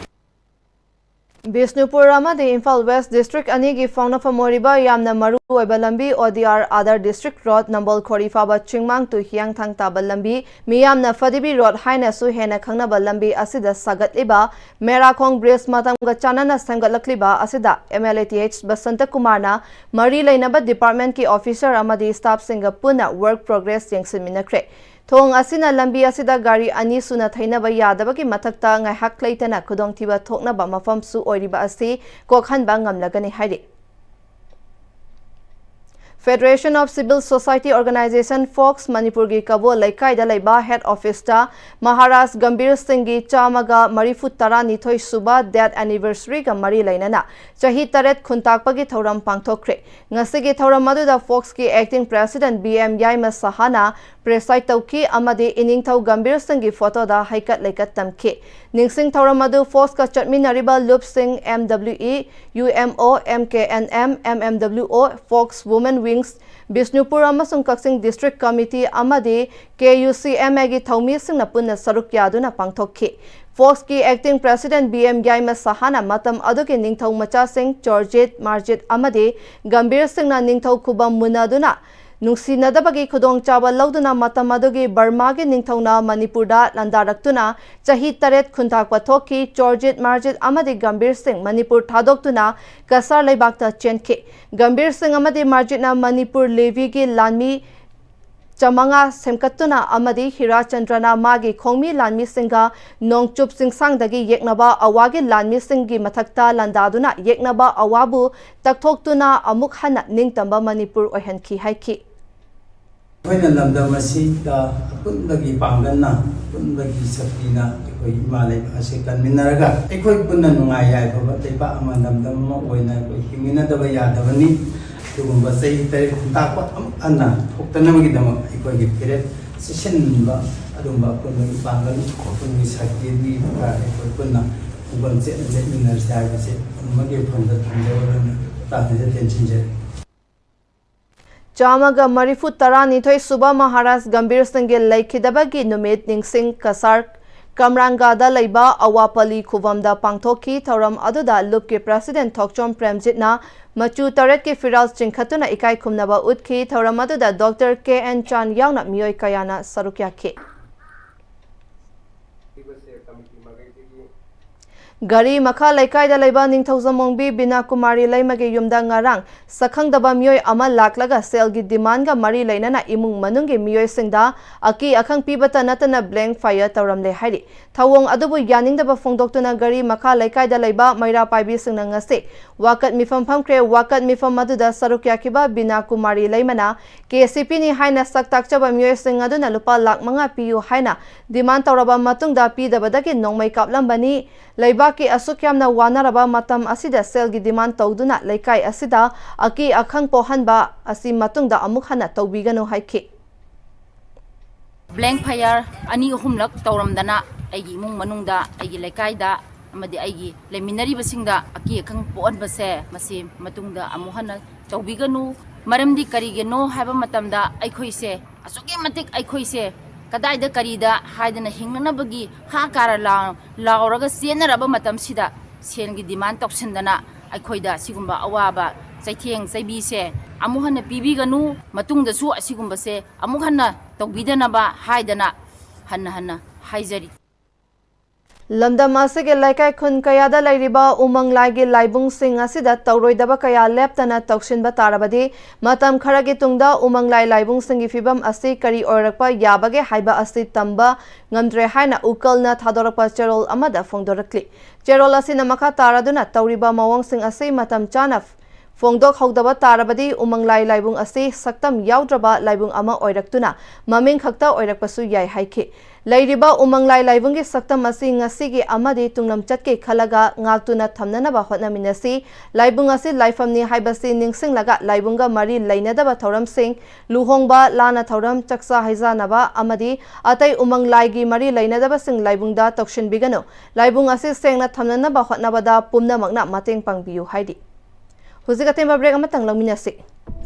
ꯕꯤꯁꯅꯨꯄꯨꯔ ꯑꯃꯗꯤ ꯏꯝꯐꯥꯜ ꯋꯦꯁ ꯗꯤꯁꯇ꯭ꯔꯤꯛ ꯑꯅꯤꯒꯤ ꯐꯥꯎꯅꯐꯝ ꯑꯣꯏꯔꯤꯕ ꯌꯥꯝꯅ ꯃꯔꯨ ꯑꯣꯏꯕ ꯂꯝꯕꯤ ꯑꯣ D R other district road ꯅꯝꯕꯣꯜ ꯈꯣꯔꯤ ꯐꯥꯎꯕ ꯆꯤꯡꯃꯥꯡ ꯇꯨ ꯍꯤꯌꯥꯡꯊꯥꯡ ꯇꯥꯕ ꯂꯝꯕꯤ ꯃꯤꯌꯥꯝꯅ ꯐꯗꯤꯕꯤ ꯔꯣꯗ ꯍꯥꯏꯅꯁꯨ ꯍꯦꯟꯅ ꯈꯪꯅꯕ ꯂꯝꯕꯤ ꯑꯁꯤꯗ ꯁꯥꯒꯠꯂꯤꯕ ꯃꯦꯔꯥꯈꯣꯡ ꯕ꯭ꯔꯤꯖ ꯃꯇꯝꯒ ꯆꯥꯟꯅꯅ ꯁꯦꯝꯒꯠꯂꯛꯂꯤꯕ ꯑꯁꯤꯗ M L A T H Basanta ꯀꯨꯃꯥꯔꯅ ꯃꯔꯤ ꯂꯩꯅꯕ ꯗꯤꯄꯥꯔꯠꯃꯦꯟꯠꯀꯤ ꯑꯣꯐꯤꯁꯔ ꯑꯃꯗꯤ ꯁ꯭ꯇꯥꯐꯁꯤꯡꯒ ꯄꯨꯟꯅ ꯋꯔꯛ ꯄ꯭ꯔꯣꯒ꯭ꯔꯦꯁ ꯌꯦꯡꯁꯤꯟꯃꯤꯟꯅꯈ꯭ꯔꯦ꯫ ꯊꯣꯡ ꯑꯁꯤꯅ ꯂꯝꯕꯤ ꯑꯁꯤꯗ ꯒꯥꯔꯤ ꯑꯅꯤ ꯁꯨꯅ ꯊꯩꯅꯕ ꯌꯥꯗꯕꯒꯤ ꯃꯊꯛꯇ ꯉꯥꯏꯍꯥꯛ ꯂꯩꯇꯅ ꯈꯨꯗꯣꯡꯊꯤꯕ ꯊꯣꯛꯅꯕ ꯃꯐꯝꯁꯨ ꯑꯣꯏꯔꯤꯕ ꯑꯁꯤ ꯀꯣꯛꯍꯟꯕ ꯉꯝꯂꯒꯅꯤ ꯍꯥꯏꯔꯤ꯫ Federation of Civil Society Organization, fox, ꯃꯅꯤꯄꯨꯔꯒꯤ ꯀꯕꯣ ꯂꯩꯀꯥꯏꯗ ꯂꯩꯕ ꯍꯦꯗ ꯑꯣꯐꯤꯁꯇ ꯃꯍꯥꯔꯥꯖ ꯒꯝꯚꯤꯔ ꯁꯤꯡꯒꯤ ꯆꯥꯝꯃꯒ ꯃꯔꯤꯐꯨ ꯇꯔꯥꯅꯤꯊꯣꯏ ꯁꯨꯕ ꯗꯦꯠ ꯑꯦꯅꯤꯚꯔꯁꯔꯤꯒ ꯃꯔꯤ ꯂꯩꯅꯅ ꯆꯍꯤ ꯇꯔꯦꯠ ꯈꯨꯟꯇꯥꯛꯄꯒꯤ ꯊꯧꯔꯝ ꯄꯥꯡꯊꯣꯛꯈ꯭ꯔꯦ꯫ ꯉꯁꯤꯒꯤ ꯊꯧꯔꯝ ꯑꯗꯨꯗ ꯐꯣꯛꯁꯀꯤ ꯑꯦꯛꯇꯤꯡ ꯄ꯭ꯔꯦꯁꯤꯗꯦꯟꯠ ꯕꯤ ꯑꯦꯝ ꯌꯥꯏꯃ ꯁꯍꯥꯅ ꯄ꯭ꯔꯦꯁꯥꯏꯗ ꯇꯧꯈꯤ ꯑꯃꯗꯤ ꯏꯅꯤꯡꯊꯧ ꯒꯝꯚꯤꯔ ꯁꯤꯡꯒꯤ ꯐꯣꯇꯣꯗ ꯍꯩꯀꯠ ꯂꯩꯀꯠ ꯇꯝꯈꯤ꯫ ꯅꯤꯡꯁꯤꯡ ꯊꯧꯔꯝ ꯑꯗꯨ ꯐꯣꯛꯁꯀ ꯆꯠꯃꯤꯟꯅꯔꯤꯕ ꯂꯨꯞꯁꯤꯡ, M W E, U M O, M K N M, M M W O, ꯐꯣꯛꯁ ꯋꯨꯃꯦꯟ ꯋꯤꯡꯁ, ꯕꯤꯁꯅꯨꯄꯨꯔ ꯑꯃꯁꯨꯡ ꯀꯛꯆꯤꯡ ꯗꯤꯁꯇ꯭ꯔꯤꯛ ꯀꯃꯤꯇꯤ ꯑꯃꯗꯤ ꯀꯦ ꯌꯨ ꯁꯤ ꯑꯦꯝ ꯑꯦꯒꯤ ꯊꯧꯃꯤꯁꯤꯡꯅ ꯄꯨꯟꯅ ꯁꯔꯨꯛ ꯌꯥꯗꯨꯅ ꯄꯥꯡꯊꯣꯛꯈꯤ꯫ ꯐꯣꯛꯁꯀꯤ ꯑꯦꯛꯇꯤꯡ ꯄ꯭ꯔꯦꯁꯤꯗꯦꯟꯠ ꯕꯤ ꯑꯦꯝ ꯌꯥꯏꯃ ꯁꯍꯥꯅ ꯃꯇꯝ ꯑꯗꯨꯒꯤ ꯅꯤꯡꯊꯧ ꯃꯆꯥꯁꯤꯡ ꯆꯣꯔꯖꯤꯠ, ꯃꯥꯔꯖꯤꯠ ꯑꯃꯗꯤ ꯒꯝꯚꯤꯔ ꯁꯤꯡꯅ ꯅꯤꯡꯊꯧ ꯈꯨꯕꯝ ꯃꯨꯟꯅꯗꯨꯅ ꯅꯨꯡꯁꯤꯅꯗꯕꯒꯤ ꯈꯨꯗꯣꯡꯆꯥꯕ ꯂꯧꯗꯨꯅ ꯃꯇꯝ ꯑꯗꯨꯒꯤ ꯕꯔꯃꯥꯒꯤ ꯅꯤꯡꯊꯧꯅ ꯃꯅꯤꯄꯨꯔꯗ ꯂꯥꯟꯗꯥꯔꯛꯇꯨꯅ ꯆꯍꯤ ꯇꯔꯦꯠ ꯈꯨꯟꯇꯥꯛꯄ ꯊꯣꯛꯈꯤ꯫ ꯆꯣꯔꯖꯤꯠ, ꯃꯥꯔꯖꯤꯠ ꯑꯃꯗꯤ ꯒꯝꯚꯤꯔ ꯁꯤꯡ ꯃꯅꯤꯄꯨꯔ ꯊꯥꯗꯣꯛꯇꯨꯅ ꯀꯁꯥꯔ ꯂꯩꯕꯥꯛꯇ ꯆꯦꯟꯈꯤ꯫ ꯒꯝꯚꯤꯔ ꯁꯤꯡ ꯑꯃꯗꯤ ꯃꯥꯔꯖꯤꯠꯅ ꯃꯅꯤꯄꯨꯔ ꯂꯦꯚꯤꯒꯤ ꯂꯥꯟꯃꯤ ꯆꯥꯃꯉꯥ ꯁꯦꯝꯒꯠꯇꯨꯅ ꯑꯃꯗꯤ ꯍꯤꯔꯥꯆꯟꯗ꯭ꯔꯅ ꯃꯥꯒꯤ ꯈꯣꯡꯃꯤ ꯂꯥꯟꯃꯤꯁꯤꯡꯒ ꯅꯣꯡꯆꯨꯞ ꯆꯤꯡꯁꯥꯡꯗꯒꯤ ꯌꯦꯛꯅꯕ ꯑꯋꯥꯒꯤ ꯂꯥꯟꯃꯤꯁꯤꯡꯒꯤ ꯃꯊꯛꯇ ꯂꯥꯟꯗꯥꯗꯨꯅ ꯌꯦꯛꯅꯕ ꯑꯋꯥꯕꯨ ꯇꯛꯊꯣꯛꯇꯨꯅ ꯑꯃꯨꯛ ꯍꯟꯅ ꯅꯤꯡꯇꯝꯕ ꯃꯅꯤꯄꯨꯔ ꯑꯣꯏꯍꯟꯈꯤ ꯍꯥꯏꯈꯤ꯫ ꯑꯩꯈꯣꯏꯅ ꯂꯝꯗꯝ ꯑꯁꯤꯗ ꯑꯄꯨꯟꯕꯒꯤ ꯄꯥꯡꯒꯜꯅ, ꯑꯄꯨꯟꯕꯒꯤ ꯁꯛꯇꯤꯅ ꯑꯩꯈꯣꯏ ꯏꯃꯥ ꯂꯩꯕꯥꯛ ꯑꯁꯤ ꯀꯟꯃꯤꯟꯅꯔꯒ ꯑꯩꯈꯣꯏ ꯄꯨꯟꯅ ꯅꯨꯡꯉꯥꯏ ꯌꯥꯏꯐꯕ ꯂꯩꯕꯥꯛ ꯑꯃ, ꯂꯝꯗꯝ ꯑꯃ ꯑꯣꯏꯅ ꯑꯩꯈꯣꯏ ꯍꯤꯡꯃꯤꯟꯅꯗꯕ ꯌꯥꯗꯕꯅꯤ꯫ ꯑꯗꯨꯒꯨꯝꯕ ꯆꯍꯤ ꯇꯔꯦꯠ ꯈꯨꯟꯇꯥꯛꯄ ꯑꯃꯨꯛ ꯍꯟꯅ ꯊꯣꯛꯇꯅꯕꯒꯤꯗꯃꯛ ꯑꯩꯈꯣꯏꯒꯤ ꯐꯤꯔꯦꯞ ꯆꯦꯛꯁꯤꯟꯕ ꯑꯗꯨꯝꯕ ꯑꯄꯨꯟꯕꯒꯤ ꯄꯥꯡꯒꯜ, ꯑꯄꯨꯟꯕꯒꯤ ꯁꯛꯇꯤꯒꯤ ꯑꯩꯈꯣꯏ ꯄꯨꯟꯅ ꯈꯣꯡꯒꯣꯜ ꯆꯦꯠꯅ ꯂꯦꯞꯃꯤꯟꯅꯔꯁꯤ ꯍꯥꯏꯕꯁꯤ ꯑꯗꯨꯝꯃꯒꯤ ꯋꯥꯐꯝꯗ ꯊꯝꯖꯧꯅ ꯇꯥꯛꯅꯖ ꯇꯦꯟꯁꯤꯟꯖꯔꯤ꯫ ꯆꯥꯝꯃꯒ ꯃꯔꯤꯐꯨ ꯇꯔꯥꯅꯤꯊꯣꯏ ꯁꯨꯕ ꯃꯍꯥꯔꯥꯖ ꯒꯝꯚꯤꯔ ꯁꯤꯡꯒꯤ ꯂꯩꯈꯤꯗꯕꯒꯤ ꯅꯨꯃꯤꯠ ꯅꯤꯡꯁꯤꯡ ꯀꯁꯥꯔ ꯀꯝꯔꯥꯡꯒꯥꯗ ꯂꯩꯕ ꯑꯋꯥꯄꯂꯤ ꯈꯨꯕꯝꯗ ꯄꯥꯡꯊꯣꯛꯈꯤ꯫ ꯊꯧꯔꯝ ꯑꯗꯨꯗ ꯂꯨꯞꯀꯤ ꯄ꯭ꯔꯁꯤꯗꯦꯟꯠ ꯊꯣꯛꯆꯣꯝ ꯄ꯭ꯔꯦꯝꯖꯤꯠꯅ ꯃꯆꯨ ꯇꯔꯦꯠꯀꯤ ꯐꯤꯔꯥꯜ ꯆꯤꯡꯈꯠꯇꯨꯅ ꯏꯀꯥꯏ ꯈꯨꯝꯅꯕ ꯎꯠꯈꯤ꯫ ꯊꯧꯔꯝ ꯑꯗꯨꯗ ꯗꯣꯛꯇꯔ ꯀꯦ ꯑꯦꯟ ꯆꯥꯟ ꯌꯥꯎꯅ ꯃꯤꯑꯣꯏ ꯀꯌꯥꯅ ꯁꯔꯨꯛ ꯌꯥꯈꯤ꯫ ꯒꯥꯔꯤ ꯃꯈꯥ ꯂꯩꯀꯥꯏꯗ ꯂꯩꯕ ꯅꯤꯡꯊꯧꯖꯝ ꯑꯣꯡꯕꯤ ꯕꯤꯅꯥ ꯀꯨꯃꯥꯔꯤ ꯂꯩꯃꯒꯤ ꯌꯨꯝꯗ ꯉꯔꯥꯡ ꯁꯛꯈꯪꯗꯕ ꯃꯤꯑꯣꯏ ꯑꯃ ꯂꯥꯛꯂꯒ ꯁꯦꯜꯒꯤ ꯗꯤꯃꯥꯟꯒ ꯃꯔꯤ ꯂꯩꯅꯅ ꯏꯃꯨꯡ ꯃꯅꯨꯡꯒꯤ ꯃꯤꯑꯣꯏꯁꯤꯡꯗ ꯑꯀꯤ ꯑꯈꯪ ꯄꯤꯕꯇ ꯅꯠꯇꯅ blank fire ꯇꯧꯔꯝꯂꯦ ꯍꯥꯏꯔꯤ꯫ ꯊꯧꯑꯣꯡ ꯑꯗꯨꯕꯨ ꯌꯥꯅꯤꯡꯗꯕ ꯐꯣꯡꯗꯣꯛꯇꯨꯅ ꯒꯥꯔꯤ ꯃꯈꯥ ꯂꯩꯀꯥꯏꯗ ꯂꯩꯕ ꯃꯩꯔꯥ ꯄꯥꯏꯕꯤꯁꯤꯡꯅ ꯉꯁꯤ ꯋꯥꯀꯠ ꯃꯤꯐꯝ ꯐꯝꯈ꯭ꯔꯦ꯫ ꯋꯥꯀꯠ ꯃꯤꯐꯝ ꯑꯗꯨꯗ ꯁꯔꯨꯛ ꯌꯥꯈꯤꯕ ꯕꯤꯅꯥ ꯀꯨꯃꯥꯔꯤ ꯂꯩꯃꯅ ꯀꯦ ꯁꯤ ꯄꯤꯅꯤ ꯍꯥꯏꯅ ꯁꯛ ꯇꯥꯛꯆꯕ ꯃꯤꯑꯣꯏꯁꯤꯡ ꯑꯗꯨꯅ ꯂꯨꯄꯥ ꯂꯥꯈ ꯃꯉꯥ ꯄꯤꯌꯨ ꯍꯥꯏꯅ ꯗꯤꯃꯥꯟ ꯇꯧꯔꯕ ꯃꯇꯨꯡꯗ ꯄꯤꯗꯕꯗꯒꯤ ꯅꯣꯡꯃꯩ ꯀꯥꯞꯂꯝꯕꯅꯤ꯫ ꯂꯩꯕꯥꯛꯀꯤ ꯑꯁꯨꯛ ꯌꯥꯝꯅ ꯋꯥꯅꯔꯕ ꯃꯇꯝ ꯑꯁꯤꯗ ꯁꯦꯜꯒꯤ ꯗꯤꯃꯥꯟ ꯇꯧꯗꯨꯅ ꯂꯩꯀꯥꯏ ꯑꯁꯤꯗ ꯑꯀꯤ ꯑꯈꯪ ꯄꯣꯛꯍꯟꯕ ꯑꯁꯤ ꯃꯇꯨꯡꯗ ꯑꯃꯨꯛ ꯍꯟꯅ ꯇꯧꯕꯤꯒꯅꯨ ꯍꯥꯏꯈꯤ꯫ Blank fire ꯑꯅꯤ ꯑꯍꯨꯝꯂꯛ ꯇꯧꯔꯝꯗꯅ ꯑꯩꯒꯤ ꯏꯃꯨꯡ ꯃꯅꯨꯡꯗ, ꯑꯩꯒꯤ ꯂꯩꯀꯥꯏꯗ ꯑꯃꯗꯤ ꯑꯩꯒꯤ ꯂꯩꯃꯤꯟꯅꯔꯤꯕꯁꯤꯡꯗ ꯑꯀꯤ ꯑꯈꯪ ꯄꯣꯛꯍꯟꯕꯁꯦ ꯃꯁꯤ ꯃꯇꯨꯡꯗ ꯑꯃꯨꯛ ꯍꯟꯅ ꯇꯧꯕꯤꯒꯅꯨ꯫ ꯃꯔꯝꯗꯤ ꯀꯔꯤꯒꯤꯅꯣ ꯍꯥꯏꯕ ꯃꯇꯝꯗ ꯑꯩꯈꯣꯏꯁꯦ ꯑꯁꯨꯛꯀꯤ ꯃꯇꯤꯛ ꯑꯩꯈꯣꯏꯁꯦ ꯀꯗꯥꯏꯗ ꯀꯔꯤꯗ ꯍꯥꯏꯗꯅ ꯍꯤꯡꯅꯅꯕꯒꯤ ꯍꯥ ꯀꯥꯔ ꯂꯥꯎ-, ꯂꯥꯎꯔꯒ ꯆꯦꯟꯅꯔꯕ ꯃꯇꯝꯁꯤꯗ ꯁꯦꯜꯒꯤ demand ꯇꯧꯁꯤꯟꯗꯅ ꯑꯩꯈꯣꯏꯗ ꯁꯤꯒꯨꯝꯕ ꯑꯋꯥꯕ ꯆꯩꯊꯦꯡ ꯆꯩꯕꯤꯁꯦ ꯑꯃꯨꯛ ꯍꯟꯅ ꯄꯤꯕꯤꯒꯅꯨ꯫ ꯃꯇꯨꯡꯗꯁꯨ ꯑꯁꯤꯒꯨꯝꯕꯁꯦ ꯑꯃꯨꯛ ꯍꯟꯅ ꯇꯧꯕꯤꯗꯅꯕ ꯍꯥꯏꯗꯅ ꯍꯟꯅ ꯍꯟꯅ ꯍꯥꯏꯖꯔꯤ꯫ ꯂꯝꯗꯝ ꯑꯁꯤꯒꯤ ꯂꯩꯀꯥꯏ ꯈꯨꯟ ꯀꯌꯥꯗ ꯂꯩꯔꯤꯕ ꯎꯃꯪ ꯂꯥꯏꯒꯤ ꯂꯥꯏꯕꯨꯡꯁꯤꯡ ꯑꯁꯤꯗ ꯇꯧꯔꯣꯏꯗꯕ ꯀꯌꯥ ꯂꯦꯞꯇꯅ ꯇꯧꯁꯤꯟꯕ ꯇꯥꯔꯕꯗꯤ ꯃꯇꯝ ꯈꯔꯒꯤ ꯇꯨꯡꯗ ꯎꯃꯪ ꯂꯥꯏ ꯂꯥꯏꯕꯨꯡꯁꯤꯡꯒꯤ ꯐꯤꯕꯝ ꯑꯁꯤ ꯀꯔꯤ ꯑꯣꯏꯔꯛꯄ ꯌꯥꯕꯒꯦ ꯍꯥꯏꯕ ꯑꯁꯤ ꯇꯝꯕ ꯉꯝꯗ꯭ꯔꯦ ꯍꯥꯏꯅ ꯎꯀꯜꯅ ꯊꯥꯗꯣꯔꯛꯄ ꯆꯦꯔꯣꯜ ꯑꯃꯗ ꯐꯣꯡꯗꯣꯔꯛꯂꯤ꯫ ꯆꯦꯔꯣꯜ ꯑꯁꯤꯅ ꯃꯈꯥ ꯇꯥꯔꯗꯨꯅ ꯇꯧꯔꯤꯕ ꯃꯑꯣꯡꯁꯤꯡ ꯑꯁꯤ ꯃꯇꯝ ꯆꯥꯅ ꯐꯣꯡꯗꯣꯛꯍꯧꯗꯕ ꯇꯥꯔꯕꯗꯤ ꯎꯃꯪ ꯂꯥꯏ ꯂꯥꯏꯕꯨꯡ ꯑꯁꯤ ꯁꯛꯇꯝ ꯌꯥꯎꯗ꯭ꯔꯕ ꯂꯥꯏꯕꯨꯡ ꯑꯃ ꯑꯣꯏꯔꯛꯇꯨꯅ ꯃꯃꯤꯡ ꯈꯛꯇ ꯑꯣꯏꯔꯛꯄꯁꯨ ꯌꯥꯏ ꯍꯥꯏꯈꯤ꯫ ꯂꯩꯔꯤꯕ ꯎꯃꯪ ꯂꯥꯏ ꯂꯥꯏꯕꯨꯡꯒꯤ ꯁꯛꯇꯝ ꯑꯁꯤ ꯉꯁꯤꯒꯤ ꯑꯃꯗꯤ ꯇꯨꯡꯂꯝꯆꯠꯀꯤ ꯈꯜꯂꯒ ꯉꯥꯛꯇꯨꯅ ꯊꯝꯅꯅꯕ ꯍꯣꯠꯅꯃꯤꯟꯅꯁꯤ꯫ ꯂꯥꯏꯕꯨꯡ ꯑꯁꯤ ꯂꯥꯏꯐꯝꯅꯤ ꯍꯥꯏꯕꯁꯤ ꯅꯤꯡꯁꯤꯡꯂꯒ ꯂꯥꯏꯕꯨꯡꯒ ꯃꯔꯤ ꯂꯩꯅꯗꯕ ꯊꯧꯔꯝꯁꯤꯡ, ꯂꯨꯍꯣꯡꯕ, ꯂꯥꯟꯅ ꯊꯧꯔꯝ, ꯆꯥꯛꯆꯥ ꯍꯩꯖꯥꯅꯕ ꯑꯃꯗꯤ ꯑꯇꯩ ꯎꯃꯪ ꯂꯥꯏꯒꯤ ꯃꯔꯤ ꯂꯩꯅꯗꯕꯁꯤꯡ ꯂꯥꯏꯕꯨꯡꯗ ꯇꯧꯁꯤꯟꯕꯤꯒꯅꯨ꯫ ꯂꯥꯏꯕꯨꯡ ꯑꯁꯤ ꯁꯦꯡꯅ ꯊꯝꯅꯅꯕ ꯍꯣꯠꯅꯕꯗ ꯄꯨꯝꯅꯃꯛꯅ ꯃꯇꯦꯡ ꯄꯥꯡꯕꯤꯌꯨ ꯍꯥꯏꯔꯤ꯫ ꯍꯧꯖꯤꯛ ꯑꯇꯦꯟꯕ break ꯑꯃꯇꯪ ꯂꯧꯃꯤꯟꯅꯁꯤ꯫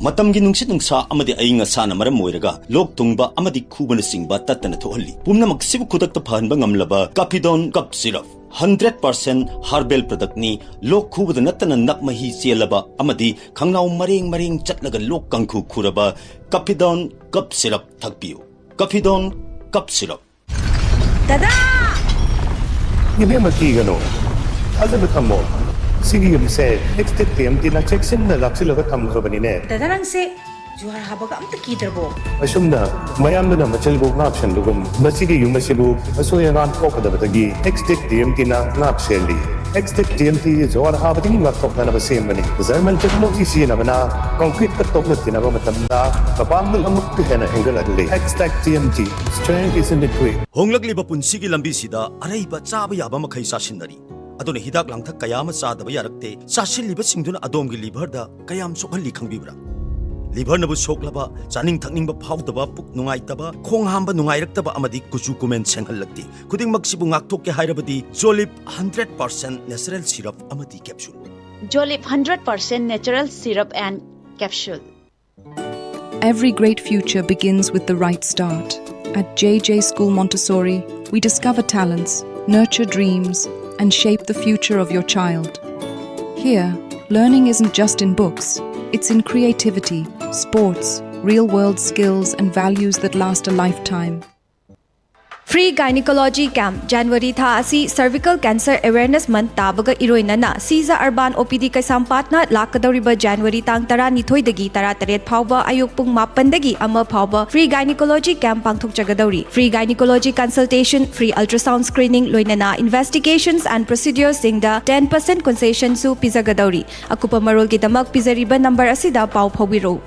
ꯃꯇꯝꯒꯤ ꯅꯨꯡꯁꯤꯠ ꯅꯨꯡꯁꯥ ꯑꯃꯗꯤ ꯑꯏꯪ ꯑꯁꯥꯅ ꯃꯔꯝ ꯑꯣꯏꯔꯒ ꯂꯣꯛ ꯊꯨꯡꯕ ꯑꯃꯗꯤ ꯈꯨꯕꯅꯆꯤꯡꯕ ꯇꯠꯇꯅ ꯊꯣꯛꯍꯜꯂꯤ꯫ ꯄꯨꯝꯅꯃꯛꯁꯤꯕꯨ ꯈꯨꯗꯛꯇ ꯐꯍꯟꯕ ꯉꯝꯂꯕ ꯀꯥꯐꯤꯗꯣꯟ ꯀꯞ ꯁꯤꯔꯞ, ꯍꯟꯗ꯭ꯔꯦꯠ ꯄꯥꯔꯁꯦꯟ ꯍꯥꯔꯕꯦꯜ ꯄ꯭ꯔꯗꯛꯅꯤ꯫ ꯂꯣꯛ ꯈꯨꯕꯗ ꯅꯠꯇꯅ ꯅꯞ ꯃꯍꯤ ꯆꯦꯜꯂꯕ ꯑꯃꯗꯤ ꯈꯪꯅꯥꯎ ꯃꯔꯦꯡ ꯃꯔꯦꯡ ꯆꯠꯂꯒ ꯂꯣꯛ ꯀꯥꯡꯈꯨ ꯈꯨꯔꯕ ꯀꯥꯐꯤꯗꯣꯟ ꯀꯞ ꯁꯤꯔꯞ ꯊꯛꯄꯤꯌꯨ꯫ ꯀꯥꯐꯤꯗꯣꯟ ꯀꯞ ꯁꯤꯔꯞ꯫ ꯗꯗꯥ! ꯏꯕꯦꯝꯃ, ꯀꯤꯒꯅꯨ, ꯊꯥꯖꯕ ꯊꯝꯃꯣ꯫ ꯁꯤꯒꯤ ꯌꯨꯝꯁꯦ ꯑꯦꯛꯁꯇꯦꯛ ꯇꯤ ꯑꯦꯝ ꯇꯤꯅ ꯆꯦꯛꯁꯤꯟꯅ ꯂꯥꯛꯁꯤꯜꯂꯒ ꯊꯝꯈ꯭ꯔꯕꯅꯤꯅꯦ꯫ ꯗꯗꯥ, ꯅꯪꯁꯦ ꯖꯨꯍꯥꯔ ꯍꯥꯕꯒ ꯑꯝꯇ ꯀꯤꯗ꯭ꯔꯕꯣ? ꯑꯁꯨꯝꯅ ꯃꯌꯥꯝꯗꯨꯅ ꯃꯆꯤꯜꯕꯨ ꯉꯥꯛ ꯁꯦꯟꯕꯒꯨꯝ, ꯃꯁꯤꯒꯤ ꯌꯨꯝ ꯑꯁꯤꯕꯨ ꯑꯁꯣꯏ ꯑꯉꯥꯝ ꯊꯣꯛꯀꯗꯕꯗꯒꯤ ꯑꯦꯛꯁꯇꯦꯛ ꯇꯤ ꯑꯦꯝ ꯇꯤꯅ ꯉꯥꯛ ꯁꯦꯜꯂꯤ꯫ ꯑꯦꯛꯁꯇꯦꯛ ꯇꯤ ꯑꯦꯝ ꯇꯤ ꯖꯨꯍꯥꯔ ꯍꯥꯕꯗꯒꯤ ꯉꯥꯛꯊꯣꯛꯅꯅꯕ ꯁꯦꯝꯕꯅꯤ꯫ ꯖꯔꯃꯟ ꯇꯦꯛꯅꯣꯂꯣꯖꯤ ꯁꯤꯖꯤꯟꯅꯕꯅ ꯀꯪꯀ꯭ꯔꯤꯠꯀ ꯇꯣꯛꯅ ꯇꯤꯟꯅꯕ ꯃꯇꯝꯗ ꯃꯄꯥꯡꯒꯜ ꯑꯃꯨꯛꯀ ꯍꯦꯟꯅ ꯍꯦꯟꯒꯠꯍꯜꯂꯤ꯫ ꯑꯦꯛꯁꯇꯦꯛ T M T, strength is in the grit. ꯍꯣꯡꯂꯛꯂꯤꯕ ꯄꯨꯟꯁꯤꯒꯤ ꯂꯝꯕꯤꯁꯤꯗ ꯑꯔꯩꯕ ꯆꯥꯕ ꯌꯥꯕ ꯃꯈꯩ ꯆꯥꯁꯤꯟꯅꯔꯤ꯫ ꯑꯗꯨꯅ ꯍꯤꯗꯥꯛ ꯂꯥꯡꯊꯛ ꯀꯌꯥ ꯑꯃ ꯆꯥꯗꯕ ꯌꯥꯔꯛꯇꯦ꯫ ꯆꯥꯁꯤꯜꯂꯤꯕꯁꯤꯡꯗꯨꯅ ꯑꯗꯣꯝꯒꯤ ꯂꯤꯚꯔꯗ ꯀꯌꯥꯝ ꯁꯣꯛꯍꯜꯂꯤ ꯈꯪꯕꯤꯕ꯭ꯔꯥ? ꯂꯤꯚꯔꯅꯕꯨ ꯁꯣꯛꯂꯕ, ꯆꯥꯅꯤꯡ ꯊꯛꯅꯤꯡꯕ ꯐꯥꯎꯗꯕ, ꯄꯨꯛ ꯅꯨꯡꯉꯥꯏꯇꯕ, ꯈꯣꯡ ꯍꯥꯝꯕ ꯅꯨꯡꯉꯥꯏꯔꯛꯇꯕ ꯑꯃꯗꯤ ꯀꯨꯆꯨ ꯀꯨꯃꯦꯟ ꯁꯦꯡꯍꯜꯂꯛꯇꯦ꯫ ꯈꯨꯗꯤꯡꯃꯛꯁꯤꯕꯨ ꯉꯥꯛꯊꯣꯛꯀꯦ ꯍꯥꯏꯔꯕꯗꯤ ꯖꯣꯂꯤꯞ ꯍꯟꯗ꯭ꯔꯦꯠ ꯄꯥꯔꯁꯦꯟ ꯅꯦꯆꯔꯦꯜ ꯁꯤꯔꯞ ꯑꯃꯗꯤ capsule. Jolip hundred percent natural syrup and capsule. Every great future begins with the right start. At J J School Montessori, we discover talents, nurture dreams, and shape the future of your child. Here, learning isn't just in books, it's in creativity, sports, real world skills, and values that last a lifetime. Free Gynecology Camp, January ꯊꯥ ꯑꯁꯤ Cervical Cancer Awareness Month ꯇꯥꯕꯒ ꯏꯔꯣꯏꯅꯅ ꯁꯤꯖ urban O P ꯗꯤ ꯀꯩꯁꯥꯝꯄꯥꯠꯅ ꯂꯥꯛꯀꯗꯧꯔꯤꯕ January ꯇꯥꯡ ꯇꯔꯥꯅꯤꯊꯣꯏꯗꯒꯤ ꯇꯔꯥꯇꯔꯦꯠ ꯐꯥꯎꯕ ꯑꯌꯨꯛ ꯄꯨꯡ ꯃꯥꯄꯟꯗꯒꯤ ꯑꯃ ꯐꯥꯎꯕ Free Gynecology Camp ꯄꯥꯡꯊꯣꯛꯆꯒꯗꯧꯔꯤ꯫ Free Gynecology Consultation, Free Ultrasound Screening ꯂꯣꯏꯅꯅ Investigations and Procedures ꯁꯤꯡꯗ ten percent concession ꯁꯨ ꯄꯤꯖꯒꯗꯧꯔꯤ꯫ ꯑꯀꯨꯞꯄ ꯃꯔꯣꯜꯒꯤꯗꯃꯛ ꯄꯤꯖꯔꯤꯕ number ꯑꯁꯤꯗ ꯄꯥꯎ ꯐꯥꯎꯕꯤꯔꯛꯎ꯫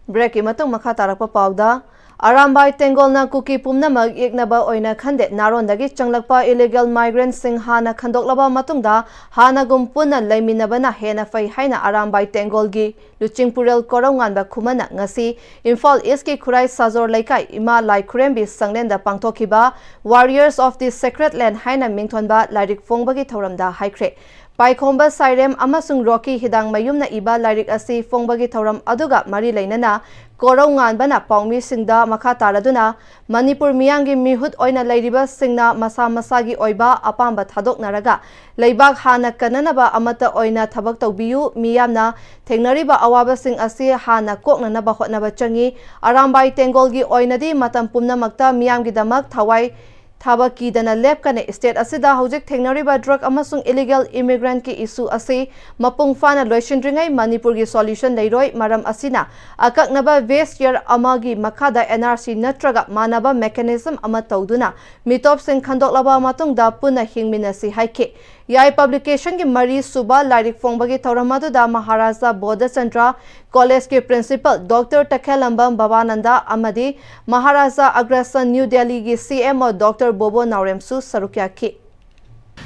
ꯕ꯭ꯔꯦꯛꯀꯤ ꯃꯇꯨꯡ ꯃꯈꯥ ꯇꯥꯔꯛꯄ ꯄꯥꯎꯗ, ꯑꯔꯥꯝꯕꯥꯏ ꯇꯦꯡꯒꯣꯜꯅ ꯀꯨꯀꯤ ꯄꯨꯝꯅꯃꯛ ꯌꯦꯛꯅꯕ ꯑꯣꯏꯅ ꯈꯟꯗꯦ, ꯅꯥꯔꯣꯟꯗꯒꯤ ꯆꯪꯂꯛꯄ illegal migrant ꯁꯤꯡ ꯍꯥꯟꯅ ꯈꯟꯗꯣꯛꯂꯕ ꯃꯇꯨꯡꯗ ꯍꯥꯟꯅꯒꯨꯝ ꯄꯨꯟꯅ ꯂꯩꯃꯤꯟꯅꯕꯅ ꯍꯦꯟꯅ ꯐꯩ ꯍꯥꯏꯅ ꯑꯔꯥꯝꯕꯥꯏ ꯇꯦꯡꯒꯣꯜꯒꯤ ꯂꯨꯆꯤꯡꯄꯨꯔꯦꯜ ꯀꯣꯔꯧꯉꯥꯟꯕ ꯈꯨꯃꯟꯅ ꯉꯁꯤ ꯏꯝꯐꯥꯜ ꯏꯁꯀꯤ ꯈꯨꯔꯥꯏ ꯁꯥꯖꯣꯔ ꯂꯩꯀꯥꯏ ꯏꯃꯥ ꯂꯥꯏ ꯈꯨꯔꯦꯝꯕꯤ ꯁꯪꯂꯦꯟꯗ ꯄꯥꯡꯊꯣꯛꯈꯤꯕ Warriors of the Sacred Land ꯍꯥꯏꯅ ꯃꯤꯡꯊꯣꯟꯕ ꯂꯥꯏꯔꯤꯛ ꯐꯣꯡꯕꯒꯤ ꯊꯧꯔꯝꯗ ꯍꯥꯏꯈ꯭ꯔꯦ꯫ ꯄꯥꯏꯈꯣꯝꯕ ꯁꯥꯏꯔꯦꯝ ꯑꯃꯁꯨꯡ ꯔꯣꯀꯤ ꯍꯤꯗꯥꯡꯃꯌꯨꯝꯅ ꯏꯕ ꯂꯥꯏꯔꯤꯛ ꯑꯁꯤ ꯐꯣꯡꯕꯒꯤ ꯊꯧꯔꯝ ꯑꯗꯨꯒ ꯃꯔꯤ ꯂꯩꯅꯅ ꯀꯣꯔꯧꯉꯥꯟꯕꯅ ꯄꯥꯎꯃꯤꯁꯤꯡꯗ ꯃꯈꯥ ꯇꯥꯔꯗꯨꯅ ꯃꯅꯤꯄꯨꯔ ꯃꯤꯌꯥꯝꯒꯤ ꯃꯤꯍꯨꯠ ꯑꯣꯏꯅ ꯂꯩꯔꯤꯕꯁꯤꯡꯅ ꯃꯁꯥ ꯃꯁꯥꯒꯤ ꯑꯣꯏꯕ ꯑꯄꯥꯝꯕ ꯊꯥꯗꯣꯛꯅꯔꯒ ꯂꯩꯕꯥꯛ ꯍꯥꯟꯅ ꯀꯟꯅꯅꯕ ꯑꯃꯠꯇ ꯑꯣꯏꯅ ꯊꯕꯛ ꯇꯧꯕꯤꯌꯨ, ꯃꯤꯌꯥꯝꯅ ꯊꯦꯡꯅꯔꯤꯕ ꯑꯋꯥꯕꯁꯤꯡ ꯑꯁꯤ ꯍꯥꯟꯅ ꯀꯣꯛꯅꯅꯕ ꯍꯣꯠꯅꯕ ꯆꯪꯏ꯫ ꯑꯔꯥꯝꯕꯥꯏ ꯇꯦꯡꯒꯣꯜꯒꯤ ꯑꯣꯏꯅꯗꯤ ꯃꯇꯝ ꯄꯨꯝꯅꯃꯛꯇ ꯃꯤꯌꯥꯝꯒꯤꯗꯃꯛ ꯊꯋꯥꯏ ꯊꯥꯕ ꯀꯤꯗꯅ ꯂꯦꯞꯀꯅꯤ꯫ ꯁ꯭ꯇꯦꯠ ꯑꯁꯤꯗ ꯍꯧꯖꯤꯛ ꯊꯦꯡꯅꯔꯤꯕ ꯗ꯭ꯔꯒ ꯑꯃꯁꯨꯡ ꯏꯂꯤꯒꯦꯜ ꯏꯃꯤꯒ꯭ꯔꯦꯟꯠꯀꯤ ꯏꯁꯨ ꯑꯁꯤ ꯃꯄꯨꯡ ꯐꯥꯅ ꯂꯣꯏꯁꯤꯟꯗ꯭ꯔꯤꯉꯩ ꯃꯅꯤꯄꯨꯔꯒꯤ ꯁꯣꯂ꯭ꯌꯨꯁꯟ ꯂꯩꯔꯣꯏ꯫ ꯃꯔꯝ ꯑꯁꯤꯅ ꯑꯀꯛꯅꯕ ꯕꯦꯁ ꯌꯔ ꯑꯃꯒꯤ ꯃꯈꯥꯗ ꯑꯦꯟ ꯑꯥꯔ ꯁꯤ ꯅꯠꯇ꯭ꯔꯒ ꯃꯥꯟꯅꯕ ꯃꯦꯀꯥꯅꯤꯖꯝ ꯑꯃ ꯇꯧꯗꯨꯅ ꯃꯤꯇꯣꯞꯁꯤꯡ ꯈꯟꯗꯣꯛꯂꯕ ꯃꯇꯨꯡꯗ ꯄꯨꯟꯅ ꯍꯤꯡꯃꯤꯟꯅꯁꯤ ꯍꯥꯏꯈꯤ꯫ ꯌꯥꯏ ꯄꯕ꯭ꯂꯤꯀꯦꯁꯟꯒꯤ ꯃꯔꯤ ꯁꯨꯕ ꯂꯥꯏꯔꯤꯛ ꯐꯣꯡꯕꯒꯤ ꯊꯧꯔꯝ ꯑꯗꯨꯗ ꯃꯍꯥꯔꯥꯖꯥ ꯕꯣꯙꯆꯟꯗ꯭ꯔ ꯀꯣꯂꯦꯖꯀꯤ ꯄ꯭ꯔꯤꯟꯁꯤꯄꯜ ꯗꯣꯛꯇꯔ ꯇꯈꯦꯜꯂꯝꯕꯝ ꯕꯕꯥꯅꯟꯗ ꯑꯃꯗꯤ ꯃꯍꯥꯔꯥꯖꯥ ꯑꯒ꯭ꯔꯁꯟ ꯅ꯭ꯌꯨ ꯗꯦꯜꯂꯤꯒꯤ ꯁꯤ ꯑꯦꯝ ꯑꯣ ꯗꯣꯛꯇꯔ ꯕꯣꯕꯣ ꯅꯥꯎꯔꯦꯝꯁꯨ ꯁꯔꯨꯛ ꯌꯥꯈꯤ꯫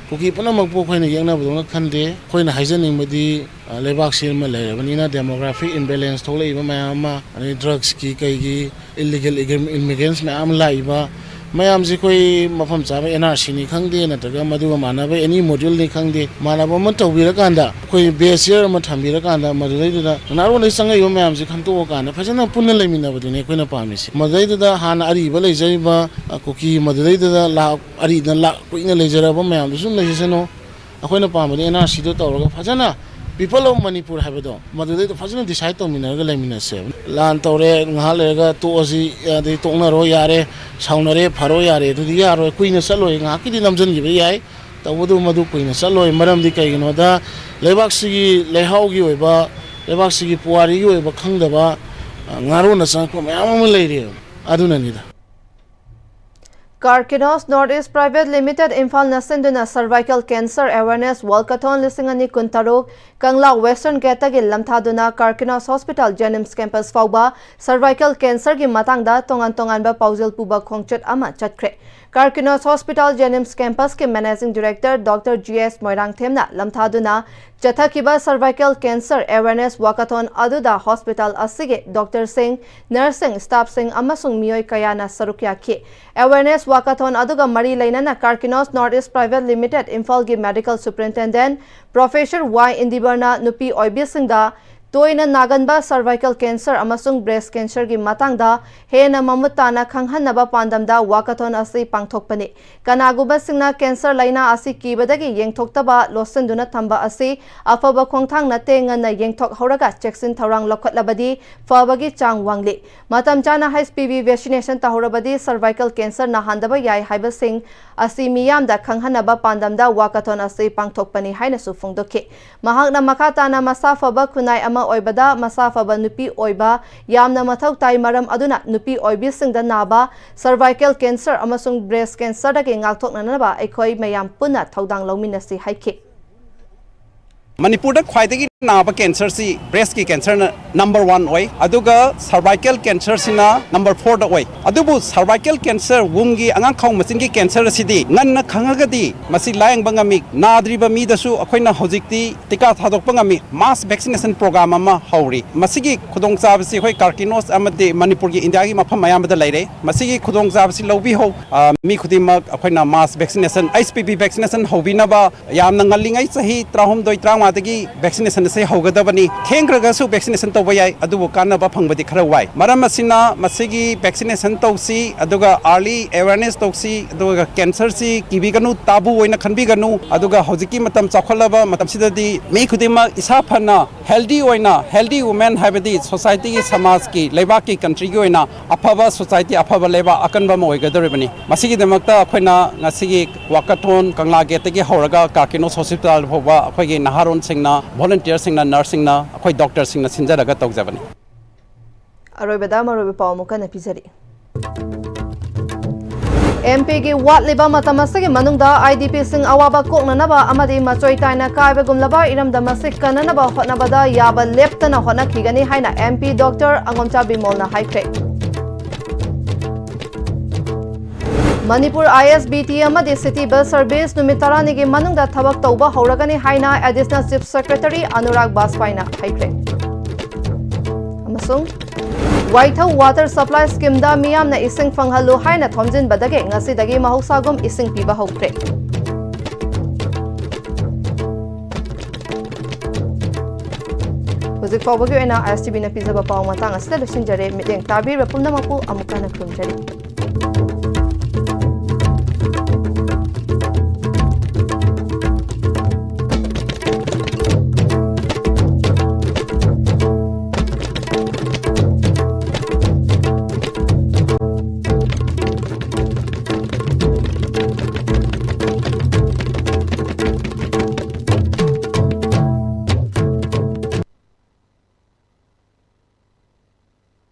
ꯀꯨꯀꯤ ꯄꯨꯝꯅꯃꯛꯄꯨ ꯑꯩꯈꯣꯏꯅ ꯌꯦꯛꯅꯕꯗꯧꯅ ꯈꯟꯗꯦ꯫ ꯑꯩꯈꯣꯏꯅ ꯍꯥꯏꯖꯅꯤꯡꯕꯗꯤ, ꯑ, ꯂꯩꯕꯥꯛꯁꯤ ꯑꯃ ꯂꯩꯔꯕꯅꯤꯅ demographic imbalance ꯊꯣꯛꯂꯛꯏꯕ ꯃꯌꯥꯝ ꯑꯃ, ꯑꯗꯩ ꯗ꯭ꯔꯒꯁꯀꯤ ꯀꯩꯒꯤ illegal immigrants ꯃꯌꯥꯝ ꯑꯃ ꯂꯥꯛꯏꯕ ꯃꯌꯥꯝꯁꯤ ꯑꯩꯈꯣꯏ ꯃꯐꯝ ꯆꯥꯕ ꯑꯦꯟ ꯑꯥꯔ ꯁꯤꯅꯤ ꯈꯪꯗꯦ, ꯅꯠꯇ꯭ꯔꯒ ꯃꯗꯨꯒ ꯃꯥꯟꯅꯕ any module ꯅꯤ ꯈꯪꯗꯦ, ꯃꯥꯟꯅꯕ ꯑꯃ ꯇꯧꯕꯤꯔꯀꯥꯟꯗ, ꯑꯩꯈꯣꯏ ꯕꯦꯁ ꯌꯔ ꯑꯃ ꯊꯝꯕꯤꯔꯀꯥꯟꯗ, ꯃꯗꯨꯗꯩꯗꯨꯗ ꯅꯍꯥꯔꯣꯟꯗꯒꯤ ꯆꯪꯉꯛꯏꯕ ꯃꯌꯥꯝꯁꯤ ꯈꯟꯇꯣꯛꯑꯀꯥꯟꯗ ꯐꯖꯅ ꯄꯨꯟꯅ ꯂꯩꯃꯤꯟꯅꯕꯗꯨꯅꯤ ꯑꯩꯈꯣꯏꯅ ꯄꯥꯝꯃꯤꯁꯤ꯫ ꯃꯗꯨꯗꯩꯗꯨꯗ ꯍꯥꯟꯅ ꯑꯔꯤꯕ ꯂꯩꯖꯔꯤꯕ, ꯑ, ꯀꯨꯀꯤ, ꯃꯗꯨꯗꯩꯗꯨꯗ ꯂꯥꯛ ꯑꯔꯤꯅ ꯂꯥꯛ ꯀꯨꯏꯅ ꯂꯩꯖꯔꯕ ꯃꯌꯥꯝꯗꯨ ꯁꯨꯝ ꯂꯩꯖꯁꯅꯨ꯫ ꯑꯩꯈꯣꯏꯅ ꯄꯥꯝꯕꯗꯤ ꯑꯦꯟ ꯑꯥꯔ ꯁꯤꯗꯣ ꯇꯧꯔꯒ ꯐꯖꯅ People of Manipur ꯍꯥꯏꯕꯗꯣ ꯃꯗꯨꯗꯩꯗ ꯐꯖꯅ decide ꯇꯧꯃꯤꯟꯅꯔꯒ ꯂꯩꯃꯤꯟꯅꯁꯦꯕ꯫ ꯂꯥꯟ ꯇꯧꯔꯦ, ꯉꯥꯏꯍꯥꯛ ꯂꯩꯔꯒ ꯇꯣꯛꯑꯁꯤ, ꯑꯗꯩ ꯇꯣꯛꯅꯔꯣ ꯌꯥꯔꯦ, ꯁꯥꯎꯅꯔꯦ, ꯐꯔꯣ ꯌꯥꯔꯦ, ꯑꯗꯨꯗꯤ ꯌꯥꯔꯣꯏ, ꯀꯨꯏꯅ ꯆꯠꯂꯣꯏ, ꯉꯥꯏꯍꯥꯛꯀꯤꯗꯤ ꯅꯝꯖꯟꯈꯤꯕ ꯌꯥꯏ, ꯇꯧꯕꯇꯕꯨ ꯃꯗꯨ ꯀꯨꯏꯅ ꯆꯠꯂꯣꯏ꯫ ꯃꯔꯝꯗꯤ ꯀꯩꯒꯤꯅꯣꯗ ꯂꯩꯕꯥꯛꯁꯤꯒꯤ ꯂꯩꯍꯥꯎꯒꯤ ꯑꯣꯏꯕ, ꯂꯩꯕꯥꯛꯁꯤꯒꯤ ꯄꯨꯋꯥꯔꯤꯒꯤ ꯑꯣꯏꯕ ꯈꯪꯗꯕ, ꯑ, ꯉꯥꯔꯣꯟꯅ ꯆꯪꯉꯛꯄ ꯃꯌꯥꯝ ꯑꯃ ꯂꯩꯔꯤꯑꯕ, ꯑꯗꯨꯅꯅꯤꯗ꯫ Carkinos North East Private Limited ꯏꯝꯐꯥꯜꯅ ꯁꯤꯟꯗꯨꯅ Cervical Cancer Awareness Walkathon ꯂꯤꯁꯤꯡ ꯑꯅꯤ ꯀꯨꯟꯇꯔꯨꯛ ꯀꯪꯂꯥ Western Gateꯇꯒꯤ ꯂꯝꯊꯥꯗꯨꯅ Carkinos Hospital JNIMS campus ꯐꯥꯎꯕ cervical cancerꯒꯤ ꯃꯇꯥꯡꯗ ꯇꯣꯉꯥꯟ ꯇꯣꯉꯥꯟꯕ ꯄꯥꯎꯖꯦꯜ ꯄꯨꯕ ꯈꯣꯡꯆꯠ ꯑꯃ ꯆꯠꯈ꯭ꯔꯦ꯫ Carkinos Hospital Jenims Campus ꯀꯤ Managing Director Doctor G S ꯃꯣꯏꯔꯥꯡꯊꯦꯝꯅ ꯂꯝꯊꯥꯗꯨꯅ ꯆꯠꯊꯈꯤꯕ cervical cancer awareness walkathon ꯑꯗꯨꯗ hospital ꯑꯁꯤꯒꯤ doctor ꯁꯤꯡ, nurse ꯁꯤꯡ, staff ꯁꯤꯡ ꯑꯃꯁꯨꯡ ꯃꯤꯑꯣꯏ ꯀꯌꯥꯅ ꯁꯔꯨꯛ ꯌꯥꯈꯤ꯫ Awareness walkathon ꯑꯗꯨꯒ ꯃꯔꯤ ꯂꯩꯅꯅ Carkinos North East Private Limited ꯏꯝꯐꯥꯜꯒꯤ Medical Superintendent Professor Y ꯏꯟꯗꯤꯕꯔꯅ ꯅꯨꯄꯤ ꯑꯣꯏꯕꯤꯁꯤꯡꯗ ꯇꯣꯏꯅ ꯅꯥꯒꯟꯕ cervical cancer ꯑꯃꯁꯨꯡ breast cancer ꯒꯤ ꯃꯇꯥꯡꯗ ꯍꯦꯟꯅ ꯃꯃꯨꯠ ꯇꯥꯅ ꯈꯪꯍꯟꯅꯕ ꯄꯥꯟꯗꯝꯗ walkathon ꯑꯁꯤ ꯄꯥꯡꯊꯣꯛꯄꯅꯤ꯫ ꯀꯅꯥꯒꯨꯝꯕꯁꯤꯡꯅ cancer ꯂꯥꯏꯅꯥ ꯑꯁꯤ ꯀꯤꯕꯗꯒꯤ ꯌꯦꯡꯊꯣꯛꯇꯕ ꯂꯣꯠꯁꯤꯟꯗꯨꯅ ꯊꯝꯕ ꯑꯁꯤ ꯑꯐꯕ ꯈꯣꯡꯊꯥꯡ ꯅꯠꯇꯦ꯫ ꯉꯟꯅ ꯌꯦꯡꯊꯣꯛꯍꯧꯔꯒ ꯆꯦꯛꯁꯤꯟ ꯊꯧꯔꯥꯡ ꯂꯧꯈꯠꯂꯕꯗꯤ ꯐꯕꯒꯤ ꯆꯥꯡ ꯋꯥꯡꯂꯤ꯫ ꯃꯇꯝ ꯆꯥꯅ H P V vaccination ꯇꯧꯍꯧꯔꯕꯗꯤ cervical cancer ꯅꯥꯍꯟꯗꯕ ꯌꯥꯏ ꯍꯥꯏꯕꯁꯤꯡ ꯑꯁꯤ ꯃꯤꯌꯥꯝꯗ ꯈꯪꯍꯟꯅꯕ ꯄꯥꯟꯗꯝꯗ walkathon ꯑꯁꯤ ꯄꯥꯡꯊꯣꯛꯄꯅꯤ ꯍꯥꯏꯅꯁꯨ ꯐꯣꯡꯗꯣꯛꯈꯤ꯫ ꯃꯍꯥꯛꯅ ꯃꯈꯥ ꯇꯥꯅ ꯃꯁꯥ ꯐꯕ ꯈꯨꯟꯅꯥꯏ ꯑꯃ ꯑꯣꯏꯕꯗ ꯃꯁꯥ ꯐꯕ ꯅꯨꯄꯤ ꯑꯣꯏꯕ ꯌꯥꯝꯅ ꯃꯊꯧ ꯇꯥꯏ, ꯃꯔꯝ ꯑꯗꯨꯅ ꯅꯨꯄꯤ ꯑꯣꯏꯕꯤꯁꯤꯡꯗ ꯅꯥꯕ cervical cancer ꯑꯃꯁꯨꯡ breast cancer ꯗꯒꯤ ꯉꯥꯛꯊꯣꯛꯅꯅꯕ ꯑꯩꯈꯣꯏ ꯃꯌꯥꯝ ꯄꯨꯟꯅ ꯊꯧꯗꯥꯡ ꯂꯧꯃꯤꯟꯅꯁꯤ ꯍꯥꯏꯈꯤ꯫ ꯃꯅꯤꯄꯨꯔꯗ ꯈ꯭ꯋꯥꯏꯗꯒꯤ ꯅꯥꯕ cancer ꯁꯤ breast ꯀꯤ cancer ꯅ number one ꯑꯣꯏ, ꯑꯗꯨꯒ cervical cancer ꯁꯤꯅ number four ꯗ ꯑꯣꯏ꯫ ꯑꯗꯨꯕꯨ cervical cancer, womb ꯒꯤ ꯑꯉꯥꯡꯈꯥꯎ ꯃꯆꯤꯟꯒꯤ cancer ꯑꯁꯤꯗꯤ ꯉꯟꯅ ꯈꯪꯉꯒꯗꯤ ꯃꯁꯤ ꯂꯥꯌꯦꯡꯕ ꯉꯝꯃꯤ꯫ ꯅꯥꯗ꯭ꯔꯤꯕ ꯃꯤꯗꯁꯨ ꯑꯩꯈꯣꯏꯅ ꯍꯧꯖꯤꯛꯇꯤ ꯇꯤꯀꯥ ꯊꯥꯗꯣꯛꯄ ꯉꯝꯃꯤ꯫ Mass vaccination program ꯑꯃ ꯍꯧꯔꯤ꯫ ꯃꯁꯤꯒꯤ ꯈꯨꯗꯣꯡꯆꯥꯕꯁꯤ ꯑꯩꯈꯣꯏ Carkinos ꯑꯃꯗꯤ ꯃꯅꯤꯄꯨꯔꯒꯤ, ꯏꯟꯗꯤꯌꯥꯒꯤ ꯃꯐꯝ ꯑꯌꯥꯝꯕꯗ ꯂꯩꯔꯦ꯫ ꯃꯁꯤꯒꯤ ꯈꯨꯗꯣꯡꯆꯥꯕꯁꯤ ꯂꯧꯕꯤꯍꯧ꯫ ꯑ, ꯃꯤ ꯈꯨꯗꯤꯡꯃꯛ ꯑꯩꯈꯣꯏꯅ mass vaccination, H P V vaccination ꯍꯧꯕꯤꯅꯕ ꯌꯥꯝꯅ ꯉꯜꯂꯤꯉꯩ ꯆꯍꯤ ꯇꯔꯥꯍꯨꯝꯗꯣꯏ, ꯇꯔꯥꯃꯉꯥꯗꯒꯤ vaccination ꯑꯁꯤ ꯍꯧꯒꯗꯕꯅꯤ꯫ ꯊꯦꯡꯈ꯭ꯔꯒꯁꯨ vaccination ꯇꯧꯕ ꯌꯥꯏ, ꯑꯗꯨꯕꯨ ꯀꯥꯟꯅꯕ ꯐꯪꯕꯗꯤ ꯈꯔ ꯋꯥꯏ꯫ ꯃꯔꯝ ꯑꯁꯤꯅ ꯃꯁꯤꯒꯤ vaccination ꯇꯧꯁꯤ, ꯑꯗꯨꯒ early awareness ꯇꯧꯁꯤ, ꯑꯗꯨꯒ cancer ꯁꯤ ꯀꯤꯕꯤꯒꯅꯨ, taboo ꯑꯣꯏꯅ ꯈꯟꯕꯤꯒꯅꯨ꯫ ꯑꯗꯨꯒ ꯍꯧꯖꯤꯛꯀꯤ ꯃꯇꯝ ꯆꯥꯎꯈꯠꯂꯕ ꯃꯇꯝꯁꯤꯗꯗꯤ ꯃꯤ ꯈꯨꯗꯤꯡꯃꯛ ꯏꯁꯥ ꯐꯅ healthy ꯑꯣꯏꯅ, healthy women ꯍꯥꯏꯕꯗꯤ society ꯒꯤ, ꯁꯃꯥꯖꯀꯤ, ꯂꯩꯕꯥꯛꯀꯤ, country ꯒꯤ ꯑꯣꯏꯅ ꯑꯐꯕ society, ꯑꯐꯕ ꯂꯩꯕꯥꯛ, ꯑꯀꯟꯕ ꯑꯃ ꯑꯣꯏꯒꯗꯧꯔꯤꯕꯅꯤ꯫ ꯃꯁꯤꯒꯤꯗꯃꯛꯇ ꯑꯩꯈꯣꯏꯅ ꯉꯁꯤꯒꯤ walkathon ꯀꯪꯂꯥ gate ꯇꯒꯤ ꯍꯧꯔꯒ Carkinos Hospital ꯐꯥꯎꯕ ꯑꯩꯈꯣꯏꯒꯤ ꯅꯍꯥꯔꯣꯟꯁꯤꯡꯅ, volunteer ꯁꯤꯡꯅ, nurse ꯁꯤꯡꯅ, ꯑꯩꯈꯣꯏ doctor ꯁꯤꯡꯅ ꯁꯤꯟꯖꯔꯒ ꯇꯧꯖꯕꯅꯤ꯫ ꯑꯔꯣꯏꯕꯗ ꯃꯔꯨꯑꯣꯏꯕ ꯄꯥꯎ ꯑꯃꯨꯛ ꯍꯟꯅ ꯄꯤꯖꯔꯤ꯫ M P ꯒꯤ ꯋꯥꯠꯂꯤꯕ ꯃꯇꯝ ꯑꯁꯤꯒꯤ ꯃꯅꯨꯡꯗ I D P ꯁꯤꯡ ꯑꯋꯥꯕ ꯀꯣꯛꯅꯅꯕ ꯑꯃꯗꯤ ꯃꯆꯣꯏ ꯇꯥꯏꯅ ꯀꯥꯏꯕꯒꯨꯝꯂꯕ ꯏꯔꯝꯗꯝ ꯑꯁꯤ ꯀꯟꯅꯅꯕ ꯍꯣꯠꯅꯕꯗ ꯌꯥꯕ ꯂꯦꯞꯇꯅ ꯍꯣꯠꯅꯈꯤꯒꯅꯤ ꯍꯥꯏꯅ M P Doctor ꯑꯉꯣꯝꯆꯥ ꯕꯤꯃꯣꯜꯅ ꯍꯥꯏꯈ꯭ꯔꯦ꯫ ꯃꯅꯤꯄꯨꯔ ꯑꯥꯏ ꯑꯦꯁ ꯕꯤ ꯇꯤ ꯑꯃꯗꯤ ꯁꯤꯇꯤ ꯕꯁ ꯁꯔꯚꯤꯁ ꯅꯨꯃꯤꯠ ꯇꯔꯥꯅꯤꯒꯤ ꯃꯅꯨꯡꯗ ꯊꯕꯛ ꯇꯧꯕ ꯍꯧꯔꯒꯅꯤ ꯍꯥꯏꯅ ꯑꯦꯗꯤꯁꯅꯦꯜ ꯆꯤꯐ ꯁꯦꯀ꯭ꯔꯦꯇꯔꯤ ꯑꯅꯨꯔꯥꯒ ꯕꯥꯖꯄꯥꯏꯅ ꯍꯥꯏꯈ꯭ꯔꯦ꯫ ꯑꯃꯁꯨꯡ ꯋꯥꯏꯊꯧ ꯋꯥꯇꯔ ꯁꯄ꯭ꯂꯥꯏ ꯁ꯭ꯀꯤꯝꯗ ꯃꯤꯌꯥꯝꯅ ꯏꯁꯤꯡ ꯐꯪꯍꯜꯂꯨ ꯍꯥꯏꯅ ꯊꯣꯝꯖꯤꯟꯕꯗꯒꯤ ꯉꯁꯤꯗꯒꯤ ꯃꯍꯧꯁꯥꯒꯨꯝ ꯏꯁꯤꯡ ꯄꯤꯕ ꯍꯧꯈ꯭ꯔꯦ꯫ ꯍꯧꯖꯤꯛ ꯐꯥꯎꯕꯒꯤ ꯑꯣꯏꯅ ꯑꯥꯏ ꯑꯦꯁ ꯇꯤ ꯚꯤꯅ ꯄꯤꯖꯕ ꯄꯥꯎ ꯃꯇꯥꯡ ꯑꯁꯤꯗ ꯂꯣꯏꯁꯤꯟꯖꯔꯦ꯫ ꯃꯤꯠꯌꯦꯡ ꯇꯥꯕꯤꯔꯤꯕ ꯄꯨꯝꯅꯃꯛꯄꯨ ꯑꯃꯨꯛ ꯍꯟꯅ ꯈꯨꯔꯨꯝꯖꯔꯤ꯫